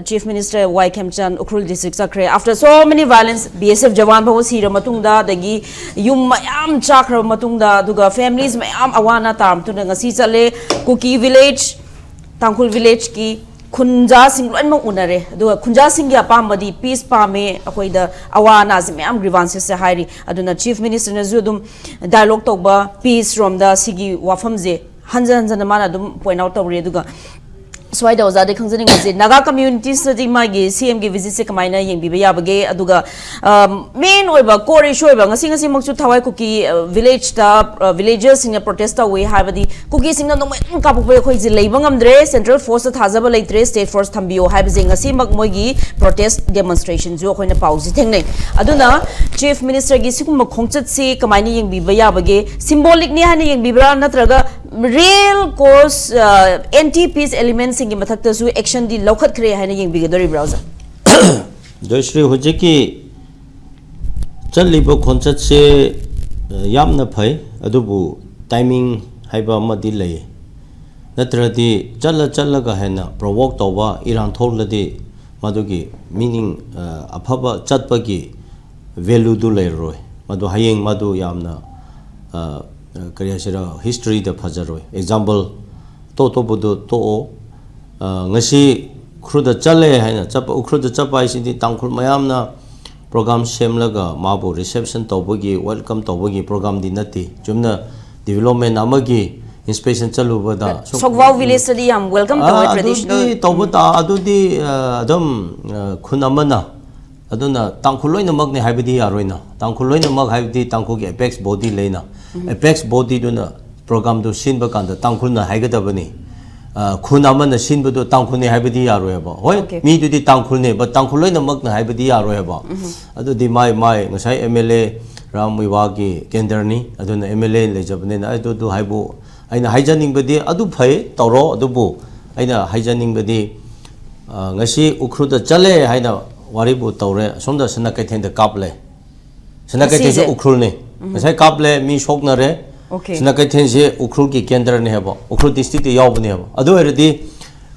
Chief Minister ꯋꯥꯏ ꯈꯦꯝꯆꯟ ꯎꯈ꯭ꯔꯨꯜ ꯗꯤꯁꯇ꯭ꯔꯤꯛ ꯆꯠꯈ꯭ꯔꯦ꯫ After so many violence, B S F Jawan ꯐꯥꯎꯕ ꯁꯤꯔ ꯃꯇꯨꯡꯗ, ꯑꯗꯒꯤ ꯌꯨꯝ ꯃꯌꯥꯝ ꯆꯥꯈ꯭ꯔꯕ ꯃꯇꯨꯡꯗ, ꯑꯗꯨꯒ families ꯃꯌꯥꯝ ꯑꯋꯥ ꯑꯅꯥ ꯇꯥꯔ ꯃꯇꯨꯡꯗ ꯉꯁꯤ ꯆꯠꯂꯦ꯫ ꯀꯨꯀꯤ village, ꯇꯥꯡꯈꯨꯜ villageꯀꯤ ꯈꯨꯟꯖꯥꯁꯤꯡ ꯂꯣꯏꯅꯃꯛ ꯎꯅꯔꯦ꯫ ꯑꯗꯨꯒ ꯈꯨꯟꯖꯥꯁꯤꯡꯒꯤ ꯑꯄꯥꯝꯕꯗꯤ peace ꯄꯥꯝꯃꯦ, ꯑꯩꯈꯣꯏꯗ ꯑꯋꯥ ꯑꯅꯥꯁꯦ ꯃꯌꯥꯝ grievances ꯍꯥꯏꯔꯤ꯫ ꯑꯗꯨꯅ Chief Ministerꯅꯁꯨ ꯑꯗꯨꯝ dialogue ꯇꯧꯕ, peace ꯔꯣꯝꯗ ꯁꯤꯒꯤ ꯋꯥꯐꯝꯁꯦ ꯍꯟꯖꯟ ꯍꯟꯖꯟꯅ ꯃꯥꯅ ꯑꯗꯨꯝ point out ꯇꯧꯔꯤ꯫ ꯑꯗꯨꯒ ꯁ꯭ꯋꯥꯏꯗ ꯑꯣꯖꯥꯗ ꯈꯪꯖꯅꯤꯡꯕꯁꯦ, Naga communitiesꯅꯗꯤ ꯃꯥꯒꯤ CMꯒꯤ visitꯁꯦ ꯀꯃꯥꯏꯅ ꯌꯦꯡꯕꯤꯕ ꯌꯥꯕꯒꯦ? ꯑꯗꯨꯒ main ꯑꯣꯏꯕ core issue ꯑꯣꯏꯕ, ꯉꯁꯤ ꯉꯁꯤꯃꯛꯁꯨ ꯊꯋꯥꯏ ꯀꯨꯀꯤ villageꯇ villagersꯁꯤꯡꯅ protest ꯇꯧꯏ ꯍꯥꯏꯕꯗꯤ, ꯀꯨꯀꯤꯁꯤꯡꯅ ꯅꯣꯡꯃꯩ ꯑꯗꯨꯝ ꯀꯥꯞꯄꯛꯄ, ꯑꯩꯈꯣꯏꯁꯦ ꯂꯩꯕ ꯉꯝꯗ꯭ꯔꯦ, central forceꯇ ꯊꯥꯖꯕ ꯂꯩꯇ꯭ꯔꯦ, state force ꯊꯝꯕꯤꯌꯣ ꯍꯥꯏꯕꯁꯦ ꯉꯁꯤꯃꯛ ꯃꯣꯏꯒꯤ protest demonstrationꯁꯨ ꯑꯩꯈꯣꯏꯅ ꯄꯥꯎꯁꯤ ꯊꯦꯡꯅꯩ꯫ ꯑꯗꯨꯅ Chief Ministerꯒꯤ ꯁꯤꯒꯨꯝꯕ ꯈꯣꯡꯆꯠꯁꯤ ꯀꯃꯥꯏꯅ ꯌꯦꯡꯕꯤꯕ ꯌꯥꯕꯒꯦ? Symbolicꯅꯤ ꯍꯥꯏꯅ ꯌꯦꯡꯕꯤꯕ꯭ꯔꯥ, ꯅꯠꯇ꯭ꯔꯒ real cause, anti peace elementꯁꯤꯡꯒꯤ ꯃꯊꯛꯇꯁꯨ actionꯗꯤ ꯂꯧꯈꯠꯈ꯭ꯔꯦ ꯍꯥꯏꯅ ꯌꯦꯡꯕꯤꯒꯗꯧꯔꯤꯕ꯭ꯔꯥ, ꯑꯣꯖꯥ? ꯖꯣꯏꯁ꯭ꯔꯤ, ꯍꯧꯖꯤꯛꯀꯤ ꯆꯠꯂꯤꯕ ꯈꯣꯟꯆꯠꯁꯦ ꯌꯥꯝꯅ ꯐꯩ, ꯑꯗꯨꯕꯨ timing ꯍꯥꯏꯕ ꯑꯃꯗꯤ ꯂꯩ꯫ ꯅꯠꯇ꯭ꯔꯗꯤ ꯆꯠꯂ ꯆꯠꯂꯒ ꯍꯦꯟꯅ provoke ꯇꯧꯕ, ꯏꯔꯥꯡ ꯊꯣꯛꯂꯗꯤ ꯃꯗꯨꯒꯤ meaning, ꯑꯐꯕ ꯆꯠꯄꯒꯤ valueꯗꯨ ꯂꯩꯔꯔꯣꯏ꯫ ꯃꯗꯨ ꯍꯌꯦꯡ ꯃꯗꯨ ꯌꯥꯝꯅ, ꯀꯔꯤ ꯍꯥꯏꯁꯤꯔꯥ, historyꯗ ꯐꯖꯔꯣꯏ꯫ Example ꯑꯇꯣꯞ ꯑꯇꯣꯞꯄꯗꯨ ꯇꯣꯛꯑꯣ꯫ ꯉꯁꯤ ꯎꯈ꯭ꯔꯨꯜꯗ ꯆꯠꯂꯦ ꯍꯥꯏꯅ ꯆꯠꯄ, ꯎꯈ꯭ꯔꯨꯜꯗ ꯆꯠꯄ ꯍꯥꯏꯁꯤꯗꯤ ꯇꯥꯡꯈꯨꯜ ꯃꯌꯥꯝꯅ program ꯁꯦꯝꯂꯒ ꯃꯥꯕꯨ reception ꯇꯧꯕꯒꯤ, welcome ꯇꯧꯕꯒꯤ programꯗꯤ ꯅꯠꯇꯦ꯫ ꯆꯨꯝꯅ development ꯑꯃꯒꯤ inspection ꯆꯠꯂꯨꯕꯗ ꯁꯨꯝ ꯁꯣꯛꯕꯥꯎ villageꯇꯗꯤ ꯌꯥꯝ welcome ꯇꯧꯋꯦ, ꯑ, traditional꯫ ꯑꯗꯨꯗꯤ ꯇꯧꯕ ꯇꯥ-, ꯑꯗꯨꯗꯤ, ꯑ, ꯑꯗꯨꯝ, ꯑ, ꯈꯨꯟ ꯑꯃꯅ, ꯑꯗꯨꯅ ꯇꯥꯡꯈꯨꯜ ꯂꯣꯏꯅꯃꯛꯅꯤ ꯍꯥꯏꯕꯗꯤ ꯌꯥꯔꯣꯏꯅ꯫ ꯇꯥꯡꯈꯨꯜ ꯂꯣꯏꯅꯃꯛ ꯍꯥꯏꯕꯗꯤ ꯇꯥꯡꯈꯨꯜꯒꯤ apex body ꯂꯩꯅ꯫ Apex bodyꯗꯨꯅ programꯗꯨ ꯁꯤꯟꯕ ꯀꯥꯟꯗ ꯇꯥꯡꯈꯨꯜꯅ ꯍꯥꯏꯒꯗꯕꯅꯤ꯫ ꯑ, ꯈꯨꯟ ꯑꯃꯅ ꯁꯤꯟꯕꯗꯨ ꯇꯥꯡꯈꯨꯜꯅꯤ ꯍꯥꯏꯕꯗꯤ ꯌꯥꯔꯣꯏꯕ꯫ ꯍꯣꯏ, Okay. ꯃꯤꯗꯨꯗꯤ ꯇꯥꯡꯈꯨꯜꯅꯦ, but ꯇꯥꯡꯈꯨꯜ ꯂꯣꯏꯅꯃꯛꯅ ꯍꯥꯏꯕꯗꯤ ꯌꯥꯔꯣꯏꯕ꯫ ꯑꯗꯨꯗꯤ ꯃꯥꯏ, ꯃꯥꯏ ꯉꯁꯥꯏ MLA ꯔꯥꯝ ꯃꯨꯏꯋꯥꯒꯤ ꯀꯦꯟꯗ꯭ꯔꯅꯤ, ꯑꯗꯨꯅ MLA ꯂꯩꯖꯕꯅꯤꯅ ꯑꯗꯨꯗꯨ ꯍꯥꯏꯕꯨ ꯑꯩꯅ ꯍꯥꯏꯖꯅꯤꯡꯕꯗꯤ ꯑꯗꯨ ꯐꯩ, ꯇꯧꯔꯣ, ꯑꯗꯨꯕꯨ ꯑꯩꯅ ꯍꯥꯏꯖꯅꯤꯡꯕꯗꯤ, ꯑ, ꯉꯁꯤ ꯎꯈ꯭ꯔꯨꯜꯗ ꯆꯠꯂꯦ ꯍꯥꯏꯅ ꯋꯥꯔꯤꯕꯨ ꯇꯧꯔꯦ, ꯑꯁꯣꯝꯗ ꯁꯅꯥ ꯀꯩꯊꯦꯜꯗ ꯀꯥꯞꯂꯦ꯫ ꯁꯅꯥ ꯀꯩꯊꯦꯜꯁꯨ ꯉꯁꯤꯁꯦ? ꯎꯈ꯭ꯔꯨꯜꯅꯤ꯫ ꯉꯁꯥꯏ ꯀꯥꯞꯂꯦ, ꯃꯤ ꯁꯣꯛꯅꯔꯦ, Okay. ꯁꯅꯥ ꯀꯩꯊꯦꯜꯁꯦ ꯎꯈ꯭ꯔꯨꯜꯒꯤ ꯀꯦꯟꯗ꯭ꯔꯅꯦ ꯍꯥꯏꯕ, ꯎꯈ꯭ꯔꯨꯜ ꯗꯤꯁꯇ꯭ꯔꯤꯛꯇ ꯌꯥꯎꯕꯅꯦ ꯍꯥꯏꯕ꯫ ꯑꯗꯨ ꯑꯣꯏꯔꯗꯤ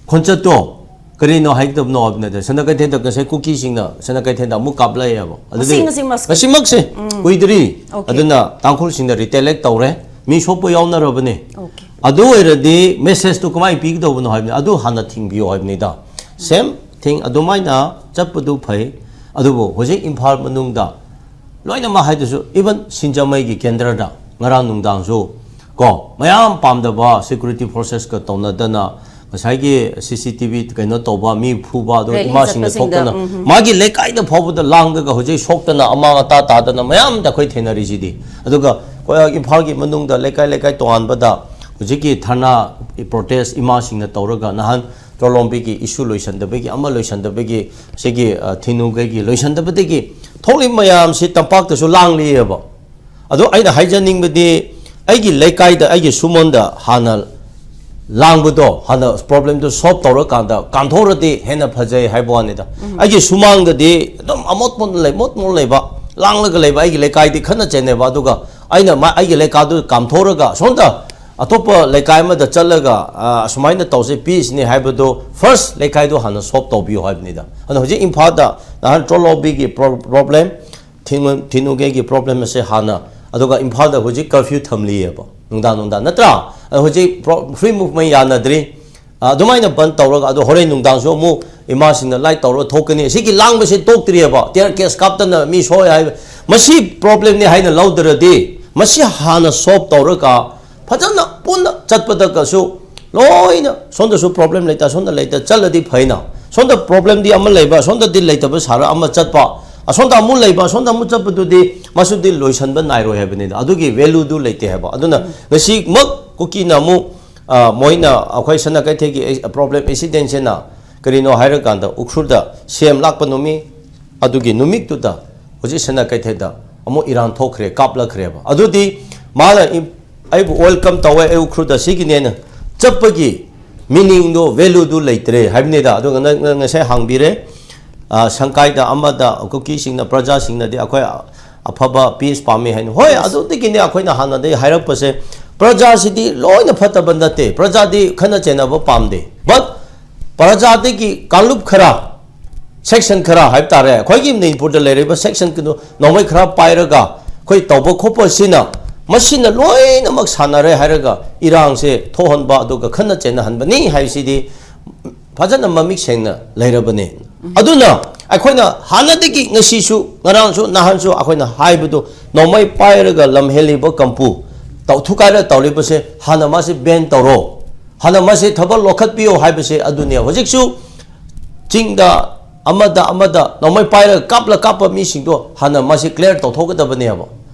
ꯈꯣꯟꯆꯠꯇꯣ ꯀꯔꯤꯅꯣ ꯍꯥꯏꯒꯗꯕꯅꯣ ꯍꯥꯏꯕ ꯅꯠꯇ꯭ꯔꯦ, ꯁꯅꯥ ꯀꯩꯊꯦꯜꯗ ꯉꯁꯥꯏ ꯀꯨꯀꯤꯁꯤꯡꯅ ꯁꯅꯥ ꯀꯩꯊꯦꯜꯗ ꯑꯃꯨꯛ ꯀꯥꯞꯂꯛꯑꯦꯕ꯫ ꯑꯗꯨꯗꯤ ꯉꯁꯤ, ꯉꯁꯤꯃꯛ? ꯉꯁꯤꯃꯛꯁꯦ ꯀꯨꯏꯗ꯭ꯔꯤ꯫ Okay. ꯑꯗꯨꯅ ꯇꯥꯡꯈꯨꯜꯁꯤꯡꯅ ꯔꯤꯇꯦꯂꯦꯛ ꯇꯧꯔꯦ, ꯃꯤ ꯁꯣꯛꯄ ꯌꯥꯎꯅꯔꯕꯅꯦ꯫ Okay. ꯑꯗꯨ ꯑꯣꯏꯔꯗꯤ ꯃꯦꯁꯦꯖꯇꯨ ꯀꯃꯥꯏꯅ ꯄꯤꯒꯗꯧꯕꯅꯣ ꯍꯥꯏꯕꯅꯤ, ꯑꯗꯨ ꯍꯥꯟꯅ ꯊꯤꯡꯕꯤꯌꯨ ꯍꯥꯏꯕꯅꯤꯗ꯫ Same thing ꯑꯗꯨꯃꯥꯏꯅ ꯆꯠꯄꯗꯨ ꯐꯩ꯫ ꯑꯗꯨꯕꯨ ꯍꯧꯖꯤꯛ ꯏꯝꯐꯥꯜ ꯃꯅꯨꯡꯗ ꯂꯣꯏꯅꯃꯛ ꯍꯥꯏꯗꯨꯁꯨ, even ꯁꯤꯡꯖꯃꯩꯒꯤ ꯀꯦꯟꯗ꯭ꯔꯗ ꯉꯔꯥꯡ ꯅꯨꯡꯗꯥꯡꯁꯨ ꯀꯣ, ꯃꯌꯥꯝ ꯄꯥꯝꯗꯕ ꯁꯦꯀ꯭ꯌꯨꯔꯤꯇꯤ ꯐꯣꯔꯁꯦꯁꯀ ꯇꯧꯅꯗꯅ ꯉꯁꯥꯏꯒꯤ ꯁꯤ ꯁꯤ ꯇꯤ ꯚꯤ ꯀꯩꯅꯣ ꯇꯧꯕ, ꯃꯤ ꯐꯨꯕ, ꯑꯗꯨ Rally ꯏꯃꯥꯁꯤꯡꯅ ꯆꯠꯄꯁꯤꯡꯗ, ꯊꯣꯛꯇꯅ ꯎꯝ, ꯎꯝ꯫ ꯃꯥꯒꯤ ꯂꯩꯀꯥꯏꯗ ꯐꯥꯎꯕꯗ ꯂꯥꯡꯗꯒ ꯍꯧꯖꯤꯛ ꯁꯣꯛꯇꯅ ꯑꯃꯥꯡ ꯑꯇꯥ ꯇꯥꯗꯅ ꯃꯌꯥꯝꯗ ꯑꯩꯈꯣꯏ ꯊꯦꯡꯅꯔꯤꯁꯤꯗꯤ꯫ ꯑꯗꯨꯒ ꯑꯩꯈꯣꯏ ꯏꯝꯐꯥꯜꯒꯤ ꯃꯅꯨꯡꯗ ꯂꯩꯀꯥꯏ ꯂꯩꯀꯥꯏ ꯇꯣꯉꯥꯟꯕꯗ ꯍꯧꯖꯤꯛꯀꯤ ꯙꯔꯅꯥ ꯄ꯭ꯔꯣꯇꯦꯁ ꯏꯃꯥꯁꯤꯡꯅ ꯇꯧꯔꯒ ꯅꯍꯥꯟ ꯇ꯭ꯔꯣꯂꯣꯝꯕꯤꯒꯤ ꯏꯁꯨ ꯂꯣꯏꯁꯟꯗꯕꯒꯤ, ꯑꯃ ꯂꯣꯏꯁꯟꯗꯕꯒꯤ, ꯁꯤꯒꯤ, ꯑ, ꯊꯤꯅꯨꯒꯩꯒꯤ ꯂꯣꯏꯁꯟꯗꯕꯗꯒꯤ ꯊꯣꯛꯂꯤꯕ ꯃꯌꯥꯝꯁꯤ ꯇꯝꯄꯥꯛꯇꯁꯨ ꯂꯥꯡꯂꯤꯑꯕ꯫ ꯑꯗꯣ ꯑꯩꯅ ꯍꯥꯏꯖꯅꯤꯡꯕꯗꯤ, ꯑꯩꯒꯤ ꯂꯩꯀꯥꯏꯗ, ꯑꯩꯒꯤ ꯁꯨꯃꯟꯗ ꯍꯥꯟꯅ ꯂꯥꯡꯕꯗꯣ, ꯍꯥꯟꯅ ꯄ꯭ꯔꯣꯕ꯭ꯂꯦꯝꯗꯣ ꯁꯣꯜꯕ ꯇꯧꯔꯀꯥꯟꯗ ꯀꯥꯟꯊꯣꯛꯔꯗꯤ ꯍꯦꯟꯅ ꯐꯖꯩ ꯍꯥꯏꯕ ꯋꯥꯅꯤꯗ꯫ ꯑꯩꯒꯤ ꯁꯨꯃꯥꯡꯗꯗꯤ ꯑꯗꯨꯝ ꯑꯃꯣꯠꯄ ꯂꯩ, ꯃꯣꯠ ꯃꯣꯠ ꯂꯩꯕ, ꯂꯥꯡꯂꯒ ꯂꯩꯕ ꯑꯩꯒꯤ ꯂꯩꯀꯥꯏꯗꯤ ꯈꯠꯅ ꯆꯩꯅꯕ, ꯑꯗꯨꯒ ꯑꯩꯅ ꯃꯥ-, ꯑꯩꯒꯤ ꯂꯩꯀꯥꯏꯗꯨ ꯀꯥꯝꯊꯣꯛꯔꯒ ꯁꯣꯝꯗ ꯑꯇꯣꯞꯄ ꯂꯩꯀꯥꯏ ꯑꯃꯗ ꯆꯠꯂꯒ, ꯑ, ꯑꯁꯨꯃꯥꯏꯅ ꯇꯧꯁꯦ, ꯄꯤꯁꯅꯤ ꯍꯥꯏꯕꯗꯣ first ꯂꯩꯀꯥꯏꯗꯣ ꯍꯥꯟꯅ ꯁꯣꯜꯕ ꯇꯧꯕꯤꯌꯨ ꯍꯥꯏꯕꯅꯤꯗ꯫ ꯑꯗꯣ ꯍꯧꯖꯤꯛ ꯏꯝꯐꯥꯜꯗ ꯅꯍꯥꯟ ꯇ꯭ꯔꯣꯂꯣꯕꯤꯒꯤ ꯄ꯭ꯔꯣ-, ꯄ꯭ꯔꯣꯕ꯭ꯂꯦꯝ, ꯊꯤꯡ-, ꯊꯤꯅꯨꯒꯩꯒꯤ ꯄ꯭ꯔꯣꯕ꯭ꯂꯦꯝ ꯑꯁꯦ ꯍꯥꯟꯅ, ꯑꯗꯨꯒ ꯏꯝꯐꯥꯜꯗ ꯍꯧꯖꯤꯛ ꯀꯔꯐ꯭ꯌꯨ ꯊꯝꯂꯤꯑꯕ ꯅꯨꯡꯗꯥꯡ ꯅꯨꯡꯗꯥꯡ, ꯅꯠꯇ꯭ꯔꯥ? ꯑꯗꯣ ꯍꯧꯖꯤꯛ ꯄ꯭ꯔꯣ-, ꯐ꯭ꯔꯤ ꯃꯨꯚꯃꯦꯟ ꯌꯥꯅꯗ꯭ꯔꯤ꯫ ꯑ, ꯑꯗꯨꯃꯥꯏꯅ ꯕꯟ ꯇꯧꯔꯒ, ꯑꯗꯣ ꯍꯣꯔꯦꯟ ꯅꯨꯡꯗꯥꯡꯁꯨ ꯑꯃꯨꯛ ꯏꯃꯥꯁꯤꯡꯅ ꯂꯥꯏꯠ ꯇꯧꯔꯒ ꯊꯣꯛꯀꯅꯤ꯫ ꯁꯤꯒꯤ ꯂꯥꯡꯕꯁꯦ ꯇꯣꯛꯇ꯭ꯔꯤꯑꯕ, ꯇꯤꯌꯔ ꯒꯦꯁ ꯀꯥꯞꯇꯅ ꯃꯤ ꯁꯣꯛꯑꯦ ꯍꯥꯏꯕ꯫ ꯃꯁꯤ ꯄ꯭ꯔꯣꯕ꯭ꯂꯦꯝꯅꯤ ꯍꯥꯏꯅ ꯂꯧꯗ꯭ꯔꯗꯤ, ꯃꯁꯤ ꯍꯥꯟꯅ ꯁꯣꯜꯕ ꯇꯧꯔꯒ ꯐꯖꯅ ꯄꯨꯟꯅ ꯆꯠꯄꯗꯒꯁꯨ ꯂꯣꯏꯅ ꯁꯣꯝꯗꯁꯨ ꯄ꯭ꯔꯣꯕ꯭ꯂꯦꯝ ꯂꯩꯇ, ꯁꯣꯝꯗ ꯂꯩꯇ ꯆꯠꯂꯗꯤ ꯐꯩꯅ꯫ ꯁꯣꯝꯗ ꯄ꯭ꯔꯣꯕ꯭ꯂꯦꯝꯗꯤ ꯑꯃ ꯂꯩꯕ, ꯁꯣꯝꯗꯗꯤ ꯂꯩꯇꯕ ꯁꯥꯔ ꯑꯃ ꯆꯠꯄ, ꯑꯁꯣꯝꯗ ꯑꯃꯨꯛ ꯂꯩꯕ, ꯑꯁꯣꯝꯗ ꯑꯃꯨꯛ ꯆꯠꯄꯗꯨꯗꯤ ꯃꯁꯤꯗꯤ ꯂꯣꯏꯁꯟꯕ ꯅꯥꯏꯔꯣꯏ ꯍꯥꯏꯕꯅꯤꯗ꯫ ꯑꯗꯨꯒꯤ ꯚꯦꯂꯨꯗꯨ ꯂꯩꯇꯦ ꯍꯥꯏꯕ꯫ ꯑꯗꯨꯅ ꯉꯁꯤꯃꯛ ꯀꯨꯀꯤꯅ ꯑꯃꯨꯛ, ꯑ, ꯃꯣꯏꯅ ꯑꯩꯈꯣꯏ ꯁꯅꯥ ꯀꯩꯊꯦꯜꯒꯤ ꯑꯦ-, ꯄ꯭ꯔꯣꯕ꯭ꯂꯦꯝ ꯏꯟꯁꯤꯗꯦꯟꯁꯤꯅ ꯀꯔꯤꯅꯣ ꯍꯥꯏꯔꯀꯥꯟꯗ, ꯎꯈ꯭ꯔꯨꯜꯗ ꯁꯤ ꯑꯦꯝ ꯂꯥꯛꯄ ꯅꯨꯃꯤꯠ, ꯑꯗꯨꯒꯤ ꯅꯨꯃꯤꯠꯇꯨꯗ ꯍꯧꯖꯤꯛ ꯁꯅꯥ ꯀꯩꯊꯦꯜꯗ ꯑꯃꯨꯛ ꯏꯔꯥꯡ ꯊꯣꯛꯈ꯭ꯔꯦ, ꯀꯥꯞꯂꯛꯈ꯭ꯔꯦꯕ꯫ ꯑꯗꯨꯗꯤ ꯃꯥꯅ ꯏꯝ-, ꯑꯩꯕꯨ ꯋꯦꯜꯀꯝ ꯇꯧꯋꯦ, ꯑꯩ ꯎꯈ꯭ꯔꯨꯜꯗ ꯁꯤꯒꯤꯅꯦꯅ ꯆꯠꯄꯒꯤ ꯃꯤꯅꯤꯡꯗꯣ, ꯚꯦꯂꯨꯗꯨ ꯂꯩꯇ꯭ꯔꯦ ꯍꯥꯏꯕꯅꯤꯗ꯫ ꯑꯗꯨꯒ ꯅꯪ, ꯅꯪ ꯉꯁꯥꯏ ꯍꯥꯡꯕꯤꯔꯦ, ꯑ, ꯁꯪꯀꯥꯏꯗ ꯑꯃꯗ ꯀꯨꯀꯤꯁꯤꯡꯅ, ꯄ꯭ꯔꯖꯥꯁꯤꯡꯅꯗꯤ ꯑꯩꯈꯣꯏ, ꯑ, ꯑꯐꯕ ꯄꯤꯁ ꯄꯥꯝꯃꯤ ꯍꯥꯏꯅ꯫ ꯍꯣꯏ, ꯑꯗꯨꯗꯒꯤꯅꯦ ꯑꯩꯈꯣꯏꯅ ꯍꯥꯟꯅꯗꯒꯤ ꯍꯥꯏꯔꯛꯄꯁꯦ, ꯄ꯭ꯔꯖꯥꯁꯤꯗꯤ ꯂꯣꯏꯅ ꯐꯠꯇꯕ ꯅꯠꯇꯦ, ꯄ꯭ꯔꯖꯥꯗꯤ ꯈꯠꯅ ꯆꯩꯅꯕ ꯄꯥꯝꯗꯦ꯫ But ꯄ꯭ꯔꯖꯥꯗꯒꯤ ꯀꯥꯡꯂꯨꯞ ꯈꯔ, ꯁꯦꯛꯁꯟ ꯈꯔ ꯍꯥꯏꯕ ꯇꯥꯔꯦ, ꯑꯩꯈꯣꯏꯒꯤ ꯃꯅꯤꯄꯨꯔꯗ ꯂꯩꯔꯤꯕ ꯁꯦꯛꯁꯟ ꯀꯩꯅꯣ ꯅꯣꯡꯃꯩ ꯈꯔ ꯄꯥꯏꯔꯒ ꯑꯩꯈꯣꯏ ꯇꯧꯕ ꯈꯣꯠꯄꯁꯤꯅ, ꯃꯁꯤꯅ ꯂꯣꯏꯅꯃꯛ ꯁꯥꯟꯅꯔꯦ ꯍꯥꯏꯔꯒ ꯏꯔꯥꯡꯁꯦ ꯊꯣꯛꯍꯟꯕ, ꯑꯗꯨꯒ ꯈꯠꯅ ꯆꯩꯅꯍꯟꯕꯅꯤ ꯍꯥꯏꯕꯁꯤꯗꯤ ꯐꯖꯅ ꯃꯃꯤꯛ ꯁꯦꯡꯅ ꯂꯩꯔꯕꯅꯦ꯫ ꯑꯗꯨꯅ ꯑꯩꯈꯣꯏꯅ ꯍꯥꯟꯅꯗꯒꯤ, ꯉꯁꯤꯁꯨ, ꯉꯔꯥꯡꯁꯨ, ꯅꯍꯥꯟꯁꯨ ꯑꯩꯈꯣꯏꯅ ꯍꯥꯏꯕꯗꯨ, ꯅꯣꯡꯃꯩ ꯄꯥꯏꯔꯒ ꯂꯝ ꯍꯦꯜꯂꯤꯕ ꯀꯥꯡꯕꯨ, ꯇꯧ-, ꯊꯨꯒꯥꯏꯔ ꯇꯧꯔꯤꯕꯁꯦ ꯍꯥꯟꯅ ꯃꯥꯁꯦ ꯕꯦꯟ ꯇꯧꯔꯣ, ꯍꯥꯟꯅ ꯃꯥꯁꯦ ꯊꯕꯛ ꯂꯧꯈꯠꯄꯤꯌꯣ ꯍꯥꯏꯕꯁꯦ ꯑꯗꯨꯅꯦ꯫ ꯍꯧꯖꯤꯛꯁꯨ ꯆꯤꯡꯗ ꯑꯃꯗ ꯑꯃꯗ ꯅꯣꯡꯃꯩ ꯄꯥꯏꯔꯒ ꯀꯥꯞꯂ ꯀꯥꯞꯄ ꯃꯤꯁꯤꯡꯗꯣ ꯍꯥꯟꯅ ꯃꯥꯁꯦ ꯀ꯭ꯂꯤꯌꯥꯔ ꯇꯧꯊꯣꯛꯀꯗꯕꯅꯦꯕ꯫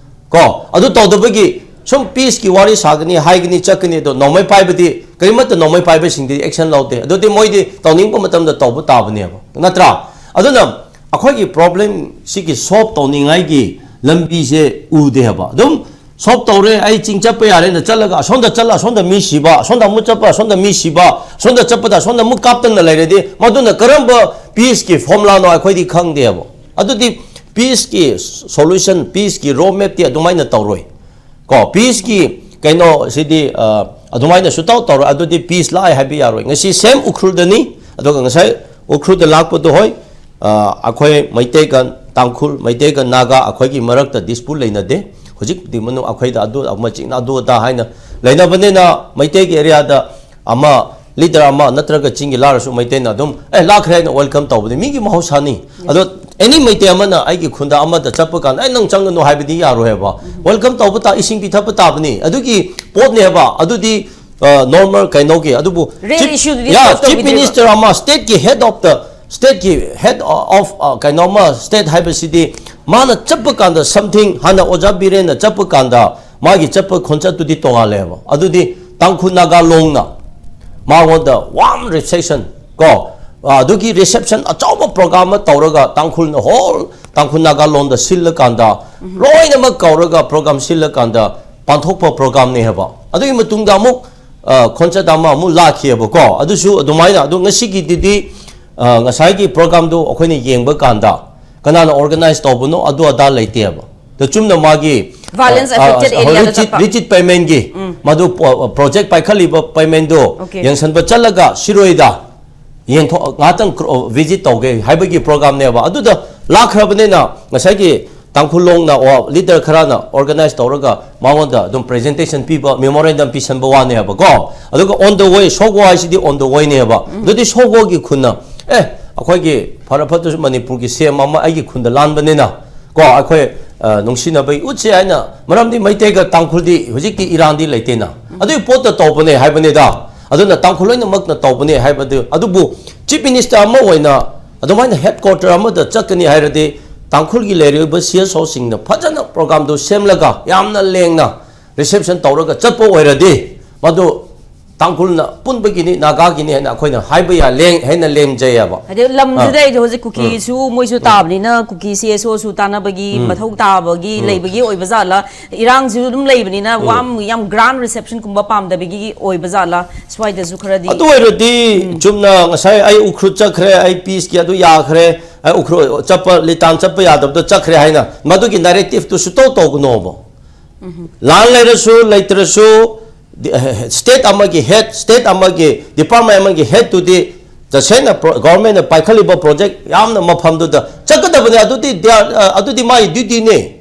ꯀꯣ, ꯑꯗꯨ ꯇꯧꯗꯕꯒꯤ ꯁꯨꯝ ꯄꯤꯁꯀꯤ ꯋꯥꯔꯤ ꯁꯥꯒꯅꯤ, ꯍꯥꯏꯒꯅꯤ, ꯆꯠꯀꯅꯤ, ꯑꯗꯣ ꯅꯣꯡꯃꯩ ꯄꯥꯏꯕꯗꯤ, ꯀꯔꯤꯃꯠꯇ ꯅꯣꯡꯃꯩ ꯄꯥꯏꯕꯁꯤꯡꯗꯤ ꯑꯦꯛꯁꯟ ꯂꯧꯗꯦ꯫ ꯑꯗꯨꯗꯤ ꯃꯣꯏꯗꯤ ꯇꯧꯅꯤꯡꯕ ꯃꯇꯝꯗ ꯇꯧꯕ ꯇꯥꯕꯅꯦꯕ, ꯅꯠꯇ꯭ꯔꯥ? ꯑꯗꯨꯅ ꯑꯩꯈꯣꯏꯒꯤ ꯄ꯭ꯔꯣꯕ꯭ꯂꯦꯝ ꯁꯤꯒꯤ ꯁꯣꯜꯕ ꯇꯧꯅꯤꯡꯉꯥꯏꯒꯤ ꯂꯝꯕꯤꯁꯦ ꯎꯗꯦ ꯍꯥꯏꯕ꯫ ꯑꯗꯨꯝ ꯁꯣꯜꯕ ꯇꯧꯔꯦ, ꯑꯩ ꯆꯤꯡ ꯆꯠꯄ ꯌꯥꯔꯦꯅ ꯆꯠꯂꯒ ꯑꯁꯣꯝꯗ ꯆꯠꯂ ꯑꯁꯣꯝꯗ ꯃꯤ ꯁꯤꯕ, ꯑꯁꯣꯝꯗ ꯑꯃꯨꯛ ꯆꯠꯄ ꯑꯁꯣꯝꯗ ꯃꯤ ꯁꯤꯕ, ꯑꯁꯣꯝꯗ ꯆꯠꯄꯗ ꯑꯁꯣꯝꯗ ꯑꯃꯨꯛ ꯀꯥꯞꯇꯅ ꯂꯩꯔꯗꯤ ꯃꯗꯨꯅ ꯀꯔꯝꯕ ꯄꯤꯁꯀꯤ ꯐꯣꯔꯃꯨꯂꯥꯅꯣ ꯑꯩꯈꯣꯏꯗꯤ ꯈꯪꯗꯦꯕ꯫ ꯑꯗꯨꯗꯤ ꯄꯤꯁꯀꯤ ꯁꯣꯂꯨꯁꯟ, ꯄꯤꯁꯀꯤ ꯔꯣꯗ ꯃꯦꯞꯇꯤ ꯑꯗꯨꯃꯥꯏꯅ ꯇꯧꯔꯣꯏ꯫ ꯀꯣ, ꯄꯤꯁꯀꯤ ꯀꯩꯅꯣꯁꯤꯗꯤ, ꯑ, ꯑꯗꯨꯃꯥꯏꯅ ꯁꯨꯇꯧ ꯇꯧꯔꯣꯏ꯫ ꯑꯗꯨꯗꯤ ꯄꯤꯁ ꯂꯥꯛꯑꯦ ꯍꯥꯏꯕ ꯌꯥꯔꯣꯏ꯫ ꯉꯁꯤ ꯁꯦꯝ ꯎꯈ꯭ꯔꯨꯜꯗꯅꯤ, ꯑꯗꯨꯒ ꯉꯁꯥꯏ ꯎꯈ꯭ꯔꯨꯜꯗ ꯂꯥꯛꯄꯗꯣ, ꯍꯣꯏ, ꯑ, ꯑꯩꯈꯣꯏ ꯃꯩꯇꯩꯒ ꯇꯥꯡꯈꯨꯜ, ꯃꯩꯇꯩꯒ ꯅꯥꯒꯥ ꯑꯩꯈꯣꯏꯒꯤ ꯃꯔꯛꯇ ꯗꯤꯁꯄ꯭ꯌꯨꯠ ꯂꯩꯅꯗꯦ꯫ ꯍꯧꯖꯤꯛꯇꯤ ꯃꯅꯨꯡ ꯑꯩꯈꯣꯏꯗ ꯑꯗꯨ ꯑꯃ ꯆꯤꯡꯅ ꯑꯗꯨ ꯑꯗꯥ ꯍꯥꯏꯅ ꯂꯩꯅꯕꯅꯤꯅ, ꯃꯩꯇꯩꯒꯤ ꯑꯦꯔꯤꯌꯥꯗ ꯑꯃ ꯂꯤꯗꯔ ꯑꯃ ꯅꯠꯇ꯭ꯔꯒ ꯆꯤꯡꯒꯤ ꯂꯥꯛꯑꯁꯨ ꯃꯩꯇꯩꯅ ꯑꯗꯨꯝ, "ꯑꯦ, ꯂꯥꯛꯈ꯭ꯔꯦ" ꯍꯥꯏꯅ ꯋꯦꯜꯀꯝ ꯇꯧꯕꯗꯤ ꯃꯤꯒꯤ ꯃꯍꯧꯁꯥꯅꯤ꯫ ꯑꯗꯣ ꯑꯦꯅꯤ ꯃꯩꯇꯩ ꯑꯃꯅ ꯑꯩꯒꯤ ꯈꯨꯟꯗ ꯑꯃꯗ ꯆꯠꯄ ꯀꯥꯟꯗ, "ꯑꯦ, ꯅꯪ ꯆꯪꯒꯅꯨ" ꯍꯥꯏꯕꯗꯤ ꯌꯥꯔꯣꯏ ꯍꯥꯏꯕ꯫ ꯋꯦꯜꯀꯝ ꯇꯧꯕ ꯇꯥ, ꯏꯁꯤꯡ ꯄꯤꯊꯛꯄ ꯇꯥꯕꯅꯤ꯫ ꯑꯗꯨꯒꯤ ꯄꯣꯠꯅꯦ ꯍꯥꯏꯕ꯫ ꯑꯗꯨꯗꯤ, ꯑ, ꯅꯣꯔꯃꯦꯜ ꯀꯩꯅꯣꯒꯤ, ꯑꯗꯨꯕꯨ ꯔꯦꯜ ꯏꯁꯨꯗꯨꯗꯤ ꯌꯥ, ꯁꯣꯜꯕ ꯆꯤꯐ ꯇꯧꯕꯤꯗ꯭ꯔꯤꯕ? ꯃꯤꯅꯤꯁꯇꯔ ꯑꯃ, ꯁ꯭ꯇꯦꯠꯀꯤ ꯍꯦꯗ ꯑꯣꯐ ꯗ, ꯁ꯭ꯇꯦꯠꯀꯤ ꯍꯦꯗ ꯑꯣꯐ, ꯑ, ꯀꯩꯅꯣ ꯑꯃ, ꯁ꯭ꯇꯦꯠ ꯍꯥꯏꯕꯁꯤꯗꯤ ꯃꯥꯅ ꯆꯠꯄ ꯀꯥꯟꯗ, ꯁꯝꯊꯤꯡ ꯍꯥꯟꯅ ꯑꯣꯖꯥ ꯕꯤꯔꯦꯟꯅ ꯆꯠꯄ ꯀꯥꯟꯗ ꯃꯥꯒꯤ ꯆꯠꯄ ꯈꯣꯟꯆꯠꯇꯨꯗꯤ ꯇꯣꯉꯥꯜꯂꯦꯕ꯫ ꯑꯗꯨꯗꯤ ꯇꯥꯡꯈꯨꯜ ꯅꯥꯒꯥ ꯂꯣꯡꯅ ꯃꯉꯣꯟꯗ ꯋꯥꯔꯝ ꯔꯤꯁꯦꯞꯁꯟ ꯀꯣ, ꯑꯗꯨꯒꯤ ꯔꯤꯁꯦꯞꯁꯟ ꯑꯆꯧꯕ ꯄ꯭ꯔꯣꯒ꯭ꯔꯥꯝ ꯑꯃ ꯇꯧꯔꯒ ꯇꯥꯡꯈꯨꯜꯅ ꯍꯣꯜ ꯇꯥꯡꯈꯨꯜ ꯅꯥꯒꯥ ꯂꯣꯟꯗ ꯁꯤꯜꯂꯀꯥꯟꯗ, ꯂꯣꯏꯅꯃꯛ ꯀꯧꯔꯒ ꯄ꯭ꯔꯣꯒ꯭ꯔꯥꯝ ꯁꯤꯜꯂꯀꯥꯟꯗ ꯄꯥꯡꯊꯣꯛꯄ ꯄ꯭ꯔꯣꯒ꯭ꯔꯥꯝꯅꯦ ꯍꯥꯏꯕ꯫ ꯑꯗꯨꯒꯤ ꯃꯇꯨꯡꯗ ꯑꯃꯨꯛ, ꯑ, ꯈꯣꯟꯆꯠ ꯑꯃ ꯑꯃꯨꯛ ꯂꯥꯛꯈꯤꯑꯕꯀꯣ꯫ ꯑꯗꯨꯁꯨ ꯑꯗꯨꯃꯥꯏꯅ, ꯑꯗꯨ ꯉꯁꯤꯒꯤꯗꯨꯗꯤ, ꯑ, ꯉꯁꯥꯏꯒꯤ ꯄ꯭ꯔꯣꯒ꯭ꯔꯥꯝꯗꯣ ꯑꯩꯈꯣꯏꯅ ꯌꯦꯡꯕ ꯀꯥꯟꯗ ꯀꯅꯥꯅ ꯑꯣꯔꯒꯅꯥꯏꯖ ꯇꯧꯕꯅꯣ ꯑꯗꯨ ꯑꯗꯥ ꯂꯩꯇꯦꯕ꯫ ꯑꯗꯣ ꯆꯨꯝꯅ ꯃꯥꯒꯤ Violence affected area ꯗ ꯆꯠꯄ꯫ ꯔꯤꯆꯤꯠ ꯄꯦꯃꯦꯟꯒꯤ ꯃꯗꯨ ꯄ꯭ꯔꯣꯖꯦꯛ ꯄꯥꯏꯈꯠꯂꯤꯕ ꯄꯦꯃꯦꯟꯗꯣ Okay. ꯌꯦꯡꯁꯤꯟꯕ ꯆꯠꯂꯒ ꯁꯤꯔꯣꯏꯗ ꯌꯦꯡꯊꯣꯛ ꯉꯥꯏꯍꯥꯛꯇꯪ ꯚꯤꯖꯤꯠ ꯇꯧꯒꯦ ꯍꯥꯏꯕꯒꯤ ꯄ꯭ꯔꯣꯒ꯭ꯔꯥꯝꯅꯦꯕ꯫ ꯑꯗꯨꯗ ꯂꯥꯛꯈ꯭ꯔꯕꯅꯤꯅ ꯉꯁꯥꯏꯒꯤ ꯇꯥꯡꯈꯨꯜꯂꯣꯡꯅ ꯂꯤꯗꯔ ꯈꯔꯅ ꯑꯣꯔꯒꯅꯥꯏꯖ ꯇꯧꯔꯒ ꯃꯉꯣꯟꯗ ꯑꯗꯨꯝ ꯄ꯭ꯔꯦꯖꯦꯟꯇꯦꯁꯟ ꯄꯤꯕ, ꯃꯦꯃꯣꯔꯦꯟꯗꯝ ꯄꯤꯁꯟꯕ ꯋꯥꯅꯦꯕꯀꯣ꯫ ꯑꯗꯨꯒ on the way, ꯁꯣꯒꯣ ꯍꯥꯏꯁꯤꯗꯤ on the wayꯅꯦꯕ꯫ ꯑꯗꯨꯗꯤ ꯁꯣꯒꯣꯒꯤ ꯈꯨꯟꯅ ꯑꯦ ꯑꯩꯈꯣꯏꯒꯤ ꯐꯔ ꯐꯠꯇ꯭ꯔꯁꯨ ꯃꯅꯤꯄꯨꯔꯒꯤ ꯁꯤ ꯑꯦꯝ ꯑꯃ ꯑꯩꯒꯤ ꯈꯨꯟꯗ ꯂꯥꯟꯕꯅꯤꯅ ꯀꯣ ꯑꯩꯈꯣꯏ ꯑ, ꯅꯨꯡꯁꯤꯅꯕꯒꯤ ꯎꯠꯁꯦ ꯍꯥꯏꯅ, ꯃꯔꯝꯗꯤ ꯃꯩꯇꯩꯒ ꯇꯥꯡꯈꯨꯜꯗꯤ ꯍꯧꯖꯤꯛꯇꯤ ꯏꯔꯥꯡꯗꯤ ꯂꯩꯇꯦꯅ꯫ ꯑꯗꯨꯒꯤ ꯄꯣꯠꯇ ꯇꯧꯕꯅꯦ ꯍꯥꯏꯕꯅꯤꯗ꯫ ꯑꯗꯨꯅ ꯇꯥꯡꯈꯨꯜ ꯂꯣꯏꯅꯃꯛꯅ ꯇꯧꯕꯅꯦ ꯍꯥꯏꯕꯗꯨ꯫ ꯑꯗꯨꯕꯨ ꯆꯤꯐ ꯃꯤꯅꯤꯁꯇꯔ ꯑꯃ ꯑꯣꯏꯅ ꯑꯗꯨꯃꯥꯏꯅ ꯍꯦꯗ ꯀ꯭ꯋꯥꯇꯔ ꯑꯃꯗ ꯆꯠꯀꯅꯤ ꯍꯥꯏꯔꯗꯤ ꯇꯥꯡꯈꯨꯜꯒꯤ ꯂꯩꯔꯤꯕ ꯁꯤ ꯑꯦꯁ ꯑꯣꯁꯤꯡꯅ ꯐꯖꯅ ꯄ꯭ꯔꯣꯒ꯭ꯔꯥꯝꯗꯨ ꯁꯦꯝꯂꯒ ꯌꯥꯝꯅ ꯂꯦꯡꯅ ꯔꯤꯁꯦꯞꯁꯟ ꯇꯧꯔꯒ ꯆꯠꯄ ꯑꯣꯏꯔꯗꯤ ꯃꯗꯨ ꯇꯥꯡꯈꯨꯜꯅ ꯄꯨꯟꯕꯒꯤꯅꯤ, ꯅꯥꯒꯥꯒꯤꯅꯤ ꯍꯥꯏꯅ ꯑꯩꯈꯣꯏꯅ ꯍꯥꯏꯕ ꯌꯥ ꯂꯦꯡ ꯍꯦꯟꯅ ꯂꯦꯡꯖꯩꯌꯦꯕ꯫ ꯍꯥꯏꯗꯤ ꯂꯝꯁꯤꯗ ꯑꯩꯁꯦ ꯍꯧꯖꯤꯛ ꯀꯨꯀꯤꯁꯨ ꯃꯣꯏꯁꯨ ꯇꯥꯕꯅꯤꯅ ꯀꯨꯀꯤ ꯁꯤ ꯑꯦꯁ ꯑꯣꯁꯨ ꯇꯥꯟꯅꯕꯒꯤ ꯃꯊꯧ ꯇꯥꯕꯒꯤ ꯂꯩꯕꯒꯤ ꯑꯣꯏꯕ ꯖꯥꯠꯂꯥ? ꯏꯔꯥꯡꯁꯤꯁꯨ ꯑꯗꯨꯝ ꯂꯩꯕꯅꯤꯅ ꯋꯥ ꯌꯥꯝ ꯒ꯭ꯔꯥꯟ ꯔꯤꯁꯦꯞꯁꯟꯒꯨꯝꯕ ꯄꯥꯝꯗꯕꯒꯤ ꯑꯣꯏꯕ ꯖꯥꯠꯂꯥ? ꯁ꯭ꯋꯥꯏꯗꯁꯨ ꯈꯔꯗꯤ ꯑꯗꯨ ꯑꯣꯏꯔꯗꯤ ꯆꯨꯝꯅ ꯉꯁꯥꯏ ꯑꯩ ꯎꯈ꯭ꯔꯨꯜ ꯆꯠꯈ꯭ꯔꯦ, ꯑꯩ ꯄꯤꯁꯀꯤ ꯑꯗꯨ ꯌꯥꯈ꯭ꯔꯦ, ꯑꯩ ꯎꯈ꯭ꯔꯨꯜ ꯆꯠꯄ ꯂꯤꯇꯥꯟ ꯆꯠꯄ ꯌꯥꯗꯕꯗꯣ ꯆꯠꯈ꯭ꯔꯦ ꯍꯥꯏꯅ ꯃꯗꯨꯒꯤ ꯅꯦꯔꯦꯇꯤꯞꯇꯨ ꯁꯨꯇꯧ ꯇꯧꯒꯅꯣꯕ꯫ ꯂꯥꯟ ꯂꯩꯔꯁꯨ ꯂꯩꯇ꯭ꯔꯁꯨ ꯁ꯭ꯇꯦꯠ ꯑꯃꯒꯤ ꯍꯦꯗ, ꯁ꯭ꯇꯦꯠ ꯑꯃꯒꯤ ꯗꯤꯄꯥꯔꯠꯃꯦꯟ ꯑꯃꯒꯤ ꯍꯦꯗꯇꯨꯗꯤ ꯇꯁꯦꯡꯅ ꯒꯣꯚꯔꯟꯃꯦꯟꯅ ꯄꯥꯏꯈꯠꯂꯤꯕ ꯄ꯭ꯔꯣꯖꯦꯛ ꯌꯥꯝꯅ ꯃꯐꯝꯗꯨꯗ ꯆꯠꯀꯗꯕꯅꯤ꯫ ꯑꯗꯨꯗꯤ they are, ꯑ, ꯑꯗꯨꯗꯤ ꯃꯥꯒꯤ ꯗ꯭ꯌꯨꯇꯤꯅꯦ꯫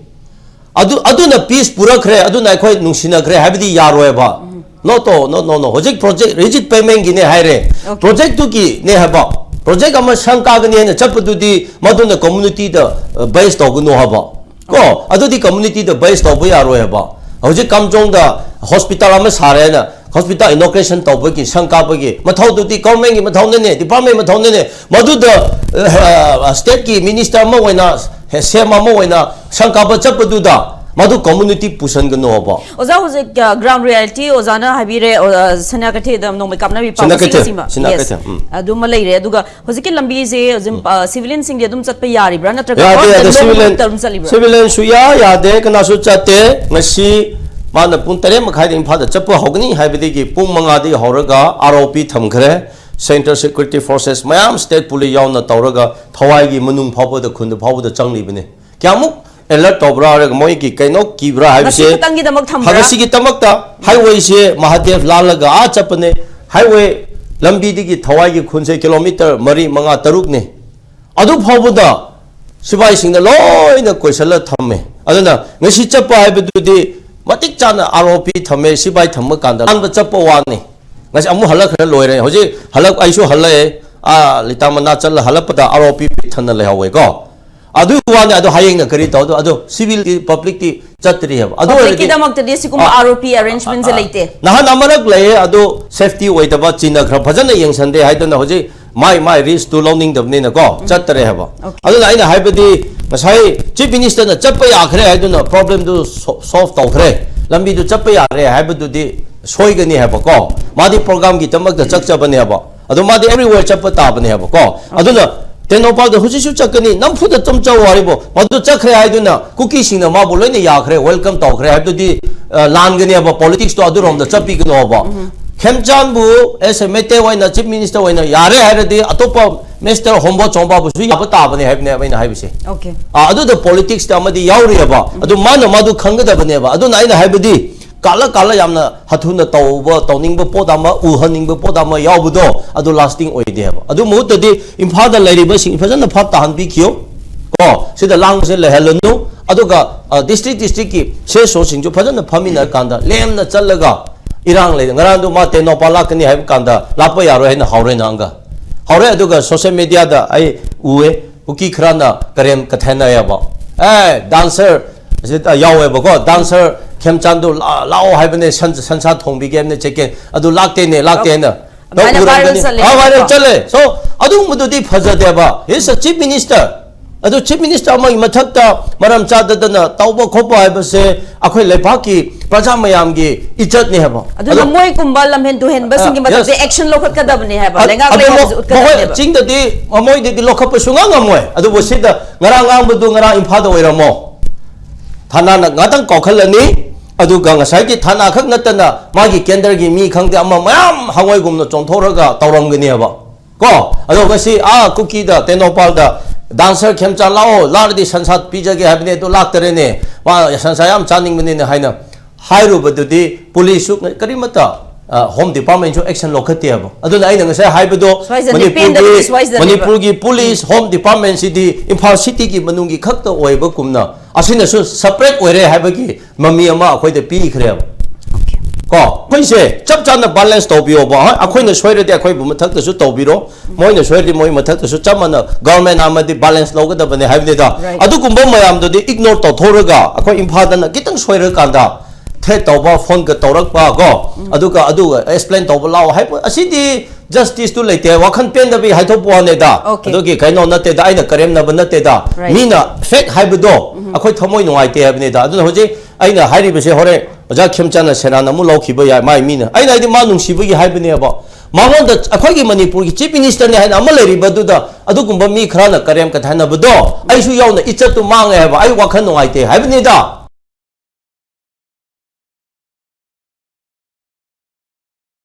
ꯑꯗꯨ ꯑꯗꯨꯅ ꯄꯤꯁ ꯄꯨꯔꯛꯈ꯭ꯔꯦ, ꯑꯗꯨꯅ ꯑꯩꯈꯣꯏ ꯅꯨꯡꯁꯤꯅꯈ꯭ꯔꯦ ꯍꯥꯏꯕꯗꯤ ꯌꯥꯔꯣꯏꯕ꯫ ꯅꯣ ꯇꯣ ꯅꯣ ꯅꯣ ꯅꯣ ꯍꯧꯖꯤꯛ ꯄ꯭ꯔꯣꯖꯦꯛ ꯔꯤꯆꯤꯠ ꯄꯦꯃꯦꯟꯒꯤꯅꯦ ꯍꯥꯏꯔꯦ꯫ Okay. ꯄ꯭ꯔꯣꯖꯦꯛꯇꯨꯒꯤꯅꯦ ꯍꯥꯏꯕ꯫ ꯄ꯭ꯔꯣꯖꯦꯛ ꯑꯃ ꯁꯪ ꯀꯥꯒꯅꯤ ꯍꯥꯏꯅ ꯆꯠꯄꯗꯨꯗꯤ ꯃꯗꯨꯅ ꯀꯝꯃꯨꯅꯤꯇꯤꯗ ꯕꯦꯁ ꯇꯧꯒꯅꯨ ꯍꯥꯏꯕ꯫ ꯀꯣ ꯑꯗꯨꯗꯤ ꯀꯝꯃꯨꯅꯤꯇꯤꯗ ꯕꯦꯁ ꯇꯧꯕ ꯌꯥꯔꯣꯏ ꯍꯥꯏꯕ꯫ ꯍꯧꯖꯤꯛ ꯀꯥꯝꯖꯣꯡꯗ ꯍꯣꯁꯄꯤꯇꯥꯜ ꯑꯃ ꯁꯥꯔꯦ ꯍꯥꯏꯅ ꯍꯣꯁꯄꯤꯇꯥꯜ ꯏꯅꯣꯒ꯭ꯔꯦꯁꯟ ꯇꯧꯕꯒꯤ ꯁꯪ ꯀꯥꯕꯒꯤ ꯃꯊꯧꯗꯨꯗꯤ ꯒꯣꯚꯔꯟꯃꯦꯟꯒꯤ ꯃꯊꯧꯅꯅꯦ, ꯗꯤꯄꯥꯔꯠꯃꯦꯟ ꯃꯊꯧꯅꯅꯦ꯫ ꯃꯗꯨꯗ ꯁ꯭ꯇꯦꯠꯀꯤ ꯃꯤꯅꯤꯁꯇꯔ ꯑꯃ ꯑꯣꯏꯅ, ꯁꯤ ꯑꯦꯝ ꯑꯃ ꯑꯣꯏꯅ ꯁꯪ ꯀꯥꯕ ꯆꯠꯄꯗꯨꯗ ꯃꯗꯨ ꯀꯝꯃꯨꯅꯤꯇꯤ ꯄꯨꯁꯟꯒꯅꯣꯕ꯫ ꯑꯣꯖꯥ ꯍꯧꯖꯤꯛ ꯒ꯭ꯔꯥꯎꯟ ꯔꯤꯌꯦꯂꯤꯇꯤ ꯑꯣꯖꯥꯅ ꯍꯥꯏꯕꯤꯔꯦ꯫ ꯑ, ꯁꯅꯥ ꯀꯩꯊꯦꯜꯗ ꯅꯣꯡꯃꯩ ꯀꯥꯞꯅꯕꯤ ꯄꯥꯎ ꯁꯅꯥ ꯉꯁꯤ ꯀꯩꯊꯦꯜ, ꯉꯁꯤꯃꯛ꯫ ꯁꯅꯥ Yes. ꯀꯩꯊꯦꯜ, ꯎꯝ꯫ ꯑꯗꯨꯃ ꯂꯩꯔꯦ꯫ ꯑꯗꯨꯒ ꯍꯧꯖꯤꯛꯀꯤ ꯂꯝꯕꯤꯁꯦ ꯍꯧꯖꯤꯛ, ꯑ, ꯁꯤꯚꯤꯂꯤꯌꯟꯁꯤꯡꯗꯤ ꯑꯗꯨꯝ ꯆꯠꯄ ꯌꯥꯔꯤꯕ꯭ꯔꯥ ꯅꯠꯇ꯭ꯔꯒ ꯌꯥꯗꯦ, ꯒꯣꯔꯃꯦꯟꯠ ꯌꯥꯗꯦ, ꯂꯣꯝ ꯁꯤꯚꯤꯂꯤꯌꯟ, ꯈꯛꯇ ꯑꯗꯨꯝ ꯆꯠꯂꯤꯕ꯭ꯔꯥ? ꯁꯤꯚꯤꯂꯤꯌꯟ ꯁꯨꯌꯥ ꯌꯥꯗꯦ, ꯀꯅꯥꯁꯨ ꯆꯠꯇꯦ꯫ ꯉꯁꯤ ꯃꯥꯅ ꯄꯨꯡ ꯇꯔꯦꯠ ꯃꯈꯥꯏꯗ ꯏꯝꯐꯥꯜꯗ ꯆꯠꯄ ꯍꯧꯒꯅꯤ ꯍꯥꯏꯕꯗꯒꯤ ꯄꯨꯡ ꯃꯉꯥꯗꯒꯤ ꯍꯧꯔꯒ ꯑꯥꯔ ꯑꯣ ꯄꯤ ꯊꯝꯈ꯭ꯔꯦ꯫ ꯁꯦꯟꯇ꯭ꯔꯦꯜ ꯁꯦꯀ꯭ꯌꯨꯔꯤꯇꯤ ꯐꯣꯔꯁꯦꯁ ꯃꯌꯥꯝ ꯁ꯭ꯇꯦꯠ ꯄꯨꯂꯤꯁ ꯌꯥꯎꯅ ꯇꯧꯔꯒ ꯊꯋꯥꯏꯒꯤ ꯃꯅꯨꯡ ꯐꯥꯎꯕꯗ, ꯈꯨꯟꯗ ꯐꯥꯎꯕꯗ ꯆꯪꯂꯤꯕꯅꯤ꯫ ꯀꯌꯥꯃꯨꯛ ꯑꯦꯂꯔꯠ ꯇꯧꯕ꯭ꯔꯥ ꯍꯥꯏꯔꯒ ꯃꯣꯏꯒꯤ ꯀꯩꯅꯣ ꯀꯤꯕ꯭ꯔꯥ ꯍꯥꯏꯕꯁꯦ ꯉꯁꯤ ꯈꯛꯇꯪꯒꯤꯗꯃꯛ ꯊꯝꯕ꯭ꯔꯥ? ꯉꯁꯤꯒꯤꯗꯃꯛꯇ ꯍꯥꯏꯋꯦꯁꯦ ꯃꯍꯥꯗꯦꯕ ꯂꯥꯜꯂꯒ ꯑꯥ ꯆꯠꯄꯅꯦ꯫ ꯍꯥꯏꯋꯦ ꯂꯝꯕꯤꯗꯒꯤ ꯊꯋꯥꯏꯒꯤ ꯈꯨꯟꯁꯦ ꯀꯤꯂꯣꯃꯤꯇꯔ ꯃꯔꯤ ꯃꯉꯥ ꯇꯔꯨꯛꯅꯦ꯫ ꯑꯗꯨ ꯐꯥꯎꯕꯗ ꯁꯤꯐꯥꯏꯁꯤꯡꯅ ꯂꯣꯏꯅ ꯀꯣꯏꯁꯜꯂ ꯊꯝꯃꯦ꯫ ꯑꯗꯨꯅ ꯉꯁꯤ ꯆꯠꯄ ꯍꯥꯏꯕꯗꯨꯗꯤ ꯃꯇꯤꯛ ꯆꯥꯅ ꯑꯥꯔ ꯑꯣ ꯄꯤ ꯊꯝꯃꯦ꯫ ꯁꯤꯐꯥꯏ ꯊꯝꯕ ꯀꯥꯟꯗ ꯂꯥꯟꯕ ꯆꯠꯄ ꯋꯥꯅꯤ꯫ ꯉꯁꯤ ꯑꯃꯨꯛ ꯍꯜꯂꯛꯈ꯭ꯔꯦ, ꯂꯣꯏꯔꯦ꯫ ꯍꯧꯖꯤꯛ ꯍꯜꯂꯛ ꯑꯩꯁꯨ ꯍꯜꯂꯛꯑꯦ꯫ ꯑꯥ ꯂꯤꯇꯥ ꯃꯅꯥ ꯆꯠꯂ ꯍꯜꯂꯛꯄꯗ ꯑꯥꯔ ꯑꯣ ꯄꯤ ꯄꯤꯛ ꯊꯟꯅ ꯂꯩꯍꯧꯋꯦꯀꯣ꯫ ꯑꯗꯨꯒꯤ ꯋꯥꯅꯤ꯫ ꯑꯗꯨ ꯍꯌꯦꯡꯅ ꯀꯔꯤ ꯇꯧꯗꯣ? ꯑꯗꯣ ꯁꯤꯚꯤꯜ ꯄꯕ꯭ꯂꯤꯛꯇꯤ ꯆꯠꯇ꯭ꯔꯤ ꯍꯥꯏꯕ꯫ ꯑꯗꯨ ꯑꯣꯏꯔꯗꯤ ꯄꯕ꯭ꯂꯤꯛꯀꯤꯗꯃꯛꯇꯗꯤ ꯁꯤꯒꯨꯝꯕ ꯑ, ꯑꯥꯔ ꯑꯣ ꯄꯤ ꯑꯦꯔꯦꯟꯖꯃꯦꯟꯁꯦ ꯑ, ꯂꯩꯇꯦ꯫ ꯅꯍꯥꯟ ꯑꯃꯔꯛ ꯂꯩꯌꯦ, ꯑꯗꯨ ꯁꯦꯐꯇꯤ ꯑꯣꯏꯗꯕ, ꯆꯤꯟꯅ ꯈꯔ ꯐꯖꯅ ꯌꯦꯡꯁꯟꯗꯦ ꯍꯥꯏꯗꯅ ꯍꯧꯖꯤꯛ ꯃꯥꯏ ꯃꯥꯏ ꯔꯤꯁꯇꯨ ꯂꯧꯅꯤꯡꯗꯕꯅꯤꯅꯀꯣ ꯆꯠꯇꯔꯦ ꯍꯥꯏꯕ꯫ Okay. ꯑꯗꯨꯅ ꯑꯩꯅ ꯍꯥꯏꯕꯗꯤ ꯉꯁꯥꯏ ꯆꯤꯐ ꯃꯤꯅꯤꯁꯇꯔꯅ ꯆꯠꯄ ꯌꯥꯈ꯭ꯔꯦ ꯍꯥꯏꯗꯨꯅ ꯄ꯭ꯔꯣꯕ꯭ꯂꯦꯝꯗꯨ ꯁꯣꯜꯚ ꯇꯧꯈ꯭ꯔꯦ, ꯂꯝꯕꯤꯗꯨ ꯆꯠꯄ ꯌꯥꯔꯦ ꯍꯥꯏꯕꯗꯨꯗꯤ ꯁꯣꯏꯒꯅꯤ ꯍꯥꯏꯕꯀꯣ꯫ ꯃꯥꯗꯤ ꯄ꯭ꯔꯣꯒ꯭ꯔꯥꯝꯒꯤꯗꯃꯛꯇ ꯆꯠꯆꯕꯅꯦ ꯍꯥꯏꯕ꯫ ꯑꯗꯣ ꯃꯥꯗꯤ everywhere ꯆꯠꯄ ꯇꯥꯕꯅꯦ ꯍꯥꯏꯕꯀꯣ꯫ ꯑꯗꯨꯅ ꯇꯦꯡꯅꯧꯄꯥꯜꯗ ꯍꯧꯖꯤꯛꯁꯨ ꯆꯠꯀꯅꯤ, ꯅꯝꯐꯨꯗ ꯆꯨꯝ ꯆꯧ ꯍꯥꯏꯔꯤꯕꯣ꯫ ꯃꯗꯨ ꯆꯠꯈ꯭ꯔꯦ ꯍꯥꯏꯗꯨꯅ ꯀꯨꯀꯤꯁꯤꯡꯅ ꯃꯥꯕꯨ ꯂꯣꯏꯅ ꯌꯥꯈ꯭ꯔꯦ, ꯋꯦꯜꯀꯝ ꯇꯧꯈ꯭ꯔꯦ ꯍꯥꯏꯕꯗꯨꯗꯤ ꯑ, ꯂꯥꯟꯒꯅꯦꯕ꯫ ꯄꯣꯂꯤꯇꯤꯛꯁꯇꯣ ꯑꯗꯨꯔꯣꯝꯗ ꯆꯠꯄꯤꯒꯅꯣꯕ꯫ ꯈꯦꯝꯆꯥꯟꯕꯨ ꯑꯦꯁ ꯑꯦ ꯃꯩꯇꯩ ꯑꯣꯏꯅ ꯆꯤꯐ ꯃꯤꯅꯤꯁꯇꯔ ꯑꯣꯏꯅ ꯌꯥꯔꯦ ꯍꯥꯏꯔꯗꯤ ꯑꯇꯣꯞꯄ ꯃꯤꯁꯇꯔ ꯍꯣꯝꯕꯣ ꯆꯣꯡꯕꯥꯕꯨꯁꯨ ꯌꯥꯕ ꯇꯥꯕꯅꯦ ꯍꯥꯏꯕꯅꯦꯕ ꯑꯩꯅ ꯍꯥꯏꯕꯁꯦ꯫ Okay. ꯑ, ꯑꯗꯨꯗ ꯄꯣꯂꯤꯇꯤꯛꯁꯇ ꯑꯃꯗꯤ ꯌꯥꯎꯔꯤꯑꯕ꯫ ꯑꯗꯨ ꯃꯥꯅ ꯃꯗꯨ ꯈꯪꯒꯗꯕꯅꯦꯕ꯫ ꯑꯗꯨꯅ ꯑꯩꯅ ꯍꯥꯏꯕꯗꯤ ꯀꯥꯜꯂ ꯀꯥꯜꯂ ꯌꯥꯝꯅ ꯍꯊꯨꯅ ꯇꯧꯕ, ꯇꯧꯅꯤꯡꯕ ꯄꯣꯠ ꯑꯃ, ꯎꯍꯟꯅꯤꯡꯕ ꯄꯣꯠ ꯑꯃ ꯌꯥꯎꯕꯗꯣ ꯑꯗꯨ ꯂꯥꯁꯇꯤꯡ ꯑꯣꯏꯗꯦꯕ꯫ ꯑꯗꯨ ꯃꯍꯨꯠꯇꯗꯤ ꯏꯝꯐꯥꯜꯗ ꯂꯩꯔꯤꯕꯁꯤꯡ ꯐꯖꯅ ꯚꯥꯞ ꯇꯥꯍꯟꯕꯤꯈꯤꯌꯣ꯫ ꯀꯣ, ꯁꯤꯗ ꯂꯥꯡꯕꯁꯦ ꯂꯩꯍꯜꯂꯅꯨ꯫ ꯑꯗꯨꯒ ꯗꯤꯁꯇ꯭ꯔꯤꯛ ꯗꯤꯁꯇ꯭ꯔꯤꯛꯀꯤ ꯁꯤ ꯑꯦꯁ ꯑꯣꯁꯤꯡꯁꯨ ꯐꯖꯅ ꯐꯝꯃꯤꯟꯅꯔꯀꯥꯟꯗ ꯂꯦꯝꯅ ꯆꯠꯂꯒ ꯏꯔꯥꯡ ꯂꯩ꯫ ꯉꯔꯥꯡꯗꯣ ꯃꯥ ꯇꯦꯡꯅꯧꯄꯥꯜ ꯂꯥꯛꯀꯅꯤ ꯍꯥꯏꯕ ꯀꯥꯟꯗ ꯂꯥꯛꯄ ꯌꯥꯔꯣꯏ ꯍꯥꯏꯅ ꯍꯧꯔꯦ ꯅꯍꯥꯟꯒ꯫ ꯍꯧꯔꯦ꯫ ꯑꯗꯨꯒ ꯁꯣꯁꯦꯜ ꯃꯦꯗꯤꯌꯥꯗ ꯑꯩ ꯎꯑꯦ, ꯀꯨꯀꯤ ꯈꯔꯅ ꯀꯔꯦꯝ ꯀꯊꯦꯟꯅꯩꯑꯕ꯫ ꯑꯦ, ꯗꯥꯟꯁꯔ ꯑꯁꯤꯗ ꯌꯥꯎꯋꯦꯕꯀꯣ, ꯗꯥꯟꯁꯔ ꯈꯦꯝꯆꯥꯟꯗꯨ ꯂꯥ-, ꯂꯥꯛꯑꯣ ꯍꯥꯏꯕꯅꯦ, ꯁꯟ-, ꯁꯟꯁꯥ ꯊꯣꯡꯕꯤꯒꯦ ꯍꯥꯏꯕꯅꯦ, ꯆꯤꯀꯦꯟ꯫ ꯑꯗꯨ ꯂꯥꯛꯇꯦꯅꯦ, ꯂꯥꯛꯇꯦꯅ꯫ ꯑꯗꯨꯃꯥꯏꯅ ꯎꯔꯝꯒꯅꯤ꯫ viral ꯆꯠꯂꯦ ꯑꯥ, viral ꯍꯥꯏꯕꯀꯣ꯫ ꯆꯠꯂꯦ꯫ So, ꯑꯗꯨꯒꯨꯝꯕꯗꯨꯗꯤ ꯐꯖꯗꯦꯕ꯫ He is a chief minister. ꯑꯗꯨ chief minister ꯑꯃꯒꯤ ꯃꯊꯛꯇ ꯃꯔꯝ ꯆꯥꯗꯗꯅ ꯇꯧꯕ ꯈꯣꯠꯄ ꯍꯥꯏꯕꯁꯦ ꯑꯩꯈꯣꯏ ꯂꯩꯕꯥꯛꯀꯤ ꯄ꯭ꯔꯖꯥ ꯃꯌꯥꯝꯒꯤ ꯏꯖꯠꯅꯤ ꯍꯥꯏꯕ꯫ ꯑꯗꯨꯅ ꯑꯗꯣ ꯃꯣꯏꯒꯨꯝꯕ ꯂꯝꯍꯦꯟ ꯇꯨꯍꯦꯟꯕꯁꯤꯡꯒꯤ ꯑ, ꯃꯊꯛꯇ yes. ꯑꯦꯛꯁꯟ ꯂꯧꯈꯠꯀꯗꯕꯅꯦ ꯍꯥꯏꯕ, ꯑ-, ꯂꯩꯉꯥꯛ ꯑꯗꯣ ꯂꯩꯉꯥꯛꯁꯨ ꯃꯣ-, ꯃꯈꯣꯏ ꯎꯠꯀꯗꯕꯅꯦꯕ꯫ ꯆꯤꯡꯗꯗꯤ, ꯃꯃꯣꯏꯗꯗꯤ ꯂꯧꯈꯠꯄ ꯁꯨꯡꯉꯝ ꯉꯝꯃꯣꯏ꯫ ꯑꯗꯨꯕꯨ ꯁꯤꯗ ꯉꯔꯥꯡ ꯉꯥꯡꯕꯗꯨ ꯉꯔꯥꯡ ꯏꯝꯐꯥꯜꯗ ꯑꯣꯏꯔꯝꯃꯣ꯫ ꯊꯥꯅꯥꯅ ꯉꯥꯛꯇꯪ ꯀꯥꯎꯈꯠꯂꯅꯤ꯫ ꯑꯗꯨꯒ ꯉꯁꯥꯏꯒꯤ ꯊꯥꯅꯥ ꯈꯛ ꯅꯠꯇꯅ ꯃꯥꯒꯤ ꯀꯦꯟꯗ꯭ꯔꯒꯤ ꯃꯤ ꯈꯪꯗꯦ ꯑꯃ ꯃꯌꯥꯝ ꯍꯉꯣꯏꯒꯨꯝꯅ ꯆꯣꯡꯊꯣꯛꯔꯒ ꯇꯧꯔꯝꯒꯅꯦꯕ꯫ ꯀꯣ? ꯑꯗꯣ ꯉꯁꯤ ꯑꯥ ꯀꯨꯀꯤꯗ, ꯇꯦꯡꯅꯧꯄꯥꯜꯗ ꯗꯥꯟꯁꯔ ꯈꯦꯝꯆꯥꯟ ꯂꯥꯛꯑꯣ, ꯂꯥꯛꯂꯗꯤ ꯁꯟꯁꯥ ꯄꯤꯖꯒꯦ ꯍꯥꯏꯕꯅꯦ, ꯑꯗꯨ ꯂꯥꯛꯇꯔꯦꯅꯦ, ꯃꯥ ꯁꯟꯁꯥ ꯌꯥꯝ ꯆꯥꯅꯤꯡꯕꯅꯤꯅꯦ ꯍꯥꯏꯅ ꯍꯥꯏꯔꯨꯕꯗꯨꯗꯤ ꯄꯨꯂꯤꯁꯁꯨ ꯀꯔꯤꯃꯠꯇ, ꯍꯣꯝ ꯗꯤꯄꯥꯔꯠꯃꯦꯟꯁꯨ ꯑꯦꯛꯁꯟ ꯂꯧꯈꯠꯇꯦꯕ꯫ ꯑꯗꯨꯅ ꯑꯩꯅ ꯉꯁꯥꯏ ꯍꯥꯏꯕꯗꯣ, ꯁ꯭ꯋꯥꯏꯖꯅꯤ, ꯃꯅꯤꯄꯨꯔꯒꯤ ꯄꯦꯟꯗꯕꯗꯤ ꯁ꯭ꯋꯥꯏꯖꯅꯦꯕ꯫ ꯃꯅꯤꯄꯨꯔꯒꯤ ꯄꯨꯂꯤꯁ ꯍꯣꯝ ꯗꯤꯄꯥꯔꯠꯃꯦꯟꯁꯤꯗꯤ ꯏꯝꯐꯥꯜ ꯁꯤꯇꯤꯒꯤ ꯃꯅꯨꯡꯒꯤ ꯈꯛꯇ ꯑꯣꯏꯕꯒꯨꯝꯅ ꯑꯁꯤꯅꯁꯨ ꯁꯄꯔꯦꯠ ꯑꯣꯏꯔꯦ ꯍꯥꯏꯕꯒꯤ ꯃꯃꯤ ꯑꯃ ꯑꯩꯈꯣꯏꯗ ꯄꯤꯈ꯭ꯔꯦꯕ꯫ ꯀꯣ, ꯑꯩꯈꯣꯏꯁꯦ ꯆꯞ ꯆꯥꯅ ꯕꯦꯂꯦꯟꯁ ꯇꯧꯕꯤꯌꯣꯕ꯫ ꯍꯣꯏ, ꯑꯩꯈꯣꯏꯅ ꯁꯣꯏꯔꯗꯤ ꯑꯩꯈꯣꯏꯕꯨ ꯃꯊꯛꯇꯁꯨ ꯇꯧꯕꯤꯔꯣ, ꯃꯣꯏꯅ ꯁꯣꯏꯔꯗꯤ ꯃꯣꯏ ꯃꯊꯛꯇꯁꯨ ꯆꯞ ꯃꯥꯟꯅ ꯒꯚꯔꯟꯃꯦꯟ ꯑꯃꯗꯤ ꯕꯦꯂꯦꯟꯁ ꯂꯧꯒꯗꯕꯅꯦ ꯍꯥꯏꯕꯅꯤꯗ꯫ Right. ꯑꯗꯨꯒꯨꯝꯕ ꯃꯌꯥꯝꯗꯨꯗꯤ ꯏꯒꯅꯣꯔ ꯇꯧꯊꯣꯛꯔꯒ ꯑꯩꯈꯣꯏ ꯏꯝꯐꯥꯜꯗꯅ ꯈꯤꯇꯪ ꯁꯣꯏꯔꯀꯥꯟꯗ ꯊ꯭ꯔꯦꯠ ꯇꯧꯕ, ꯐꯣꯟꯒ ꯇꯧꯔꯛꯄ ꯀꯣ, ꯑꯗꯨꯒ ꯑꯗꯨꯒ ꯑꯦꯛꯁꯄ꯭ꯂꯦꯟ ꯇꯧꯕ ꯂꯥꯛꯑꯣ ꯍꯥꯏꯕ ꯑꯁꯤꯗꯤ ꯖꯁꯇꯤꯁꯇꯨ ꯂꯩꯇꯦ, ꯋꯥꯈꯜ ꯄꯦꯟꯗꯕꯤ ꯍꯥꯏꯊꯣꯛꯄ ꯋꯥꯅꯦꯗ꯫ Okay. ꯑꯗꯨꯒꯤ ꯀꯩꯅꯣ ꯅꯠꯇꯦꯗ, ꯑꯩꯅ ꯀꯔꯦꯝꯅꯕ ꯅꯠꯇꯦꯗ꯫ Right. ꯃꯤꯅ ꯐꯦꯛ ꯍꯥꯏꯕꯗꯣ ꯑꯩꯈꯣꯏ ꯊꯃꯣꯏ ꯅꯨꯡꯉꯥꯏꯇꯦ ꯍꯥꯏꯕꯅꯤꯗ꯫ ꯑꯗꯨꯅ ꯍꯧꯖꯤꯛ ꯑꯩꯅ ꯍꯥꯏꯔꯤꯕꯁꯦ ꯍꯣꯔꯦꯟ ꯑꯣꯖꯥ ꯈꯦꯝꯆꯥꯟꯅ ꯁꯦꯔꯥꯟ ꯑꯃꯨꯛ ꯂꯧꯈꯤꯕ ꯌꯥꯏ, ꯃꯥꯏ ꯃꯤꯅ꯫ ꯑꯩꯅ ꯍꯥꯏꯗꯤ ꯃꯥ ꯅꯨꯡꯁꯤꯕꯒꯤ ꯍꯥꯏꯕꯅꯦꯕ꯫ ꯃꯉꯣꯟꯗ ꯑꯩꯈꯣꯏꯒꯤ ꯃꯅꯤꯄꯨꯔꯒꯤ ꯆꯤꯐ ꯃꯤꯅꯤꯁꯇꯔꯅꯤ ꯍꯥꯏꯅ ꯑꯃ ꯂꯩꯔꯤꯕꯗꯨꯗ ꯑꯗꯨꯒꯨꯝꯕ ꯃꯤ ꯈꯔꯅ ꯀꯔꯦꯝ ꯀꯊꯥꯅꯕꯗꯣ ꯑꯩꯁꯨ ꯌꯥꯎꯅ ꯏꯆꯠꯇꯨ ꯃꯥꯡꯉꯦ ꯍꯥꯏꯕ, ꯑꯩ ꯋꯥꯈꯜ ꯅꯨꯡꯉꯥꯏꯇꯦ ꯍꯥꯏꯕꯅꯤꯗ꯫